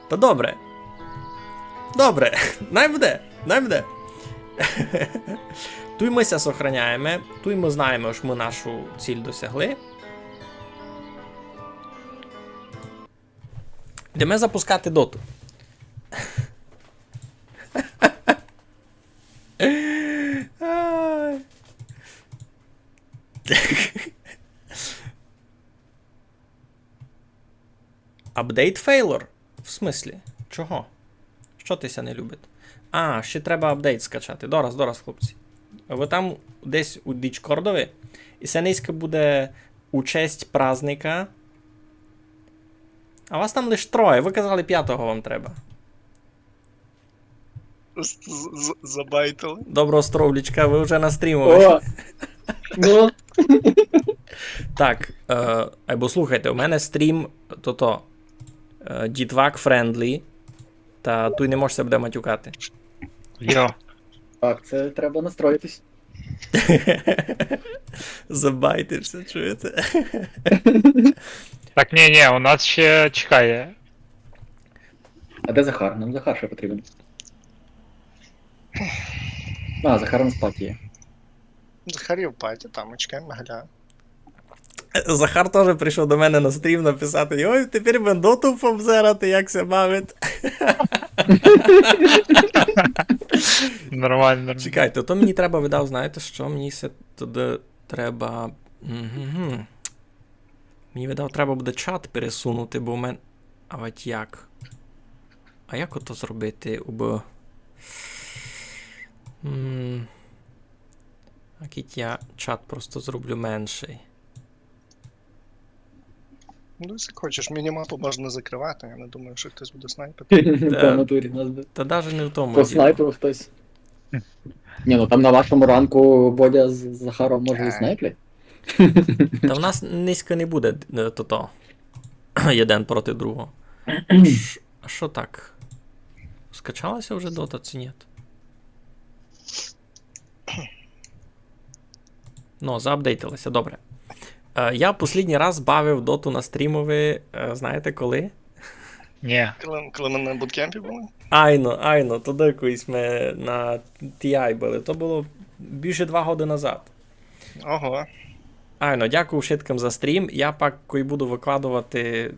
Та добре. Добре, най буде, най буде. Туй мы ся сохраняєме, туй мы знаєме, ож мы нашу ціль досягли. Йдеме запускати доту. Ай. Update failure? В смыслі? Чого? Што ти ся не любить? А, ще треба апдейт скачати. Дораз, дораз, хлопці. Вы там десь у Діскордови. І се нынька буде у честь праздника. А вас там лиш троє. Вы казали, пятого вам треба. З-, з-, з-, забайтили. Доброго здоровлячка, вы вже на стрімови. О! Ну. Так, е, айбо слухайте, у мене стрім, тото, е, дітвак френдлі, та туй не мож ся буде матюкати. Йо. Так, це треба настроїтись. Забайтився, чуєте? Так, ні, ні, у нас ще чекає. А де Захар? Нам Захар ще потрібен. А, Захар у нас в паті є. Захар є в паті, там, ми чекаємо, гля. Захар тоже прийшов до мене на стрім написати: «Ой, тепер будем доту обзирати, як ся бавить». Нормально, нормально. Чекайте, то мені треба, видав, знаєте што? Мені ся туды треба. Мгм. Мені, видав, треба буде чат пересунути, бо в мен-, а вать як? А як ото зробити, убы... М, а кідь я чат просто зроблю менший. Ну, як хочеш, мінімапу можна закривати, я не думаю, що хтось буде снайпити. Та, в натурі нас би. Та даже не в тому діло. Поснайпив хтось. Ні, ну там на вашому ранку Бодя з Захаром може і снайплять. Та в нас нынька не буде, е, тото. Єден проти другого. Ш-, а што так? Скачала ся вже дота ци ні? Ну, заапдейтила ся, добре. Е, я послїднїй раз бавив доту на стрімови, е, знаєте коли? Ні. Коли, коли ми на буткемпі были? Айно, айно, тогды, коли сьме на Ті Ай были. То было більше два годы назад. Ого. Айно, дякую вшыткым за стрім. Я пак, кой буду выкладовати,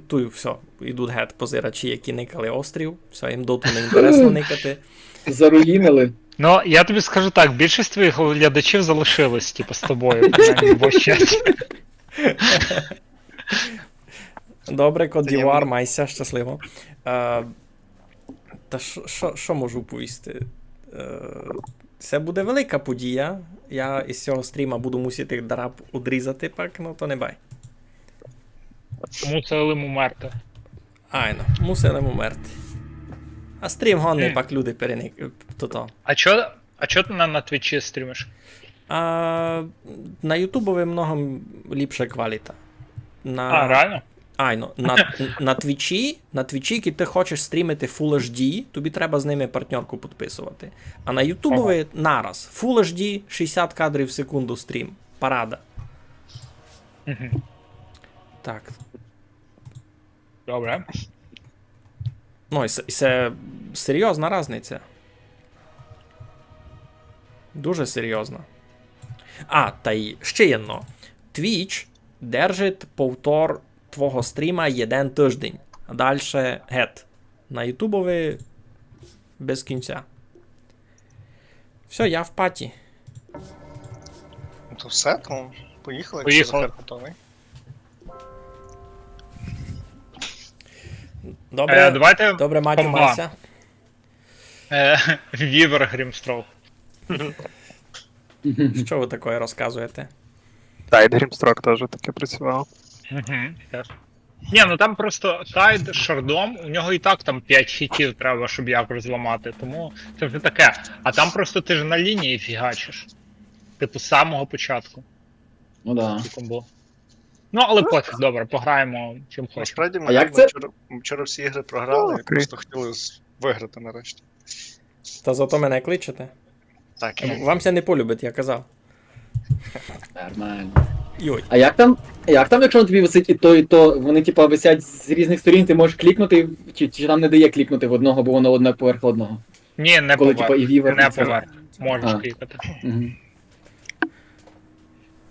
туй всьо, ідуть гет позирачі, які никали острів. Всьо, їм доту не інтересно никати. Заруїнили. Ну, я тобі скажу так, більшість твоїх глядачів залишились, типу, з тобою, принаймні, в чаті. Добре, Кот д'Івуар, май ся щасливо. Е, та што, што, што можу повісти? Е, се буде велика подія. Я із сього стріма буду мусити дараб удрізати пак, ну то не бай. Мусили м умерти. Айно, мусили м умерти. А стрім годный, пак люди переник-, тото. А чо, а чо ти на, на Твічі стрімиш? А, на Ютубови много ліпша кваліта. На... А, реално? Айно, на, на Твічі, на Твічі, кідь ты хочеш стрімити Full Ейч Ді, тобі треба з ними партньорку підписовати. А на Ютубови нараз. Full Ейч Ді, шістдесят кадрів в секунду стрім. Парада. Мгм. Так. Добре. Ну, і се, і се серйозна разниця. Дуже серйозна. А, та й ще єдно. Twitch держить повтор твого стріма єден тыждень, а дальше гет. На Ютубови без кінця. Всьо, я в паті. Ну то все, то поїхали, Поїхали. Якщо Захар готовий. Добре, Е, давайте добре, Матю, комба. Мася. Е, Вівер Грімстрок. Що ви такое розказуєте? Tide Grimstroke теж таке працював. Угу, теж. Ні, ну там просто Tide з Шардом, у нього і так там п'ять хітів треба, щоб якось зламати, тому це вже таке. А там просто ти ж на лінії фігачиш. Типу з самого початку. Ну да. І комбо. Ну, але пофіг, добре, пограємо чим хочеш. Насправді ми, А як ми це? вчора, вчора всі ігри програли, Ну, і окей. Просто хотіли з- виграти нарешті. Та зато мене кличете. Так, і Вам ся не полюбить, я казав. Нормально. Йой. А як там, як там, якщо на тобі висить і то, і то, вони типа висять з різних сторін, ти можеш клікнути, чи, чи там не дає клікнути в одного, бо воно одне поверх одного. Ні, не Коли поверх. типа і вівер, Не і це. Поверх. Можеш А. клікати. Угу.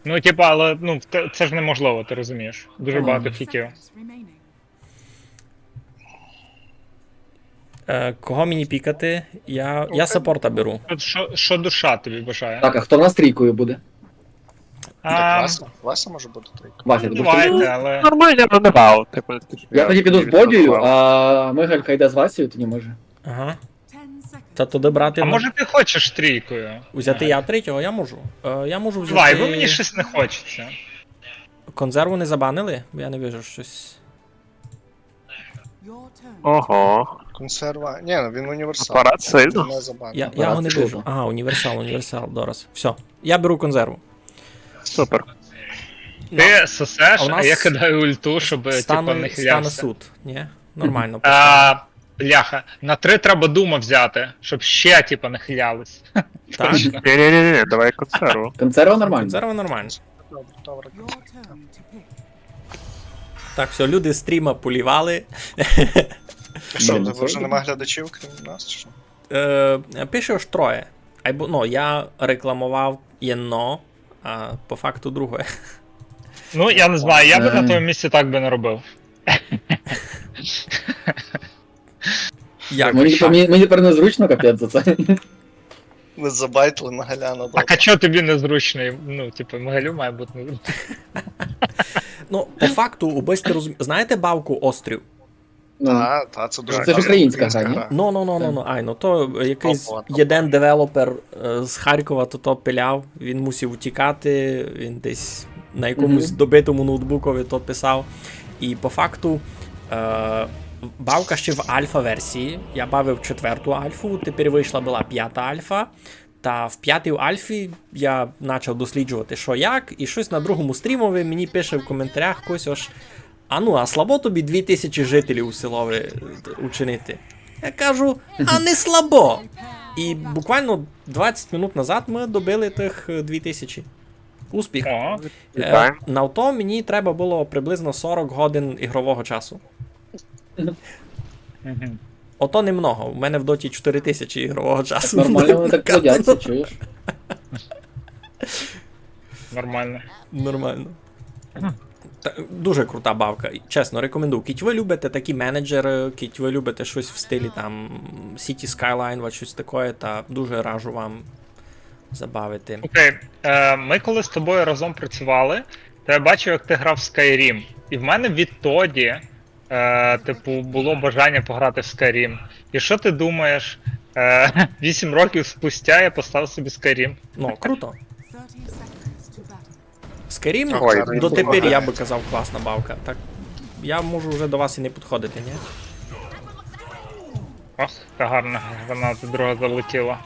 Ну, типа, але ну, це, це ж неможливо, ти розумієш. Дуже Ну. Багато хітів. Е, кого мені пікати? Я, я саппорта беру. Що, що, що душа тобі бажає? Так, а хто в нас трійкою буде? А, Так, Вася, Вася може бути трійка. Вася, ти будеш Давайте, трійкою? але. Нормально, ну не вау, типу, Я тоді піду з Бодією, а Михалька йде з Васею, тоді може. Ага. Та туди брати. А ну, може ти хочеш трійкою? Взяти я третього, я можу. Е, я можу взяти. Давай, бо мені щось не хочеться. Консерву не забанили? Бо я не вижу щось. Ого. Консерва. Ні, ну він універсал. Апарат сильно. Не забанив. Я, я його не Апарат вижу. супер. Ага, універсал, універсал, дораз. Все, я беру консерву. Супер. Ти сосеш, А у а, нас я кидаю ульту, щоб типу, Стане, не стане хилявся. Суд, ні? Нормально. А, бляха, на три треба дума взяти, щоб ще типу, не хилялись. Так, Ні-ні-ні, давай консерву. Консерва нормально. Консерва нормально. Добре, добре. Так, все, люди стріма полівали. А що, Блін, ви це вже нема глядачів, крім нас, чи що? Е, пише, ож троє. Айбо, ну, я рекламував єдно, а по факту друге. Ну, я не знаю, я би на Е. твоєму місці так би не робив. Як? Мені, типу, мені, мені тепер незручно, капець за це. Ви забайтили Магаляна, Так а чого тобі незручно? Ну, типу, Магалю має бути незручно. Ну, по факту, убисти розумієте, знаєте бавку Острів? Ну, А, та, це дуже Це ж класна українська гра, ні? Ну, ну, ну, ну, ну, айно. То якийсь Опа, єден девелопер е, з Харкова то, то пиляв, він мусив утікати, він десь на якомусь Мгм. добитому ноутбукові то писав. І по факту е, бавка ще в альфа-версії. Я бавив четверту альфу, тепер вийшла була п'ята альфа. Та в п'ятій альфі я почав досліджувати, що як, і щось на другому стрімові мені пише в коментарях хтось, ож а ну, а слабо тобі дві тисячі жителів у селові е, учинити? Я кажу, а не слабо. І буквально двадцять минут назад ми добили тих е, дві тисячі. Успіх. О, Е, Вітаємо. На то мені треба було приблизно сорок годин ігрового часу. Мгм. Ото немного. У мене в доті чотири тисячі ігрового часу. Нормально вони так плодяться, чуєш? Нормально. Нормально. Та, дуже крута бавка. Чесно, рекомендую. Кіть ви любите такі менеджери, кіть ви любите щось в стилі там City Skyline, вот щось таке, та дуже раджу вам забавити. Окей, е, ми коли з тобою разом працювали, то я бачив, як ти грав в Skyrim. І в мене відтоді, е, типу, було бажання пограти в Skyrim. І що ти думаєш? Е, вісім років спустя я поставив собі Skyrim. Ну, круто. Skyrim Ой, дотепер, я би казав, класна бавка. Так, я можу вже до вас і не підходити, ні? Ох, яка гарна граната друга залетіла.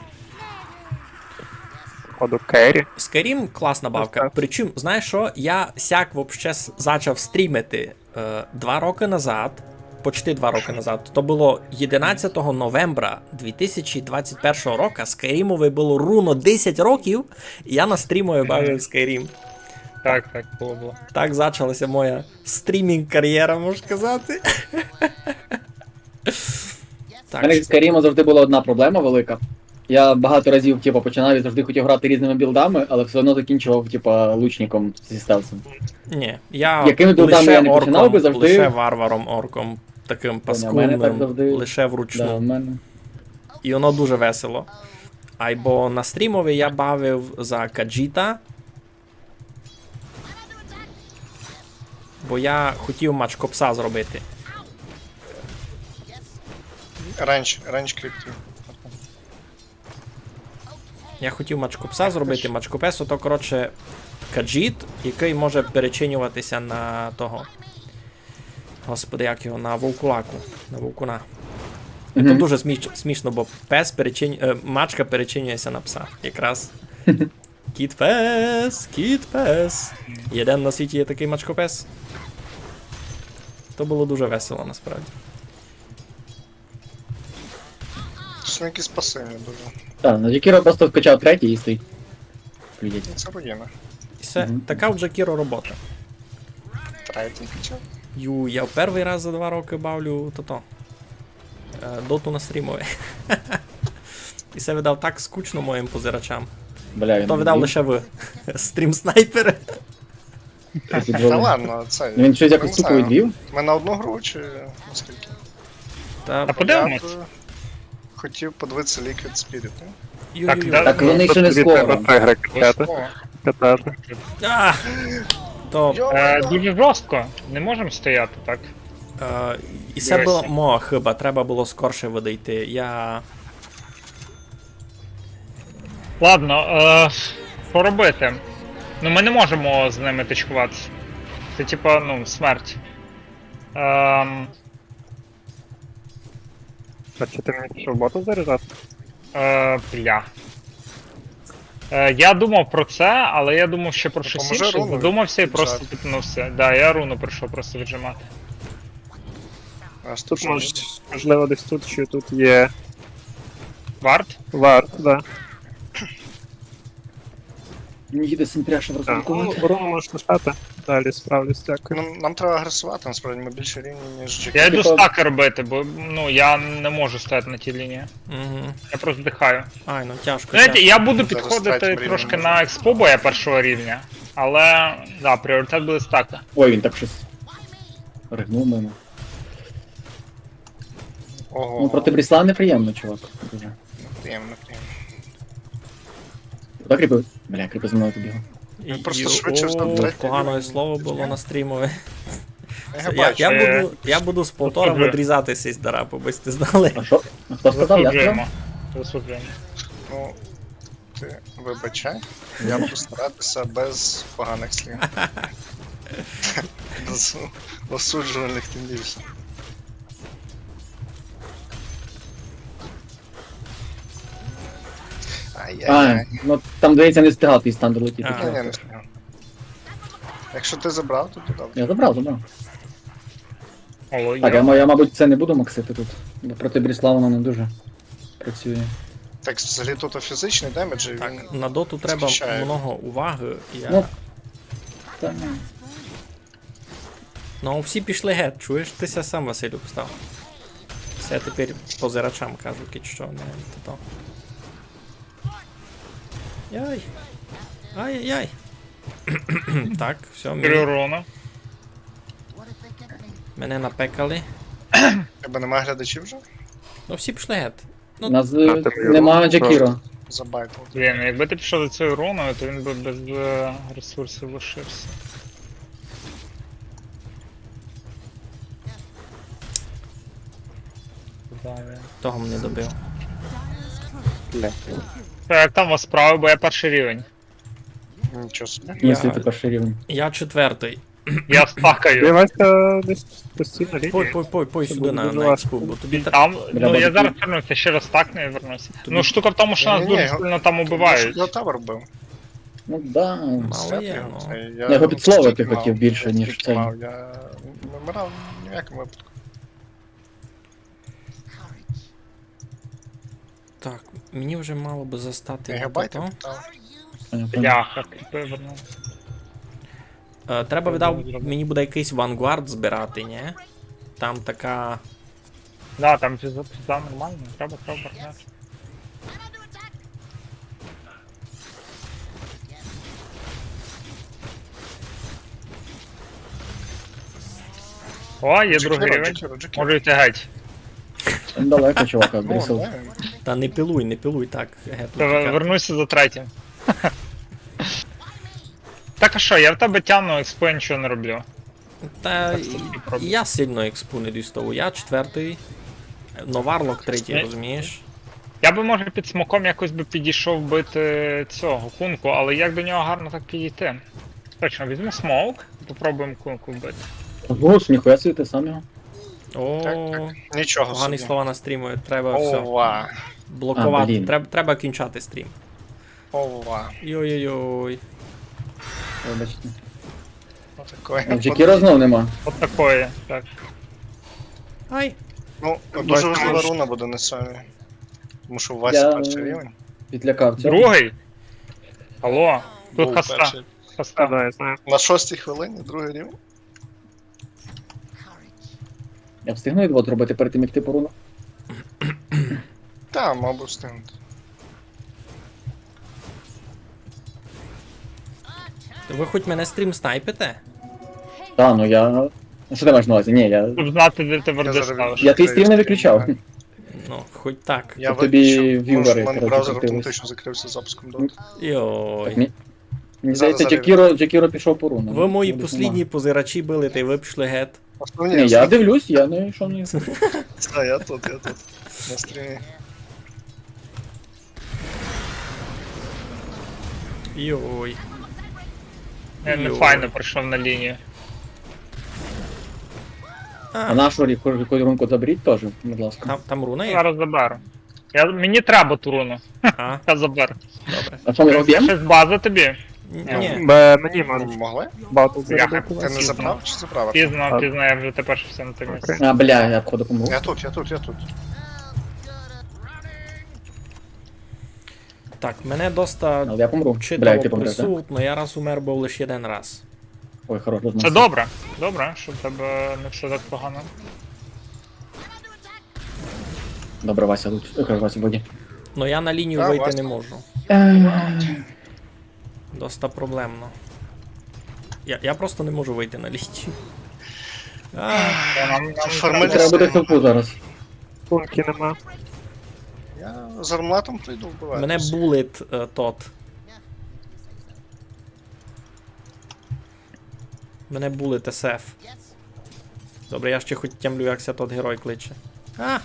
Походу керрі. Skyrim класна бавка. Причому, знаєш що, я сяк вообще с- зачав стрімити е, два роки назад, почти два роки назад. То було єдинадцятого новембра дві тисячі двадцять першого рока. Skyrimові було рівно десять років, і я на стрімові бавив Skyrim. Так, так, було було. Так зачалася моя стрімінг-кар'єра, можна сказати. У мене з Skyrim'ом завжди була одна проблема велика. Я багато разів, типу, починав і завжди хотів грати різними білдами, але все одно закінчував, типу, лучником зі стелсом. Ні, я якими білдами лише я не починав би, завжди лише варваром орком, таким паскудним, лише вручну. Да, в мене. І воно дуже весело. Айбо на стрімови я бавив за Каджіта. Бо я хотів мачкопса зробити. Рейндж, рейндж крипті. Я хотів мачкопса зробити. Мачкопес, ото, коротше, каджіт, який може перечинюватися на того. Господи, як його, на вовкулаку, на вовкуна. І то дуже сміш- смішно, бо пес перечин... е, мачка перечинюється на пса. Якраз. Кіт-пес, кіт-пес. Єден на світі є такий мачкопес. То було дуже весело насправді. Щось вони якісь пасивні дуже. Так, ну Джекіро просто вкачав третій і стоїть. Блядь. Ну, це руїна. І все, така у Джекіро робота. Третій хоча. Ю, я перший раз за два роки бавлю тото. Е, доту на стрімови. І це видав так скучно моїм позирачам. Бля, він... То видав лише ви. Стрім-снайпери. Та ладно, це. Ну, він щось якось штуку відвів? Ми на одну гру чи наскільки? Та А подивимось. Хотів подивитися Liquid Spirit. Ю-ю-ю. Так, Так вони ще не Тобі треба скоро. Тайгра качати. О, Катати. А, то, йо, Е, дуже жорстко. Не можемо стояти так. е, і це було моя хиба, треба було скорше видійти. Я... Ладно, е, що робити? Ну ми не можемо з ними тичкуватися. Це типа, ну, смерть. Ем, А що ти мені пішов бота заряджати? е, бля. Е, я думав про це, але я думав ще про щось Допоможи інше. руну Задумався і віджати. Просто типнувся. Да, я руну прийшов просто віджимати. Аж Тут мож, можливо десь тут, що тут є Вард? вард, да. Мені їде синтряша Так, розблокувати. Ну, руну можеш лишати. Далі справлюсь, дякую. Нам, нам треба агресувати, насправді ми більше рівні, ніж Я Джекіро. йду стаки робити, бо ну я не можу стояти на тій лінії. Угу. Я просто здихаю. Ай, ну тяжко. Знаєте, тяжко. Я буду Зараз підходити третій трошки рівень. На експо, бо я першого рівня. Але да, пріоритет буде стака. Ой, він так щось ригнув мене. Ого, Ну, проти Брісла неприємно, чувак. Дуже. приємно, приємно. Куди кріпи? Бля, кріпи за мною побігли. Він просто І- швидше о, став третій Поганого рівень. Слова було на стрімови. Я Я, бачу. я, Е, буду, я буду з повтором Дуже. Відрізати сись, да, бо ви сте знали. А що? А хто сказав? Я сказав? Засуджуємо. Засуджуємо. Ну, ти вибачай. Я буду старатися без поганих слів. Без осуджувальних тенденцій. А, Ай-яй-яй. Ну там, здається, не встигав твій стан долетіти. Ні, ні, не встигав. Якщо ти забрав, то ти добре. Я забрав, забрав. Ой, Так, я, ма- я, мабуть, це не буду максити тут. Бо проти Брісла воно не дуже працює. Так, взагалі тут фізичний демедж, і він Так, на доту треба захищає. Много уваги. Я... Ну. Та, ну, всі пішли геть, чуєш? Ти ся сам, Василь, обстав. Це я тепер позирачам кажу, кидь що, не то. Яй. Ай-яй-яй. Так, все, Три мені, урона. мене напекали. Тебе нема глядачів вже? Ну всі пішли геть. Ну, Нас е, ти мені нема Джекіро. Забайтив. Блін, ну якби ти пішов за цією руною, то він би без е, ресурсів лишився. Куда він? Того мене добив. Бля. Та як там у вас справи, бо я перший рівень. Нічого собі. Якщо ти перший рівень. Я четвертий. Я стакаю. Вбивайся десь постійно лінії. Пой, пой, пой, пой Це сюди буде на, дуже на важко. експу, бо тобі так. Там, Бля, ну я бабуки. Зараз вернуся, ще раз стакну і вернуся. Тобі- Ну штука в тому, що нас Ні, дуже його- сильно там убивають. Я тавер бив. Ну да. Мало є, Це ну. я Ну, його під слово ти стільки хотів мав, більше, ніж стільки цей. Мав. Я не вмирав ні в якому випадку. Так, мені вже мало би застати. Мегабайти на питав. тото. Бляха, ти повернув. Е, треба Що віддав, мені зробити? Мені буде якийсь вангард збирати, ні? Там така. Да, там фіза, фіза нормально, треба, треба вернути. О, є другий рівень. Джекіро, Джекіро. Можу йти геть. Далеко, чувак, обрісив. Та не пилуй, не пилуй так, геть. Та ве-, вернуся за третім. Так а що, я в тебе тягну, експу нічого не роблю. Та так, це і попробуй. Я сильно експу не дістову. Я четвертий. Но Варлок третій, розумієш? Я би, може, під смоком якось би підійшов бити цього Кунку, але як до нього гарно так підійти? Точно, візьму смок, попробуємо Кунку вбити. Гуш, ніхуя собі, ти сам його. О, так, так. Нічого собі. Погані слова на стрімі, треба всьо блокувати. А, блін. Треб-, треба кінчати стрім. Ова. Йой-йой-йой. Вибачте. Отакоє. А Джекіро знов нема. Отакоє, так. Ай. Ну, дуже важлива руна буде на самі. Тому що у Васі перший рівень. Підлякав цього. Другий? Алло, тут хаста. Був перший. Хаста. Да, я знаю. На шостій хвилині другий рівень. Я встигну відвод зробити перед тим, як ти по руну? Та, мав би встигнути. Ви хоч мене стрім снайпите? Та, ну я... Ну, що ти маєш на увазі? Ні, я... Щоб знати, де ти ворди ставиш. Я твій стрім не виключав. Ну, хоч так. Щоб тобі в'ювери, коротше, крутились. Браузер автоматично закрився запуском доти. Йой. Так, мі-, мені здається, Джекіро, Джекіро пішов по руну. Ви мої послідні позирачі були, та й ви пішли гет. Ні, я дивлюсь, я не йшов ні. Все, я тут, я тут. На стрімі. Йой. Не, не файно прийшов на лінію. А нашу рі-, хоч якусь рунку заберіть теж, будь ласка. Там, там руна є? Зараз заберу. Я, мені треба ту руну. А. Я заберу. Добре. А що, ми його б'ємо? Щось база тобі? Ні. Е, мені можна. Могли? Батл. Бляха, ти не забрав чи забрав? Пізно, пізно, я вже тепер щось не так. Окей. А, бля, я походу помру. Я тут, я тут, я тут. Так, мене доста читаво присутно, я раз умер був лише один раз. Ой, хорош. Це добре, добре, що в тебе не все так погано. Добре, Вася, лучше. Е, кажу, Вася, в воді. Ну я на лінію вийти не можу. Е. Доста проблемно. Я, я просто не можу вийти на лінію. А. Та нам, нам треба буде хелпу зараз. Пунктів нема. Я з армлатом прийду вбивати. Мене булить, е, тот. Мене булить ес еф. Добре, я ще хоч тямлю, як ся тот герой кличе. А!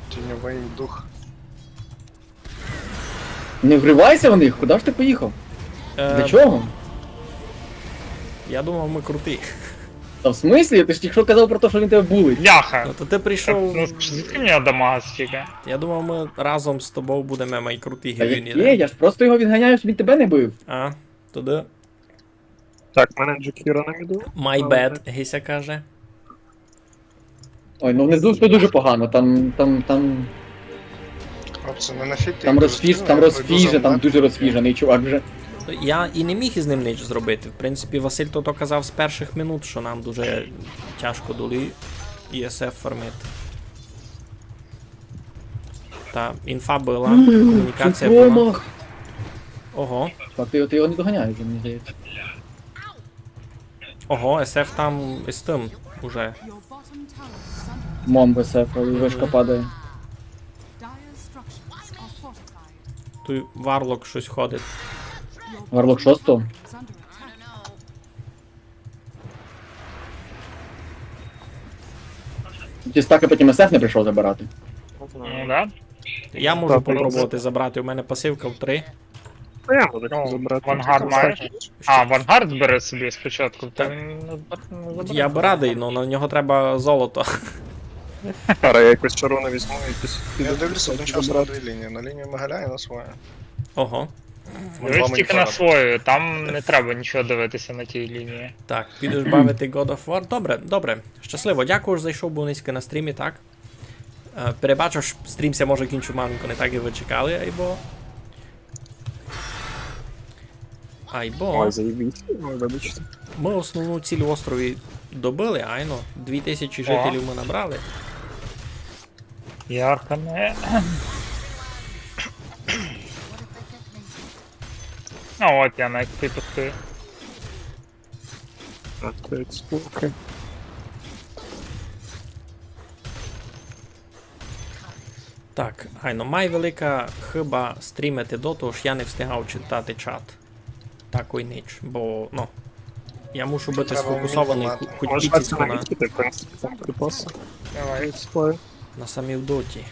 Тіньовий дух. Не вривайся в них, куди ж ти поїхав? Е, для чого? Я думав, ми круті. Та в смислі? Ти ж тільки що казав про те, що він тебе булить. Бляха! Ну то ти прийшов. Так, ну, звідки мені дамага стільки? Я думав, ми разом з тобою будемо май круті героїні, да? Та є, я ж просто його відганяю, щоб він тебе не бив. А, туди. Так, в мене Джекіро на міду. My bad, Гися каже. Ой, ну внизу все дуже погано, там, там, там... Хлопці, не на фіті. Там розфіж-, там розфіжений, там дуже розфіжений чувак вже. Я і не міг із ним ніч зробити. В принципі, Василь то казав з перших минут, що нам дуже тяжко долі і ес еф фармити. Та інфа була, комунікація була. М, це промах. Ого. Так, ти, ти його не доганяєш, мені здається. Ого, ес еф там із тим уже. Мом в ес еф, і вишка падає. Туй Варлок щось ходить. Варлок шостого? Ті стаки потім ес еф не прийшов забирати. Ну, да. Я можу попробувати забрати, у мене пасивка в три. Та я можу забрати. Вангард маєш? А, Вангард збери собі спочатку, та він не збер-, не забере. Я б радий, но на нього треба золото. Зараз я якусь чару не візьму і піс-, піду. Я дивлюся одночасно на дві лінії, на лінію Мигаля і на свою. Ого. Дивись тільки на свою, там не треба нічого дивитися на тій лінії. Так, підеш бавити God of War. Добре, добре. Щасливо, дякую, що зайшов, був низько на стрімі, так? Е, перебачу, ш-, стрім ся може кінчу маленько не так, як ви чекали, айбо... Айбо... Ой, заєбісь. Ой, вибачте. Ми основну ціль в острові добили, айно. Дві тисячі жителів ми набрали. Ярхане. А от я на експі постою. А, то є окей. Так, айно, май велика хыба стрімити доту, ож я не встигав читати чат. Такой ніч, бо, ну, я мушу быти сфокусованый ху-, хоть піціцьку на, Можеш на мені піти, в принципі, там припасы. Давай. На самій доті.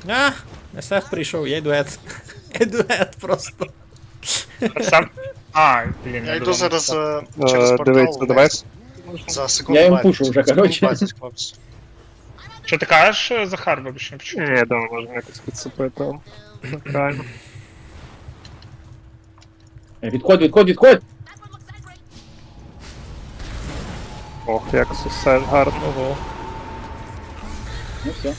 А, СФ прийшов, я йду гет. Я йду гет просто. Сам... А, блін, Я йду думав, зараз що- е, через Е, портал дивіться, давай. вниз. За секунду. Я їм двадцять. пушу вже, Секунду коротше. двадцять, хлопці. Що ти кажеш, Захар, вибач, не почув? Ні, я думаю, можна якось підсипити. Ну, правильно. Е, Відходь, відходь, відходь! Ох, як це все гарно. Ого. Ну все.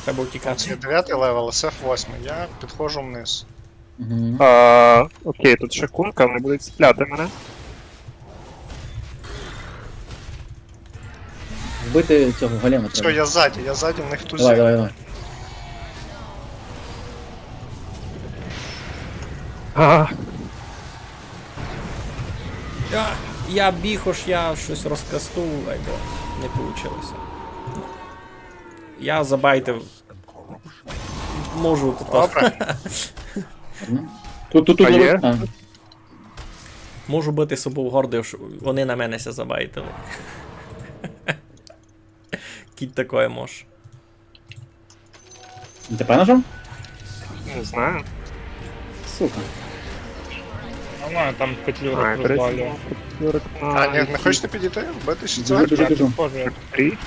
Треба Це втікати. дев'ятий левел, СФ восьмий. Я підходжу вниз. Угу. А, окей, тут ще кунка, вони будуть цепляти мене. Вбити цього голема Все, треба. Я ззаді, я ззаді, в них Давай, тузі. Давай, давай. А, Я, я біг, ож я щось розкастував, айбо не получилося. Я забайтив. Можу тут. Добре. Тут, тут, тут. А є? А. Можу быти собою гордый, ож они на мене ся забайтили. Кідь такоє мож. Ти пенажом? Не знаю. Сука. Нормально, там петлюрок А, розвалює. коротше, петлюрок на... А, ні, не хочете підійти? Бити ще Дуже, цього? дуже, дуже. Боже, Три.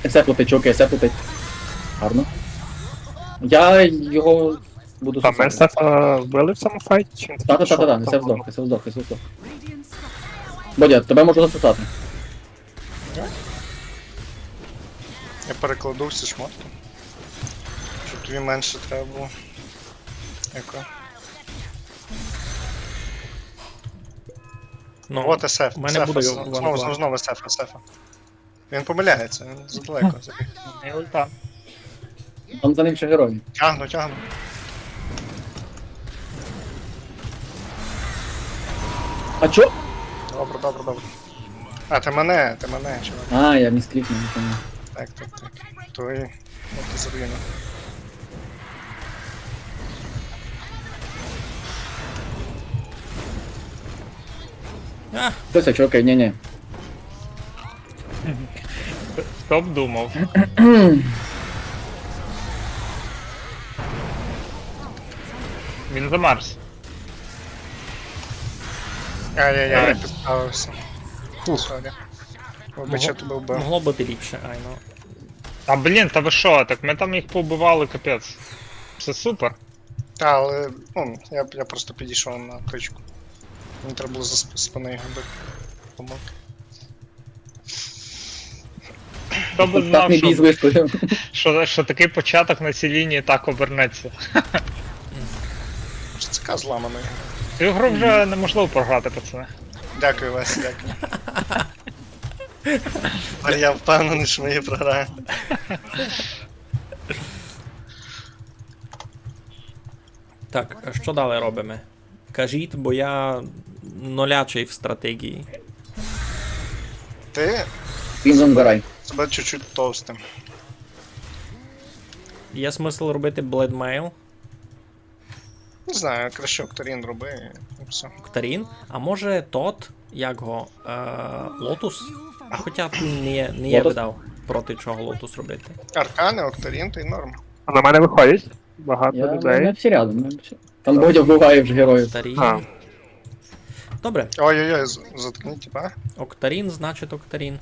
Все летить, чуваки, все летить. Гарно. Я його буду Там сосати. СФ вбили в цьому файті, чи він Та-та-та-та, пішов? все здох, все здох, все здох. Бодя, тебе можу засосати. Я перекладу всі шмотки. Щоб тобі менше треба було. Яко? Ну, От СФ, у мене СФ, буде знову, ван-ван. знову, знову СФ, СФ. Він помиляється, він задалеко забіг. не ульта. Там за ним ще герої. Тягну, тягну. А чо? Добре, добре, добре. А, ти мене, ти мене, чувак. А, я місклікнув, не пам'ятаю. Так, так, так. Твої. От ти задвинув. А, Все, все, чуваки, ні, ні. Хто б думав? Він замерз. Ай-яй-яй, підставився. Сорі. Вибач, я тебе вбив. Могло быти ліпше, айно. А блін, та ви що, так ми там їх побивали, капець. Це супер. Та, але, ну, я, я просто підійшов на точку. Мені треба було за сп- спини його бити. Помилка. Хто б Так знав, не бій з що, вишкою. що, що такий початок на цій лінії так обернеться. Що це зламаний? Цю гру вже неможливо програти, пацани. Дякую, Вася, дякую. Тепер я впевнений, що ми її програємо. Так, а што далі робиме? Кажіть, бо я нолячий в стратегії. Ти Він зомбирай. себе чуть-чуть товстим. Є смысл робити Blood Mail? Не знаю, краще Октарін роби і все. Октарін? А може тот, як го, е, Лотус? А хоча тут не, не є Лотус? видав проти чого Лотус робити. Аркани, Октарін, ти норм. А на мене виходять. Багато Я, людей. Ми всі рядом, ми всі. Там Бодя вбиває вже героїв. Октарін. А, Ой-ой-ой, з- заткніть, типа. Октарін, значить Октарін.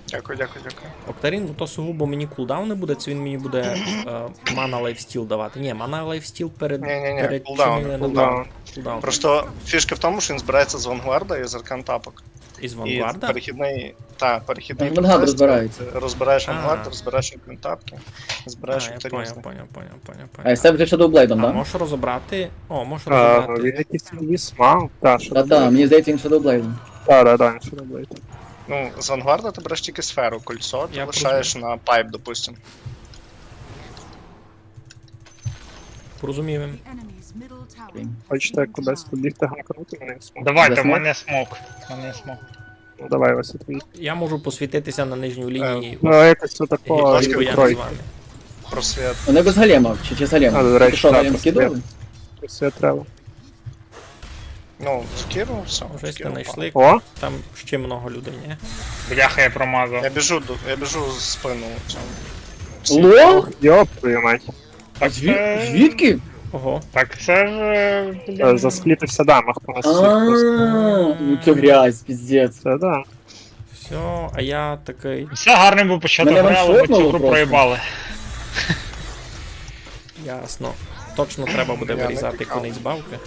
Дякую, дякую, дякую. Октарін, то сугубо мені кулдаун не буде, це він мені буде е, мана лайфстіл давати. Ні, мана лайфстіл перед Ні-ні-ні, передчинили кулдаун, на кулдаун. Кулдаун. Кулдаун. Просто фішка в тому, що він збирається з Вангарда і з Аркан тапок. Із І Вангарда? перехідний, та, перехідний Вангард процес, розбирається. е, Розбираєш А. Вангард, розбираєш Аркан тапки, збираєш А, я Октарін з поняв, них. Поняв, поняв, поняв, А поняв. це вже Shadowblade'ом, А да? можеш розібрати? О, можеш а, розібрати. Він якийсь інвіз мав, та, що Та, та, мені здається, він Shadowblade'ом. Та, да, да, він Shadowblade. Ну, з Вангарда ти береш тільки сферу, кольцо ти Я лишаєш на пайп, допустим. Порозумів. Хочете кудись побігти гакнути, мене смог. Давайте, Десь в не? Мене смок. В Мене смок. Ну давай, Вася, твій. Я можу посвітитися на нижню лінію. Ну, якось отако Грибоями з відкрой. Вами. Просвіт. Вони без голема, чи, чи з голема? А, до речі, Ти що, да, голем просвіт. Скидували? Все треба. Ну, в Кіру все. Вже сте знайшли. О, Там ще много людей, ні? Бляха, я промазав. Я біжу, до- я біжу з спину цьому. Лол? Йоп, твою мать. Так Звід... це... Звідки? Ого. Так це ж... е, Е, блін. Засплітився дамаг у нас всіх просто. А, ну це грязь, пиздец. Це да. Все, а я такий. Все гарний був початок Мене гри, але ми цю ваншотнуло гру просто. Проїбали. Ясно. Точно треба буде Я не вирізати тікав. Кінець бавки.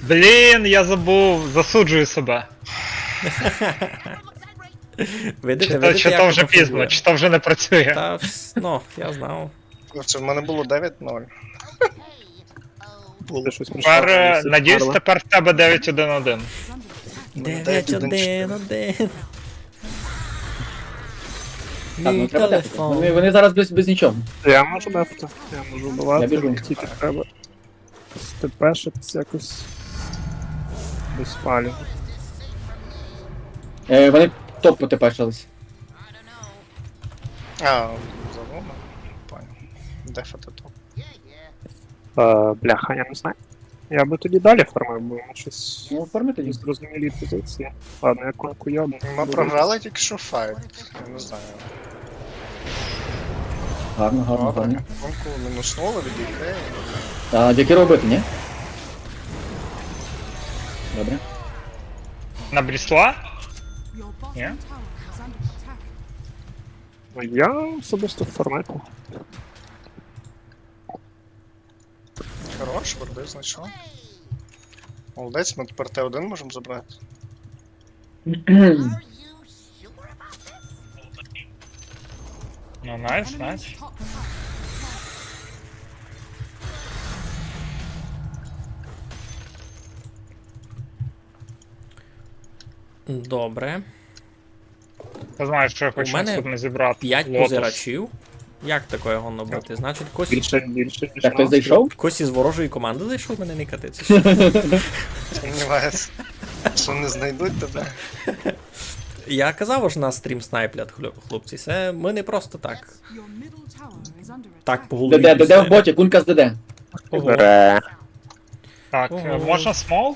Блін, я забув, засуджую себе. Видите, Чи то, видите, чи як то воно вже пізно, функціонує? Чи то вже не працює. Та вс- ну, я знав. Хлопці, в мене було дев'ять нуль. Було. Ти щось Тепер, е, мішав, надіюсь, справа. Тепер в тебе дев'ять один один. Мене Дев'ять один один. Так, ну Мій треба дефати. телефон. Вони, вони зараз без, без нічого. Я можу дефати, я можу Я вбивати, біжу. мені тільки треба степешитися якось. Без палів. Е, вони топ потепешились. А, за вами. Понял. Дефати топ. Е, бляха, я не знаю. Я би тоді далі фармив, бо ми щось Ну, форми не тоді. Зрозумілі позиції. Ладно, я конку йобну. Ми програли тільки що файт. Я не знаю. Гарно, гарно, Ладно, гарно. конку мінуснули, відійшли. А, Джекіра вбити, ні? Добре. На Брісла? Your Yeah. bottom tower is under attack. Ну, я особисто фармив. Хорош, борди знайшов. Молодець, ми тепер Т один можемо забрати. Ну, найс, найс. Top tower. Добре. Ти знаєш, що я У хочу мене наступне зібрати. П'ять Лотос. Позирачів. Як такое годно бути? Значить, кось, Більше, більше, ніж Так, хтось нас. Зайшов? Кось із ворожої команди зайшов, мене никати. Сумніваюся, що не знайдуть тебе. Я казав, ож нас стрім снайплять, хлоп- хлопці. Це ми не просто так. Your middle tower is under Так attack. по голові. ДД, ДД в бісили. Боті, кунка з ДД. Ого. Бере. Так, Ого. е, можна смол?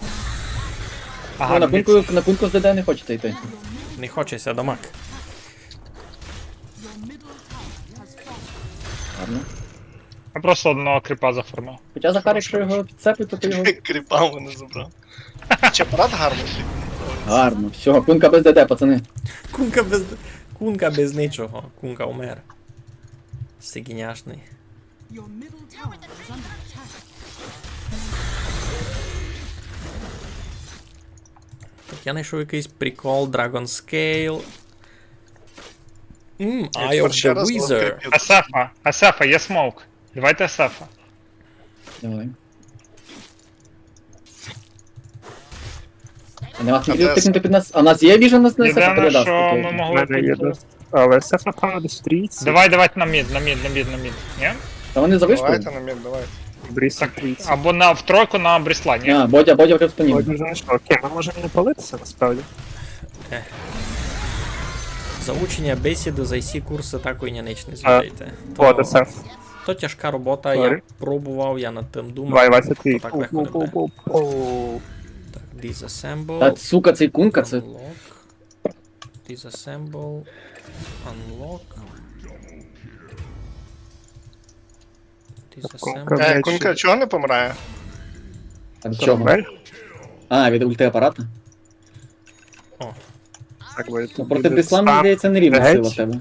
Ну, на кунку, на кунку з ДД не хочеться йти. Не хочеться, дамаг. Your middle tower has fallen. Гарно. Я просто одного кріпа зафармив. Хоча Захар, якщо його підцепить, то ти його... Кріпа вони забрав. Чи апарат гарний? Гарно. Все, кунка без ДД, пацани. Кунка без, кунка без нічого. Кунка умер. Сигіняшний. Your middle tower is under attack. Так, я знайшов якийсь прикол, Dragon Scale. М, Я Eye тепер of ще the раз Wizard. відкрию. Асефа, Асефа, є смоук. Давайте Асефа. Давай. А нема А смітів де тикнути під нас. А у нас є віжен на нас Єдине, що ми такий? У могли мене є тут. дос-, але це напевно десь в трійці. Давай, давай на мід, на мід, на мід, на мід. Ні? Та вони завишли? Давайте на мід, давайте. Бріс Так, трійці. Або на в тройку на Брісла, ні? А, Бодя, Бодя вже в спині. Ой, дуже не що. Окей, ми можемо не палитися насправді. За учення бесіди, за всі курси такої нянич не звідайте. О, десерт. То тяжка робота, Sorry. Я пробував, я над тим думав. Давай, Вася, твій. То так легко не буде. Так, disassemble. Та сука, цей кунка, це... Unlock. Disassemble. Unlock. Disassemble. Кунка. Е, кунка чого не помирає? Там чого? Добре. А, від ультиапарата? О, Так, бо Ну, проти Брісла, мені здається, нерівна сила в тебе.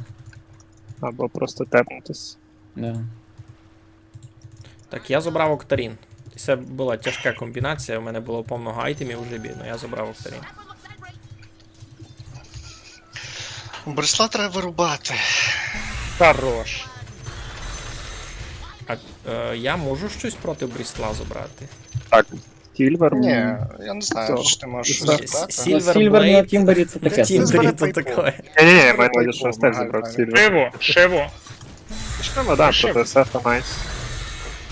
Або просто тепнутись. Да. Так, я забрав Октарін. І це була тяжка комбінація, у мене було повно айтемів у жебі, але я забрав Октарін. Брісла треба вирубати. Хорош. А е, я можу щось проти Брісла забрати? Так. Сільвер. Ні, я не знаю, чи ти можеш щось С- зібрати. Silver Ну, Сільвер на Blade. Тімбері це На таке. Тімбері Сільвер то на таке. Ні, ні, ні, маю на Пейпал, увазі, що Стеф ага, зібрав так. Сільвер. Шиву, Шиву. Що ми дам, Шив. проти Сефа найс.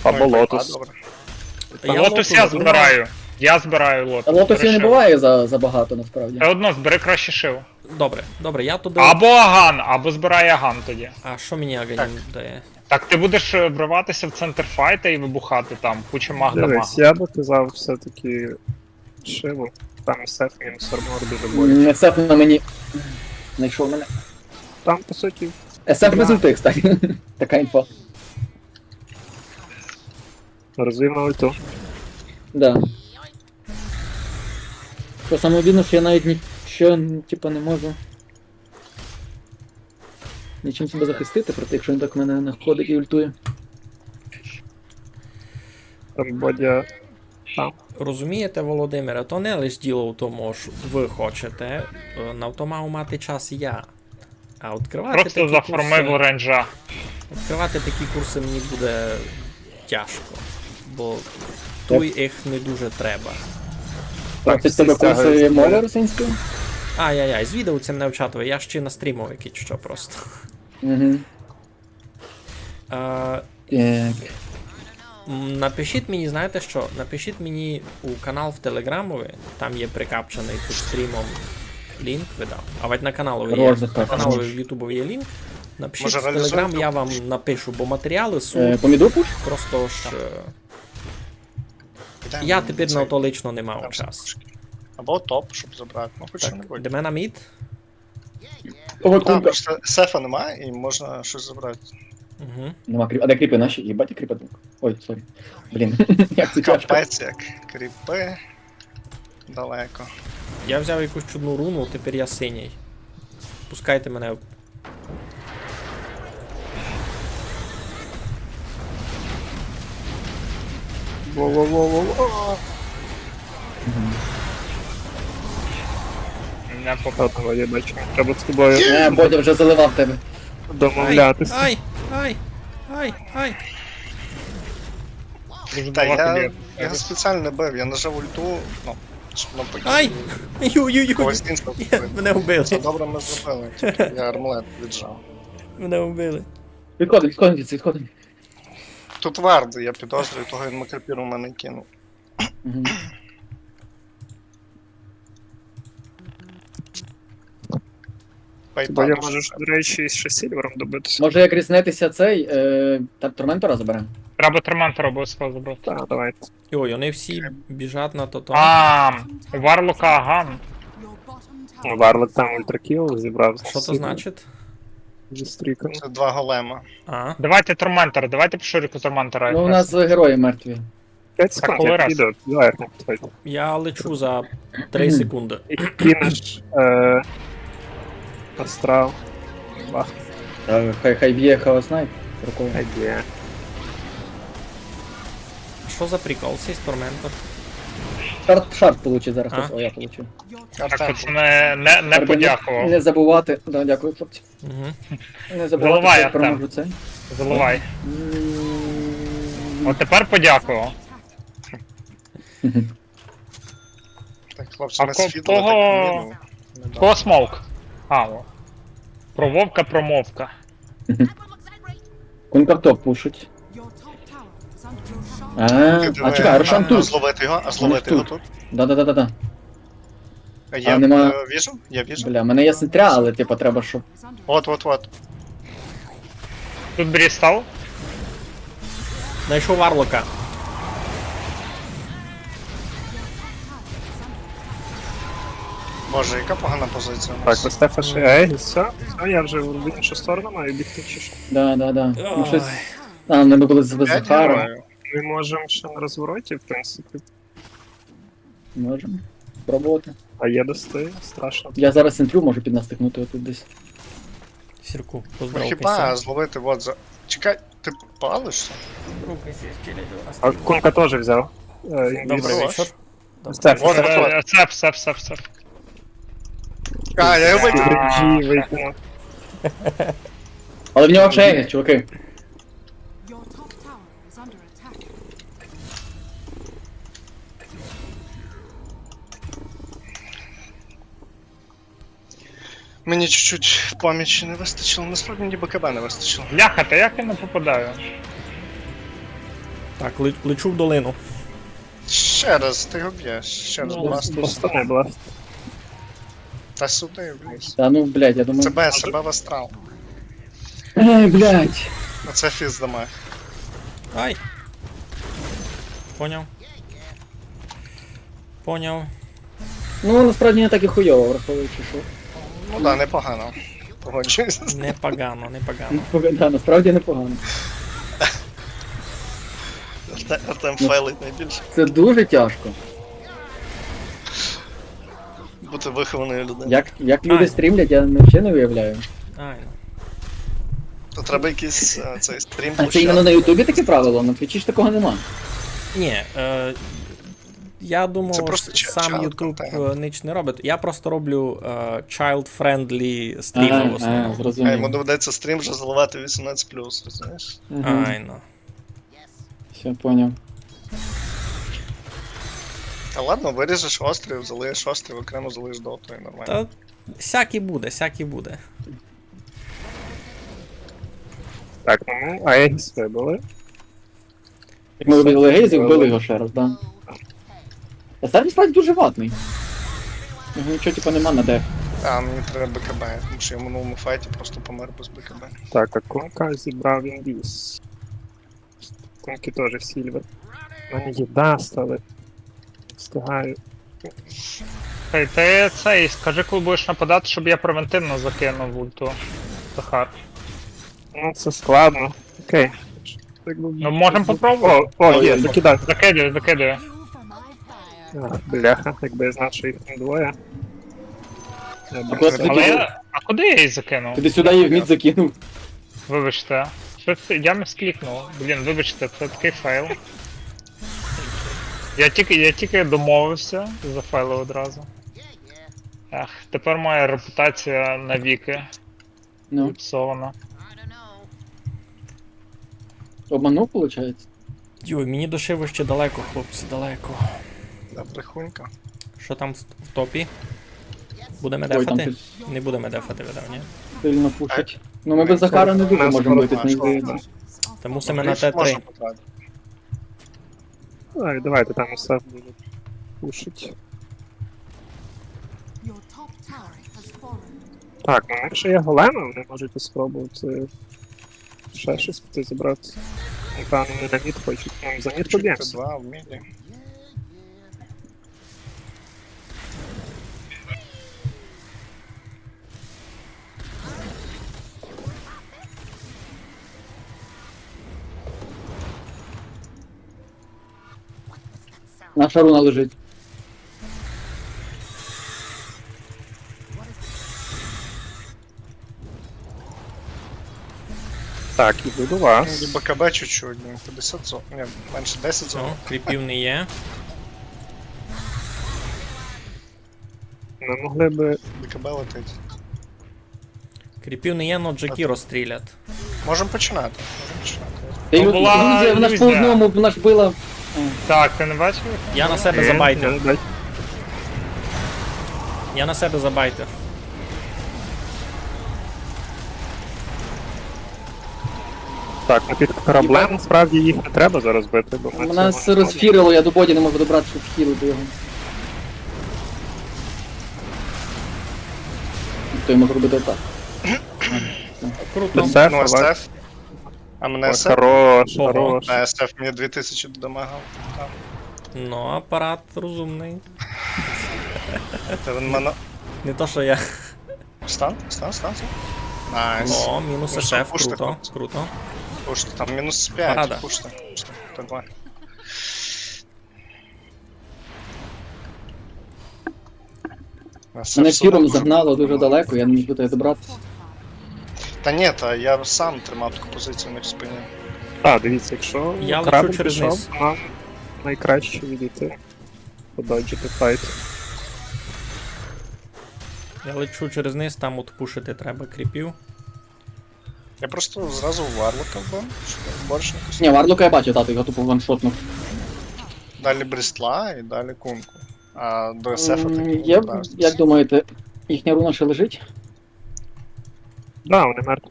Або Ну, і Лотус. Добре. Я Лотус я Лотус збираю. Я збираю А Лотус. Лотусів Бери не Шиву. Буває за, забагато насправді. Все одно збери краще Шиву. Добре, добре, я туди. Або Аган, або збирай Аган тоді. А що мені Аганім дає? Так ти будеш е, вриватися в центр файта і вибухати там, куча маг дамага. Дивись, я би казав все-таки Шиву. Там Сеф мінус армор дуже боляче. М, Сеф на мені. Знайшов мене. Там, по суті, Сеф без ульти, кстати. Така інфа. Розвив на ульту. Да. Що саме обідно, що я навіть нічого, типа, не можу нічим себе захистити, проте якщо він так мене находить і ультує. Там Бодя. Розумієте, Володимире, то не лише діло в тому, що ви хочете е, навтомав мати час я. А відкривати Просто такі зафармив курси, ренджа. відкривати такі курси мені буде тяжко. Бо туй їх не дуже треба. Так, під тебе курси мови русинської? Ай-яй-яй, звідав це мене в чатові, я ще на стрімові, якщо що просто. Угу. Е, Так. М, Напишіть мені, знаєте що? Напишіть мені у канал в Телеграмові, там є прикапчений під стрімом лінк, видав. А вать на каналові є. Хорош На захар. каналові в Ютубові є лінк. Напишіть Може, в Телеграм, реалізуєте? Я вам напишу, бо матеріали Е, суть по міду пуш? просто ж. е, Йдемо Я на тепер цей. на то лично не мав Там часу. Або топ, щоб забрати. Ну, хоч Так, що-небудь. де мене мід? Ого, Там кулька. Просто сефа немає і можна щось забрати. Угу. Нема кріп. А де кріпи наші? Їбать, кріпи. Ой, сорі. Блін, як це тяжко. Капець як кріпи. Далеко. Я взяв якусь чудну руну, тепер я синій. Пускайте мене. Во-во-во-во-во. Не попав. Ладно, я бачу. Треба з тобою Е, Бодя вже заливав тебе. домовлятися. Ай, ай, ай, ай. Дуже Та далеко я, б'є. я спеціально не бив, я нажав ульту, ну, щоб ну, Ай! Ю-ю-ю! когось іншого Я- вбити. Мене вбили. Це добре ми зробили. Типу, я армлет віджав. Мене вбили. Відходимо, відходимо, відходимо. Тут вард, я підозрюю, того він макропір у мене кинув. Мгм. Бо я можу, до речі, ще сільвером добитися. Може, як різнитися цей, е, та Торментора заберемо? Треба Торментора обов'язково забрати. Так, давайте. Ой, вони всі біжать на тото. А, у Варлока Аган. Ну, Варлок там ультракіл зібрав. Що це значить? Зі стріком. Це два голема. А, Давайте Торментора, давайте по ширику Торментора. Ну, у нас герої мертві. П'ять секунд, коли я раз? піду. Давай, давай. я лечу за три секунди. І кинеш е, астрал. Бах. Та хай, хай б'є Хаос Найт рукою. Хай б'є. Що за прикол, цей Торментор? Шарт, шарт получить зараз А? хтось, о, я получив. Так, Артем, пацани, не, не Треба подякував. Не забувати. Да, дякую, хлопці. Угу. Не забувати, Заливай, що Артем. Проможу це. Заливай. М, От тепер подякував. так, хлопці, А ми ко- світло кого- так не видно. Не Кого смоук? А, о. Про вовка, про мовка. Кунка топ пушить. А, а чекай, Рошан А тут. зловити його, а зловити його Тут. тут. Да-да-да-да. А я нема- е, віжу? Я віжу? Бля, в мене є сентря, але типу треба, щоб. От, от, от. Тут Брістал. Знайшов Варлока. Боже, яка погана позиція у Так, нас. Стефа ще. Ей, все, все, я вже в іншу сторону маю бігти чи що. Да, да, да. Ну, щось. А, ми були з, з П'ять Захаром. героїв. Ми можемо ще на розвороті, в принципі. Можемо. Пробувати. А є дости, страшно. Я зараз сентрю можу піднастигнути отут десь. Сірку, Ну, поздравте хіба ся. Зловити от за. Чекай, ти палишся? А Кунка теж взяв. Е, Добрий інвіз. вечір. Стеф, Може, Стеф, хто? Е, Сеф, Сеф, Сеф, Сеф. А, я його витягнув. G витягнув. Але в нього ще є, чуваки. Your top tower is under attack. Мені чуть-чуть пам'яті не вистачило, насправді мені БКБ не вистачило. Бляха, та як я не попадаю? Так, ле- лечу в долину. Ще раз, ти його б'єш, ще раз Ну, бласт. Бластуй, бласт. Та сюди, в ліс. Та ну, блядь, я думаю. Себе, себе в астрал. Ей, блядь. Оце фіст дамаг. Ай! Поняв. Поняв. Ну, насправді не так і хуйово, враховуючи, що. Ну да, непогано. Погоджуюсь. Непогано, непогано. Ну, да, насправді непогано. Арте- Артем фейлить найбільше. Це дуже тяжко. Бути вихованою людиною. Як, як люди Ай. Стрімлять, я не- взагалі не уявляю. Айно. То треба якийсь е, цей стрім. А це іменно на Ютубі таке правило? На Твічі ж такого нема. Ні, е, я думав, Це просто що ча- сам child YouTube content. е, нич не робить. Я просто роблю е, child-friendly стріми А, в а, основному. А зрозумів. йому доведеться стрім вже заливати вісімнадцять плюс, розумієш? Ага, Айно. все, поняв. Та ладно, виріжеш острів, залиєш острів, окремо залиєш доту і нормально. Та сяк і буде, сяк і буде. Так, ну ми Аегіс вибили. Як ми вибили Гейзі, вбили його ще раз, да. Та Сер насправді дуже ватний. Його нічого типу нема на деф. А, мені треба БКБ, тому що я в минулому файті просто помер без БКБ. Так, а Кунка зібрав інвіз. Кунки теж сільвер. У мене їда стали. Встигаю. Ти, ти цей, скажи, коли будеш нападати, щоб я превентивно закинув ульту. Захар. Ну, це складно. Окей. Ну, можемо попробувати. О, о, є, закидай. Закидую, закидую. А, бляха, якби я знав, що їх там двоє. Я б А куди не ти Але закинув? я. А куди я її закинув? Ти сюди її в мід закинув. Вибачте. Що це? Я місклікнув. Блін, вибачте, це такий фейл. Я тільки, я тільки домовився, зафейлив одразу. Ах, тепер моя репутація навіки Ну, зіпсована. Обманув, виходить? Йой, мені до Шиву ще далеко, хлопці, далеко. Да, брехунька. Що там в в топі? Будемо Ой, там дефати? щось. Не будемо дефати, видав, ні? Сильно пушить. Ну ми без Захара не дуже Нас можемо бити, скоро мені здається. Та мусимо на Можна Т три. потратити. Ай, давайте там усе буде пушить. Your top tower has fallen. Так, ну якщо є големи, вони можуть спробувати ще щось піти забрати. Напевно, не на мід хочуть. Ну, за мід поб'ємося. Два в міді. Наша руна лежить. Так, іду до вас. Мені БКБ чуть-чуть, ну, п'ятдесят зо... Ні, менше десять зо. Все, кріпів не є. Ми могли би. БКБ летить. Кріпів не є, но Джекі розстрілять. Можемо починати. Можемо починати. Та й Ну, от була ілюзія, вона ж по ілюзія. Одному, вона ж била. Так, ти не бачив? Я на себе Е, забайтив. я не бачу. Я на себе забайтив. Так, ну під кораблем насправді їх не треба зараз бити, бо ми Мене це все розфірило, я до боді не можу добратися, щоб хілити його. То я можу робити отак. Круто. Все, Ну, ховати. СТФ. А мене Ой, СТФ. хорош, Ого. хорош. А СТФ мені дві тисячі домагав. Там. Ну, апарат розумний. Та він мене. Не то, що я. Стан, стан, стан, стан. Найс. О, мінус Ну, СТФ, пуште, круто, хлопці. Круто. Пуште, там мінус п'ять, Парада. Пуште, пуште. Та два. Мене фіром загнало дуже далеко, я не можу туди добратися. Та ні, та я сам тримав таку позицію на спині. Так, дивіться, якщо Я лечу корабль через пішов, низ. Нам найкраще відійти. Пододжити файт. Я лечу через низ, там от пушити треба кріпів. Я просто зразу Варлока вбив, щоб борщ не кусив. Ні, Варлока я бачу, тато його тупо ваншотнув. Далі Брістла і далі Кунку. А до СФ М, таки я, не вдасться. Як думаєте, їхня руна ще лежить? Да, вони мертві.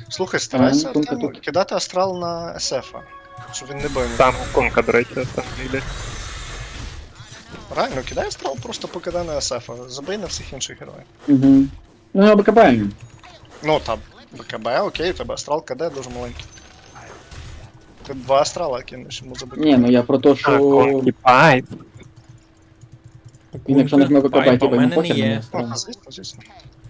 Слухай, старайся Ага, кунка Артему, тут. Кидати астрал на С Ф, щоб він не бив. Там кунка, до речі, там не йде. Реально, кидай астрал, просто покидай на С Ф, забий на всіх інших героїв. Угу. Ну, я БКБ. Ну там, Б К Б, окей, у тебе астрал К Д дуже маленький. Ти два астрала кинеш йому забити. Ні, ну я про те, А, що кунки пайп. він якщо нажме БКБ, Пайпа типу, в він мене не хоче є. мені Ну, астрал. звісно, звісно.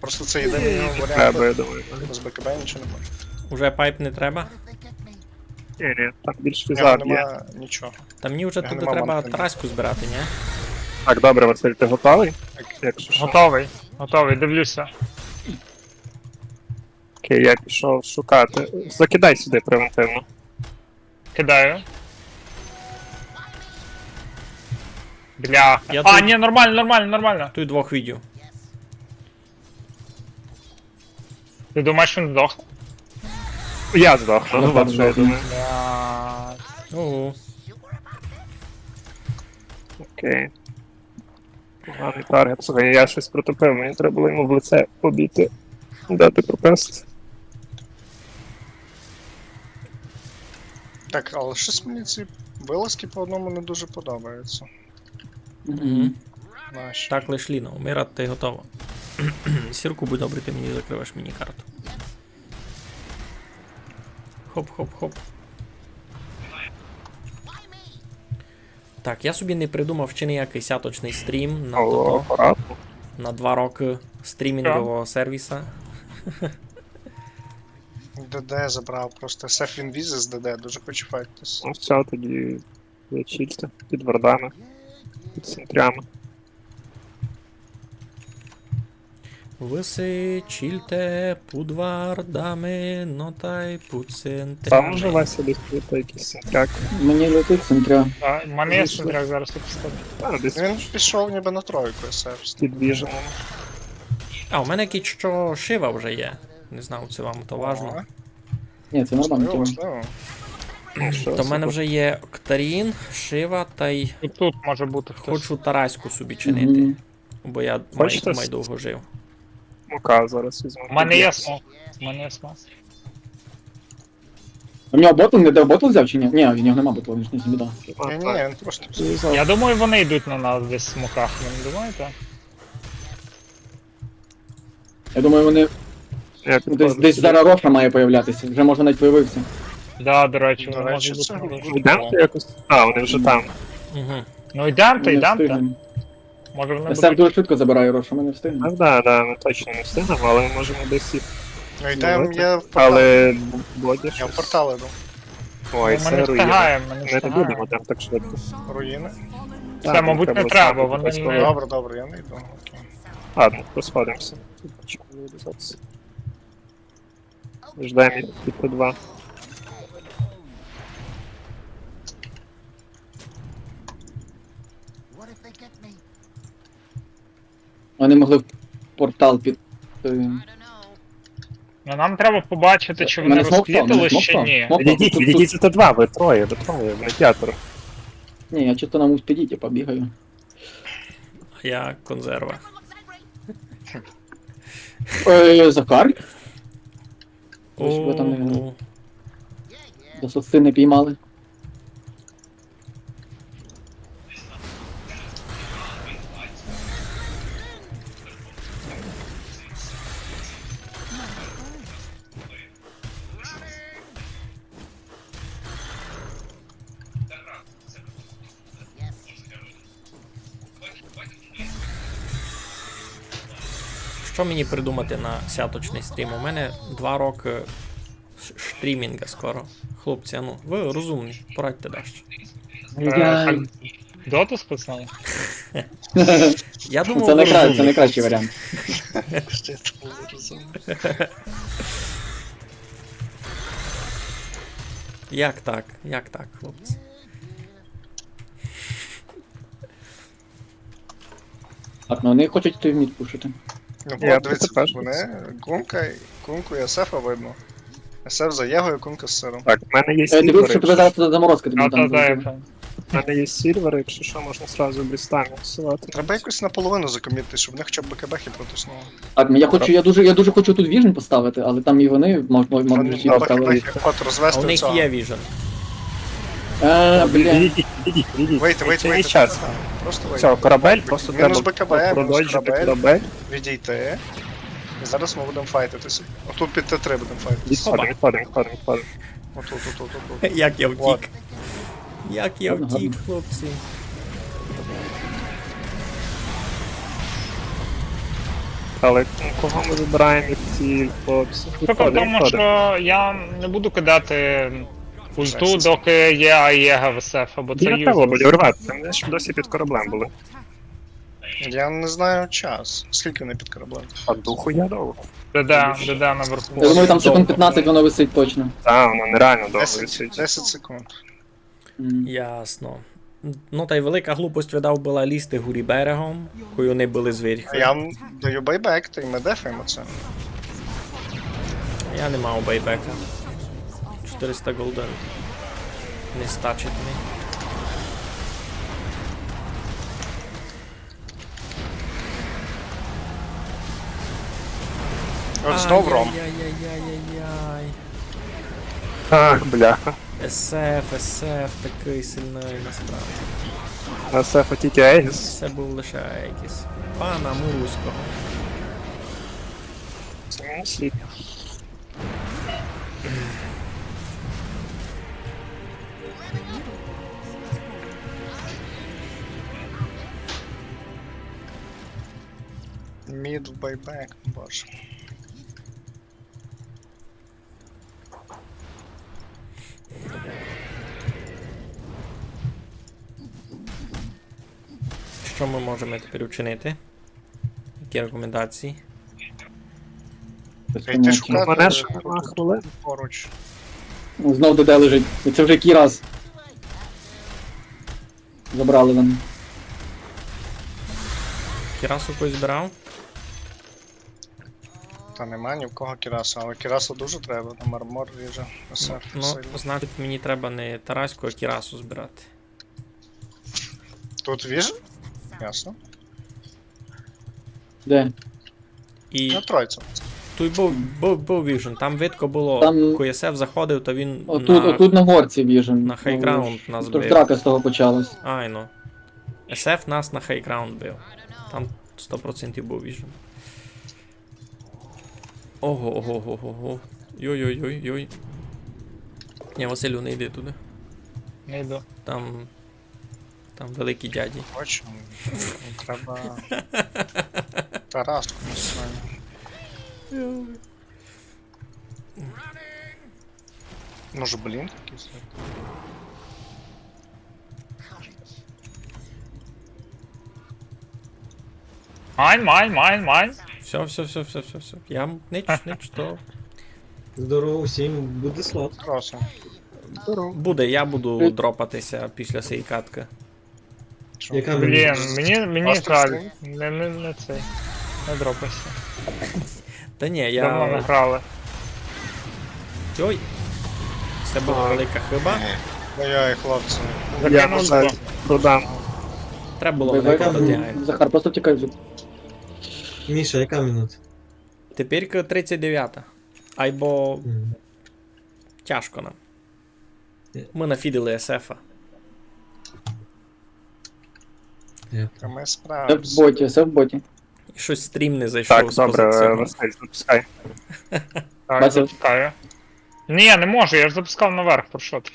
Просто це єдиний його Треба, варіант. я думаю. Без Б К Б нічого немає. Уже пайп не треба? Ні, ні, там більш Ні, фізар є. Немає нічого. Та мені вже Я тут не мав треба мантини. Тараську збирати, ні? Так, добре, Василь, ти готовий? Якщо що. Готовий, готовий, дивлюся. Окей, я пішов шукати. Закидай сюди превентивно. Кидаю. Бля. Я А, тут- ні, нормально, нормально, нормально. Тут двох видів. Ти думаєш, він здох? Я здох, Я ну, так от що я здох. Думаю. Бля. Ого. Окей. Поганий таргет. Слухай, я щось протупив, мені треба було йому в лице побити. Дати пропасти. Так, але щось мені ці вилазки по одному не дуже подобаються. Мгм. Наші. Так, лиш Ліна, умирати готова. Сірку, будь добрий, ти мені закриваєш мені карту. Хоп, хоп, хоп. Так, я собі не придумав ще ніякий сяточний стрім на, О, тото, акуратно. На два роки стрімінгового сервіса. Д Д забрав просто Сеф Інвізис Д Д, дуже хочу файтитись. Ну все, тоді ви чільте під вардами, під сентрями. Вы ся чільте під вардами, но тай під сентрями. Там уже Вася десь тут якийсь сентряк. Мені летить сентря. А, в мене є стріляк, зараз я підставлю. А, десь. Він пішов ніби на тройку, Сеф. Підвіжено. А, у мене кіт що Шива вже є. Не знав, чи вам то важно. Ні, це нормально. Можливо, Тіма. можливо. Ну, що, То в мене супер. вже є Октарін, Шива, тай І тут може бути хтось. хочу Тараську собі чинити. Мгм. Бо я май, Хочете май довго жив. Мука зараз візьму. У мене є смок. У мене є смок. У нього ботл, не де ботл взяв чи ні? Ні, в нього нема ботла, він ж не зміда. Ні, ні, ні, він просто. Я думаю, вони йдуть на нас десь в смоках, ви не думаєте? Я думаю, вони Як десь, десь зараз Роша має появлятися. Вже може навіть появився. Да, до речі, До вони речі, можуть це бути на можливо. Йдемо якось. А, вони вже там. Угу. Ну йдемо, Ми не йдемо. встигнемо. Може вони Сеф будуть. Дуже швидко забирає Рошу, ми не встигнемо. Ну да, да, ми точно не встигнемо, але ми можемо десь їх. Ну йдемо, я в портал. Але боді Я в щось. Портал іду. Ой, Ми це не руїна. встигаємо, ми не Ми не встигаємо. Будемо там так швидко. Руїни. Це, мабуть, не треба, вони не. Добре, добре, я не йду. Окей. Ладно, розходимося. Чому не зараз? Ждемо під Т два. Вони могли в портал під. Е, Ну, нам треба побачити, чи У вони мене смок впав, розквітили, мене смок чи впав. ні. Смок Відійдіть, впав, тут, відійдіть за Т два, ви троє, ви троє, в медіатор. Ні, я чисто на муспіді, типа, бігаю. А я консерва. Е, Захар? Ось ви там не Ого. До сости не піймали. Що мені придумати на сяточний стрім? У мене два роки ш- стрімінга скоро. Хлопці, а ну, ви розумні, порадьте дещо. Я... Доту списали? Я думав, Це ви не кра- це розумні, найкращий хлопці. Варіант. Що я тут не розумію? Як так? Як так, хлопці? Так, ну вони хочуть йти в мід пушити. Ну, Я от дивіться, тепер вони Кунка, Кунку і Сефа видно. Сеф за Єгою, Кунка з сиром. Так, в мене є Я дивлюся, що тебе сільвери. Зараз заморозка тобі А там то да, зробили. це. У мене є сільвер, якщо що, можна сразу брістами висилати. Треба якось наполовину закомітити, щоб вони хоча б БКБ-хи протиснули. Так, ну я хочу, я дуже, я дуже хочу тут Vision поставити, але там і вони мож, мож, Вони можуть всі на поставити. БКБ-хи, от А розвести у них цього. Є Vision. Е, бля. Вийти, вийти, вийти. Це не час. Просто вийти. Все, корабель, просто треба продойджити корабель. Відійти. І зараз ми будемо файтитися. Отут під Т три будемо файтитися. Відходимо, відходимо, відходимо, відходимо. Отут, отут, отут, отут. Як я втік. Як я втік, хлопці. Але кого ми забираємо як ціль, хлопці? Штука в тому, що я не буду кидати ульту, доки є Аєга в СФ, бо це юзлес. Треба буде рвати, вони ж досі під кораблем були. Я не знаю час. Скільки вони під кораблем? А духу я довго. Да-да, да-да, наверху. Я думаю, там секунд пятнадцять воно висить точно. Так, воно нереально довго висить. Десять секунд. Ясно. Ну, та й велика глупость видав была лізти горі берегом, коли вони были зверху. А я вам даю байбек, та й ми дефаємо це. Я не мав байбека. Чотириста голден. Не стачить ми. От знов Ром. Ай-яй-яй-яй-яй. Ах, бляха. СФ, СФ такый сильный насправді. На СФ тільки Егіс. Це був лише Егіс. Пана Муруського. Це мені слід. Мід в байбек, боже. Що ми можемо тепер учинити? Які рекомендації? Йти шукати. Мене ж нема хвилин. Поруч. Знов ДД лежить. І це вже який раз. Забрали вони. Кірасу когось збирав? Та нема ні в кого Кіраса, але Кірасу дуже треба, там армор ріже, СФ Ну, сильно. Значить, мені треба не Тараську, а Кірасу збирати. Тут Vision? Ясно. Де? І На тройцю. Тут був, був, був Vision, там видко було, Там- коли СФ заходив, то він Отут, на, отут на горці Vision. на high ground нас Тож бив. Драка з того почалась. Айно. СФ нас на high ground бив. Там сто процентів був Vision. Ого, ого, ого, ого. Йой-йой-йой-йой. Ні, Василю, не йди туди. Не йду. Там. Там великі дяді. Точно. Треба Тараску, не знаю. Може, блін якийсь? Майн, майн, майн, майн. Все, все, все, все, все, все. Я м-, нич, нич, то. Здорово усім, буде слот. Просто. Буде, я буду дропатися після цієї катки. Яка Блін, мені, мені Просто жаль. стоїть. Не, не, не цей. Не дропайся. Та ні, Давно не я. грали. Йой. Це була велика хиба. Ой-ой, хлопці. Закинув Просто збо. Продам. Треба було мене Байбека, кидати, айно. Захар, просто втікай звідти. Міша, яка минута? Тепер тридцять дев'ята. Айбо Мгм. тяжко нам. Е. Ми нафідили СФ-а. Та ми Все в справимося. боті, все в боті. І щось стрім не зайшов Так, з добре, позиційного. Василь, запускай. Так, Бачив. запускаю. Ні, не можу, я ж запускав наверх, про що ти?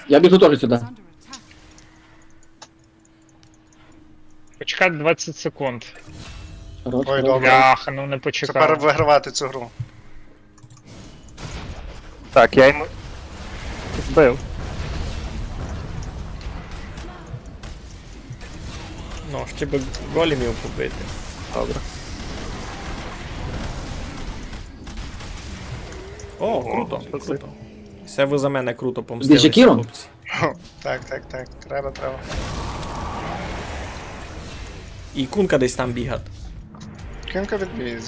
Я біжу теж сюди. Почекати двадцять секунд. Хорош, Ой, хорош. добре. Бляха, ну не почекав. Тепер вигравати цю гру. Так, я йому збив. Ну, ще би големів побити. Добре. О, Ого, круто, спасибо. Круто. Все ви за мене круто помстилися, Дежекіру? Хлопці. Так, так, так. Треба, треба. І кунка десь там бігать. Кінка відбіг.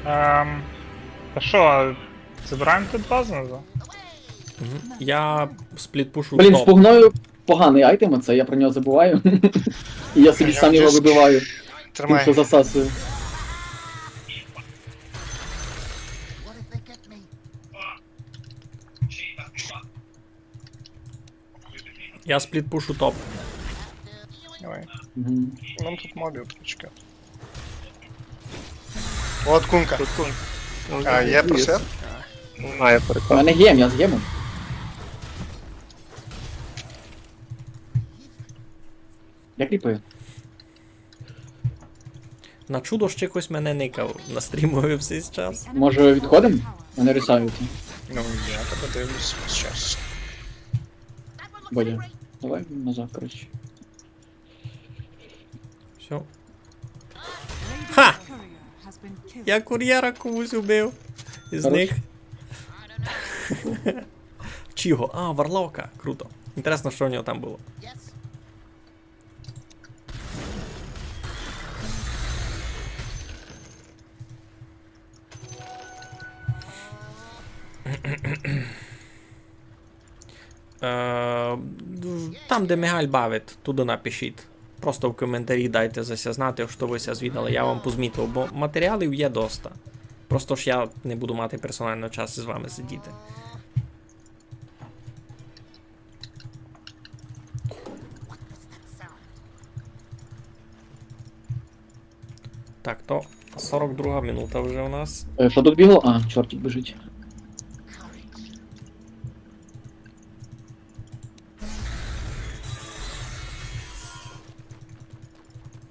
Ем, та що, забираємо тут базу назад? Мгм. Я спліт-пушу топ. Блін, спугною поганий айтем, оце, я про нього забуваю. І я собі сам його вибиваю. Тим, що засасую. Я спліт-пушу топ. Давай. Мгм. Нам тут мобів трішки. От кунка. Тут кунка. А, є просвіт? Немає прикол. У мене гем, я з гемом. Я кліпаю. На чудо ще хтось мене никав на стрімові весь час. Може, відходимо? Вони рисаються. Ну, я тебе дивлюсь весь час. Бодя, давай назад, коротше. Всьо. Ха! Я кур'єра комусь убив. Із них. Чого? А, Варлока. Круто. Інтересно, що в нього там було. Е, там, де Мігаль бавить, туди напишіть. Просто в коментарі дайте за ся знати, що ви ся звідали. Я вам позмітив, бо матеріалів є доста. Просто ж я не буду мати персонально час із вами сидіти. Так, то сорок друга минута вже у нас. Е, що тут бігло? А, чортик біжить.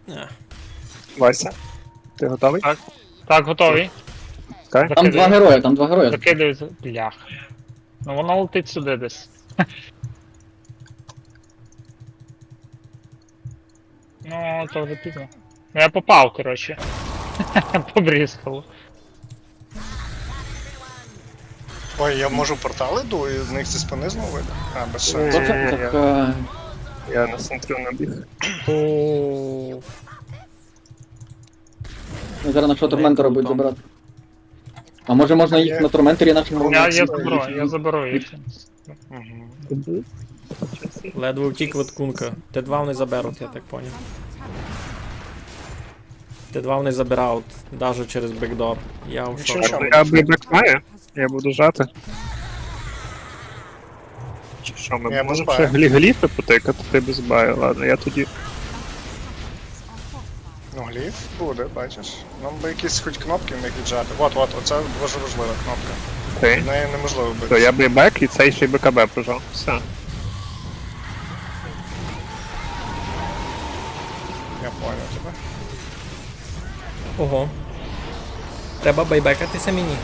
А. Вася, ти готовий? Так. Так, готовий. Чекай. Там два герої, там два герої. Закидую за-, блях. Ну, воно летить сюди десь. Ну, то вже пізно. Ну, я попав, коротше. Побрізкало. Ой, я можу портал іду, і з них зі спини знову вийде? А, без шансів. Ні, ні, ні, я, я на центрі набіг. О. Я зараз нашого торментора буду забирати. А може можна їх на торментері нашому... Я, я заберу, я заберу їх. Мгм. Ледве втік від кунка. Т два вони заберуть, я так поняв. Т два вони забирають, даже через бекдор. Я в шоці. Я бейбек маю, я буду жати. Чи що, ми можемо ще глі-, гліфи потикати, ти без баю, ладно, я тоді. Ну, гліф буде, бачиш. Нам би якісь хоч кнопки в них віджати. От, от, оце дуже важлива кнопка. Окей. Від неї неможливо бити. То я бейбек і цей ще й Б К Б прожав. Все. Я поняв тебе. Ого. Треба бейбекатися мені.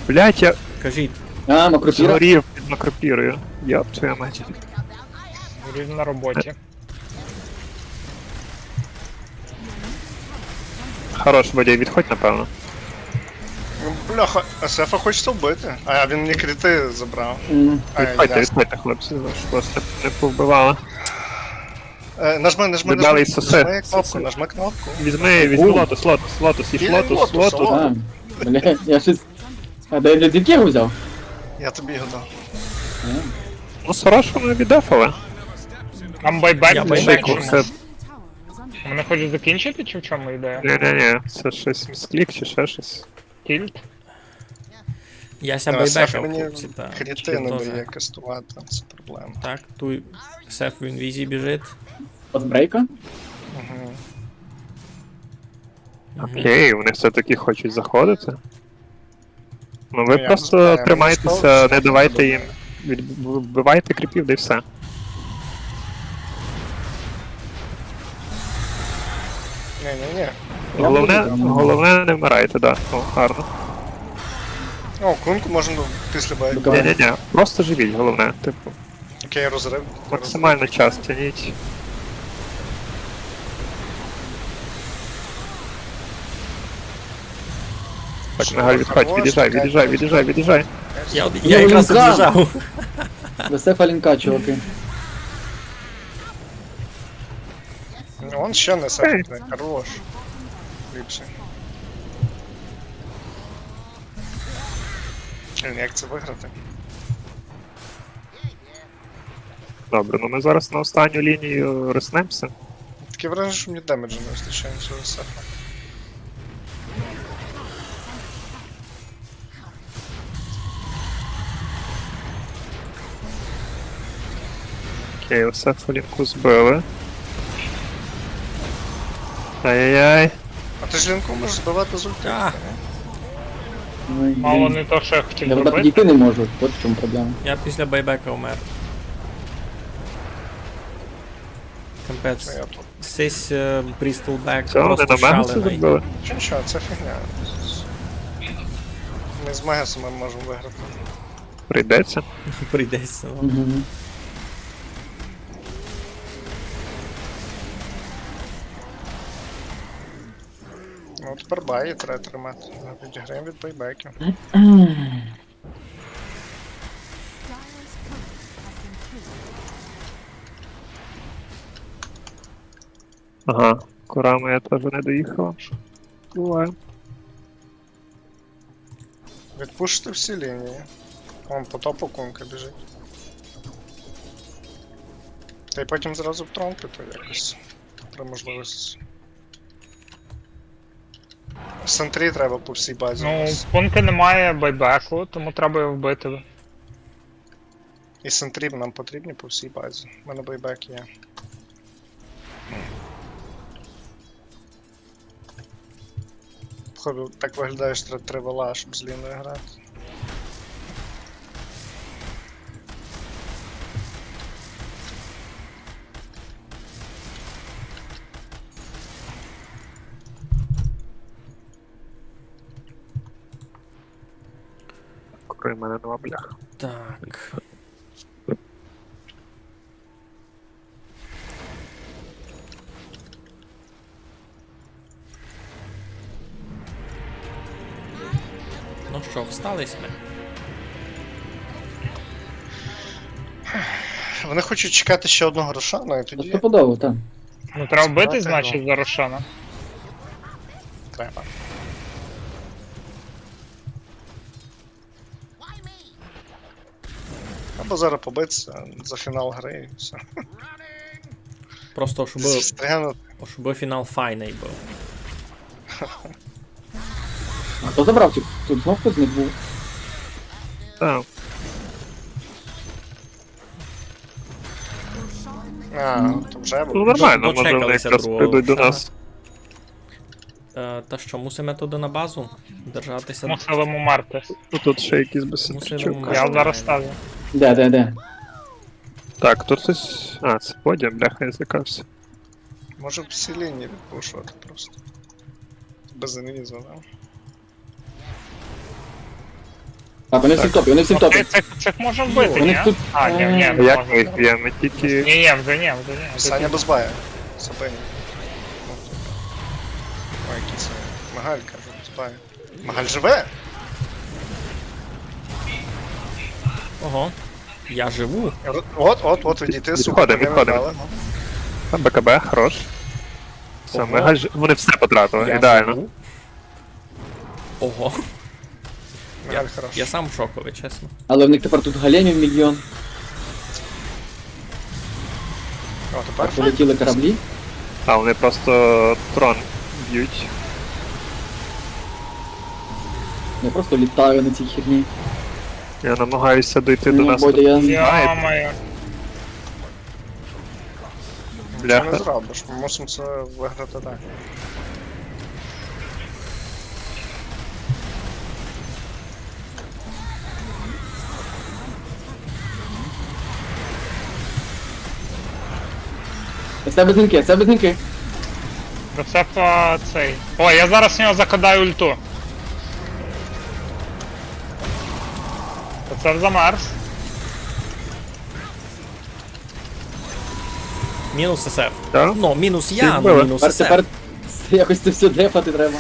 Блять, я... Кажіть. А, макропіра? Згорів під макропірою. Йоп, твоя мать. Згорів на роботі. Хорош, Бодя, відходь, напевно. Ну, бляха, Есефа хочеться вбити. А, він мені кріти забрав. М. Ай, відходьте, ясно. Відходьте, хлопці, вас просто не повбивали. Е, нажми, нажми, нажми. Віддали соси. Нажми кнопку, нажми кнопку. Візьми, візьми лотос, лотос, лотос, їж лотос, лотос. А, бля, я щось А де, де, звідки його взяв? Я тобі його дав. Ну, хорошо, ми віддефали. Там байбек. Я байбек. Шейку, все. Вони хочуть закінчити, чи в чому ідея? Ні, ні, ні, це щось місклік чи ще щось. Тільт? Я ся байбекав, хлопці, та кріти не дає кастувати, це проблема. Так, туй Сеф в інвізі біжить. От брейка? Угу. Окей, вони все-таки хочуть заходити. Ну, ви просто тримайтеся, не давайте їм. Від-, вбивайте кріпів, да й все. Ні, ні, ні. Головне, головне, не вмирайте, да. О, гарно. О, кунку можна після бай-. Ні, ні, ні. Просто живіть, головне, типу. Окей, розрив. Максимально час тяніть. Так, Нагаль, відходь, від'їжджай, від'їжджай, від'їжджай, від'їжджай. Я, я якраз від'їжджав. До Сефа лінка, чуваки. Ну, он ще не Сефа, хорош. Ліпше. Блін, як це виграти? Добре, ну ми зараз на останню лінію риснемося. Таке враження, що мені демеджа не вистачає на цього сефа. Окей, у сефа лінку збили. Ай-яй-яй. А ти ж лінку можеш збивати з ульти, ні? Ой, мало блін. Не то, що я хотів зробити. Я туди підійти не можу, от в чому проблема. Я після байбека вмер. Капець. Ну, я тут. Сись, е, Bristleback. Все, просто вони на мене це шалений. Зробили. Нічого, нічого, це фігня. Ми з Магасом можемо виграти. Прийдеться. Прийдеться, ну. Мгм. Ну, тепер бай треба тримати. Відіграємо від байбеків. Ага, Курама я теж не доїхав. Буває. Відпушити всі лінії. Вон по топу Кунка біжить. Та й потім зразу в трон піти якось. При можливості. Сентрі треба по всій базі у нас. Ну, в Кунки немає байбеку, тому треба його вбити. І сентрі нам потрібні по всій базі. У мене байбек є. Походу, так виглядає, що тре-, треба ла, щоб з ліною грати. Коли в мене нова бляха. Так. Ну що, встали сьме? Вони хочуть чекати ще одного Рошана, і тоді... Стопудово, так. Ну, треба бити, значить, за Рошана. Треба. Або зараз побитися за фінал гри і все. Просто щоб, щоб фінал файний був. А хто забрав цю? Тут знов хтось з них був? Так. А, то вже... Ну, нормально, може вони якраз прийдуть до нас. Е, та що, мусиме туди на базу держатися? Мусимо умерти. Ну, тут ще якісь бесідки. Мусимо умерти. Я зараз ставлю. Де, де, де? Так, тут хтось. А, це Бодя, бляха, я злякався. Може в селі не відпушувати просто. Без інвізу, да? Так, вони всі в топі, вони всі в топі. Це, це, це можна вбити, ні? Вони тут, а, ні, ні, е, не можна. Як ми їх б'ємо? Ми тільки... Ні, ні, вже ні, вже ні. Саня без бая. Забий. Ой, який це. Магаль, кажу, без бая. Магаль живе? Ого. Я живу. Р-, от, от, от, відійти, сука, відходимо, відходимо. Там Б К Б, хорош. Все, ого. Магаль ж-, вони все потратили, я ідеально. Живу. Ого. Я, хорош. Я сам в шокові, чесно. Але в них тепер тут големів мільйон. О, тепер полетіли кораблі. А, вони просто трон б'ють. Я просто літаю на цій херні. Я намагаюся дойти до нас. Ну, Бодя, я... Йо-моє. Бляха. Це не зробиш, ми мусимо це виграти так. Це без лінки, це без лінки. До сефа цей. О, я зараз в нього закидаю ульту. Оце замерз. Мінус С Ф. Да? Ну, мінус я, ну, мінус С Ф. Тепер, тепер якось це все дефати треба.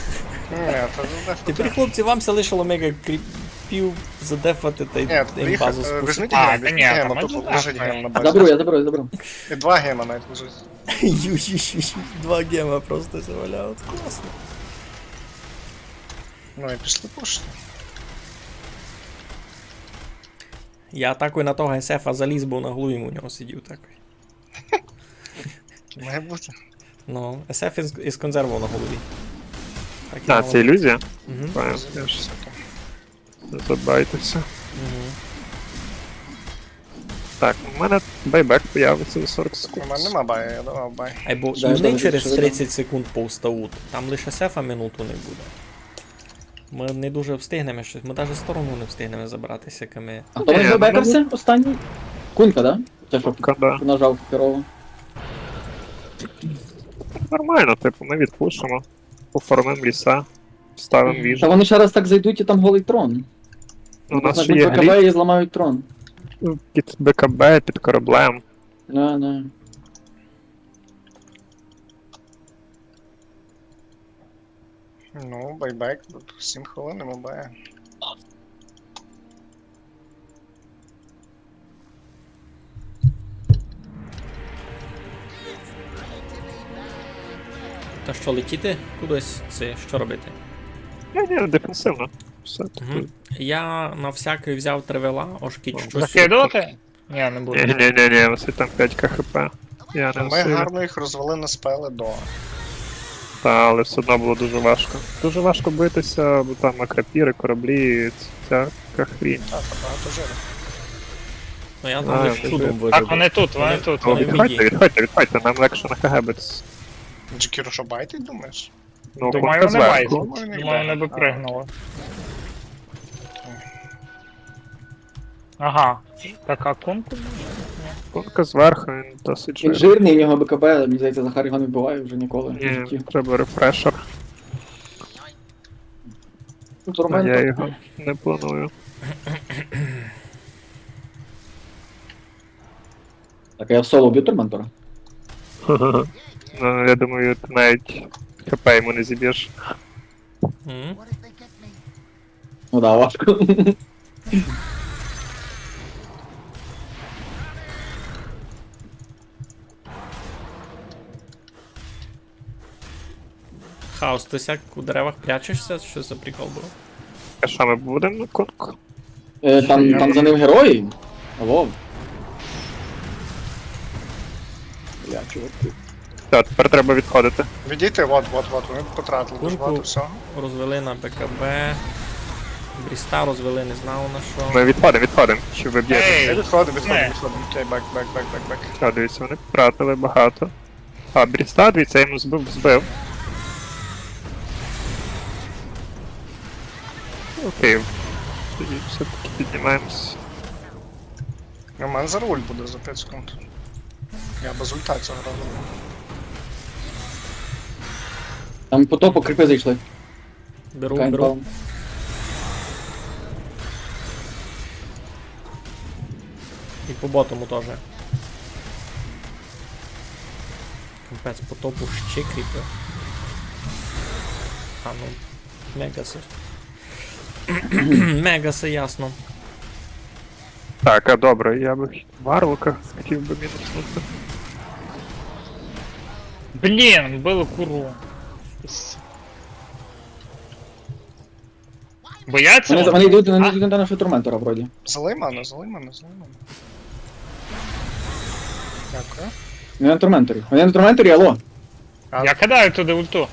Ні, це не дефати. Тепер, хлопці, вам ся лишило мега кріпів задефати та й базу спушити. Ні, візьміть гем, візьміть гем, а то тут лежить гем на базі. Заберу, я заберу, я заберу. І два гема навіть лежить. Ю-ю-ю-ю, два гема просто ся валяють. Класно. Ну і пішли пушити. Я такой на того СФ-а заліз, бо на голові у нього сидів такой. Має бути. Ну, СФ із, із консервов на голові. Так і А, мало. Це ілюзія? Мгм. Правильно. Я щось не забайтився. Мгм. Так, у мене байбек появиться за сорок У секунд. мене нема бая, я давав бай. Ай, бо Да, і вони да, через да. тридцять секунд повстають. Там лише СФ-а минуту не буде. Ми не дуже встигнемо щось, ми навіть сторону не встигнемо забрати, сякими. А то вони Ні, вже ну, бекався останній? Кунка, да? Те, що Кунка, да. Нажав херово. Нормально, типу, ми відпушимо. Пофармимо ліса, ставимо віжу. Та вони ще раз так зайдуть і там голий трон. Ну, у нас Значить, ще є БКБ гліф і зламають трон. під БКБ, під кораблем. Да, да. Ну, байбек, тут сім хвилин і ми бає. Та що, летіти кудись? Це що робити? Ні, ні, дефенсивно. Все, Мгм. Я на всякий взяв тревела, ож кіт Ну, щось. Закидувати? Ні, не буду. Ні, ні, ні, ні, ось там пять К ХП. Я не Ми сильно. Гарно їх розвели на спели до. Та, але все одно було дуже важко. Дуже важко битися, бо там крапіри, кораблі, ця хрінь. Так, багато жили. Ну я А, там лише це чудом ж- вижив. Так, вони тут, вони Вони- тут. Ну, вони відходьте, біді. Відходьте, відходьте, нам легше на ХГ битися. Джекіру, що байтить, думаєш? Ну, Думаю, кнопка вони байтять. зверху. Думаю, не Думаю, вони йде. би пригнули. Ага. Так, а кунку? Кунка зверху, він досить Він жирний. Жирний, в нього БКБ, мені здається, Захар його не вбиває вже ніколи в Ні, житті. треба рефрешер. Ну, А я Торментор. Його не планую. Так, я в соло вб'ю Торментора. Ну, я думаю, ти навіть ХП йому не зіб'єш. Мгм. Ну да, важко. Хаос, ти сяк у деревах прячешся? Що за прикол був? А що ми будемо, Кунг? Е, там, там за ним герої. Алло. Бля, чуваки. Все, тепер треба відходити. Відійти, от, от, от, вони потратили дуже Кунку. Багато всього. Розвели на БКБ. Бріста розвели, не знав на що. Ми відходимо, відходимо. Чи ви б'єте? Ей! Я відходимо, відходимо, Не. відходимо. Окей, бек, бек, бек, бек, бек. Що, дивіться, вони втратили багато. А, Бріста, дивіться, я йому збив, збив. Окей. Тоді все-таки піднімаємось. У мене зараз ульт буде за пять секунд. Я без ульта цього разу. Там по топу кріпи зайшли. Беру, Кайн беру. Паун. І по ботому тоже. Капець, по топу ще кріпи. А ну, Мегаси. Мегаси, ясно. Так, а добре, я би Варлока хотів би мінуснути. Блін, вбили куру. Бояться? Вони, вони? вони йдуть, вони А? йдуть на нашого Торментора вроді. Залий ману, залий ману, залий ману. Дякую. Вони на Торментері. Вони на Торментері, алло. Я кидаю туди ульту.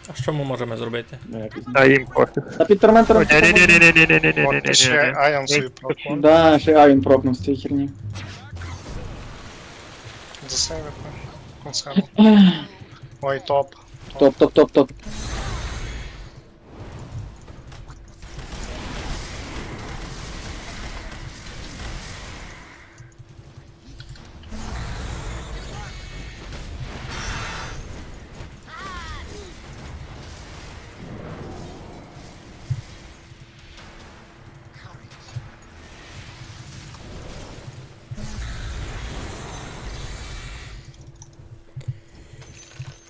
А що ми можемо зробити? Ну, якось. А їм пофіг. Та під Торментором. От, ти ще Айон свій прокон. Да, ще Айон прокнув з цієї херні. Засейвити. Консерву. Ой, топ. Топ, топ, топ, топ.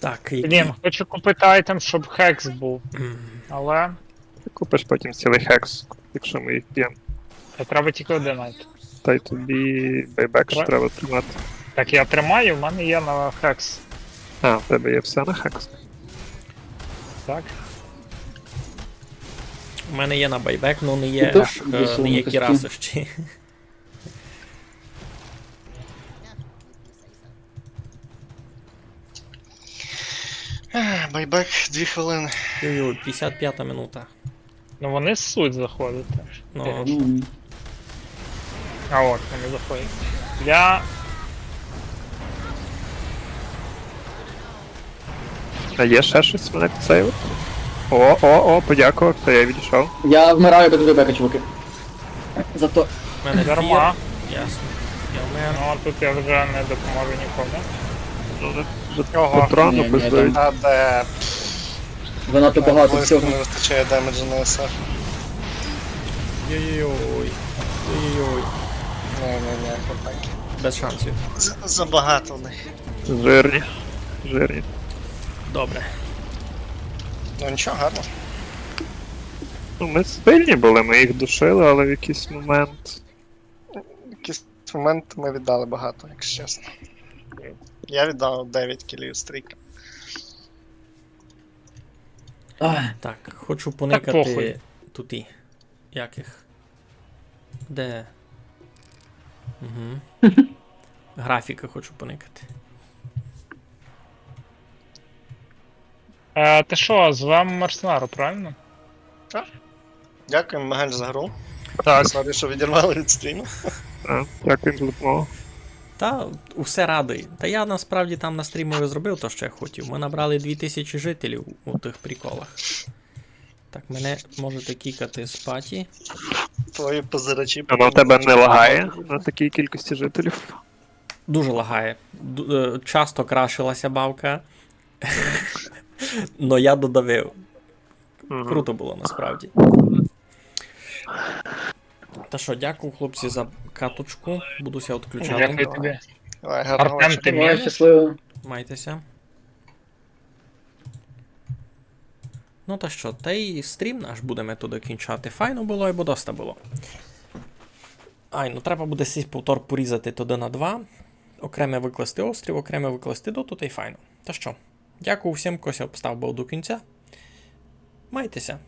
Так, які... Блін, хочу купити айтем, щоб хекс був. М, Але. Ти купиш потім цілий хекс, якщо ми їх б'ємо. Та треба тільки один айтем. Та й тобі байбек ще Ра- треба тримати. Так я тримаю, в мене є на хекс. А, в тебе є все на хекс. Так. У мене є на байбек, ну не є, І то аж, е, більше не є якось кіраса ще. Байбек, дві хвилини. Йой-йой, пятдесят пята минута. Ну вони ссуть заходити. Ну, М. А от вони заходять. Я. А є ще щось мене підсейвити? О, о, о, подякував, все, я відійшов. Я вмираю без байбека, чуваки. Зато в мене Дарма. Фір. Ясно. Я вмер. Ну тут я вже не допоможу нікому. Ну, не вже Ого. патрону Ні, ні, без там- Та де. Занадто багато Близько всього. Не вистачає демеджу на СФ. Йой-йой. Йой-йой. Ні, ні, ні, хлопаки. Без шансів. З- Забагато в них. Жирні. Жирні. Добре. Ну нічого, гарно. Ну, ми сильні були, ми їх душили, але в якийсь момент. В якийсь момент ми віддали багато, якщо чесно. Я віддав дев'ять кілів стріка. Ах, Так, хочу поникати похуй. туті. Яких? Де? Угу. Графіка хочу поникати. Е, ти що, з вами Мерсенару, правильно? Дякуємо, Мигаль, за гру. Так, Сорі, що відірвали від стріму. так, дякую за допомогу. Та усе радий. Та я насправді там на стрімові зробив те, що я хотів. Ми набрали дві тисячі жителів у тих приколах. Так, мене можете кікати з паті. Твої позирачі. А на тебе не лагає на такій кількості жителів? Дуже лагає. Ду- е, Часто крашилася бавка. Но я додавив. Мгм. Круто було насправді. Та що, дякую, хлопці, за каточку. Буду ся відключати. Дякую тобі. Давай, гарного Артем, вечора. ти Давай, мінус? Щасливо. Майте ся. Ну та що, та й стрім наш будеме туды кінчати. Файно было, айбо доста было. Ай, ну треба буде сись повтор порізати туды на два. Окреме выкласти острів, окреме выкласти доту, та й файно. Та що, дякую всім, хто ся обстав быв до кінця. Майте ся.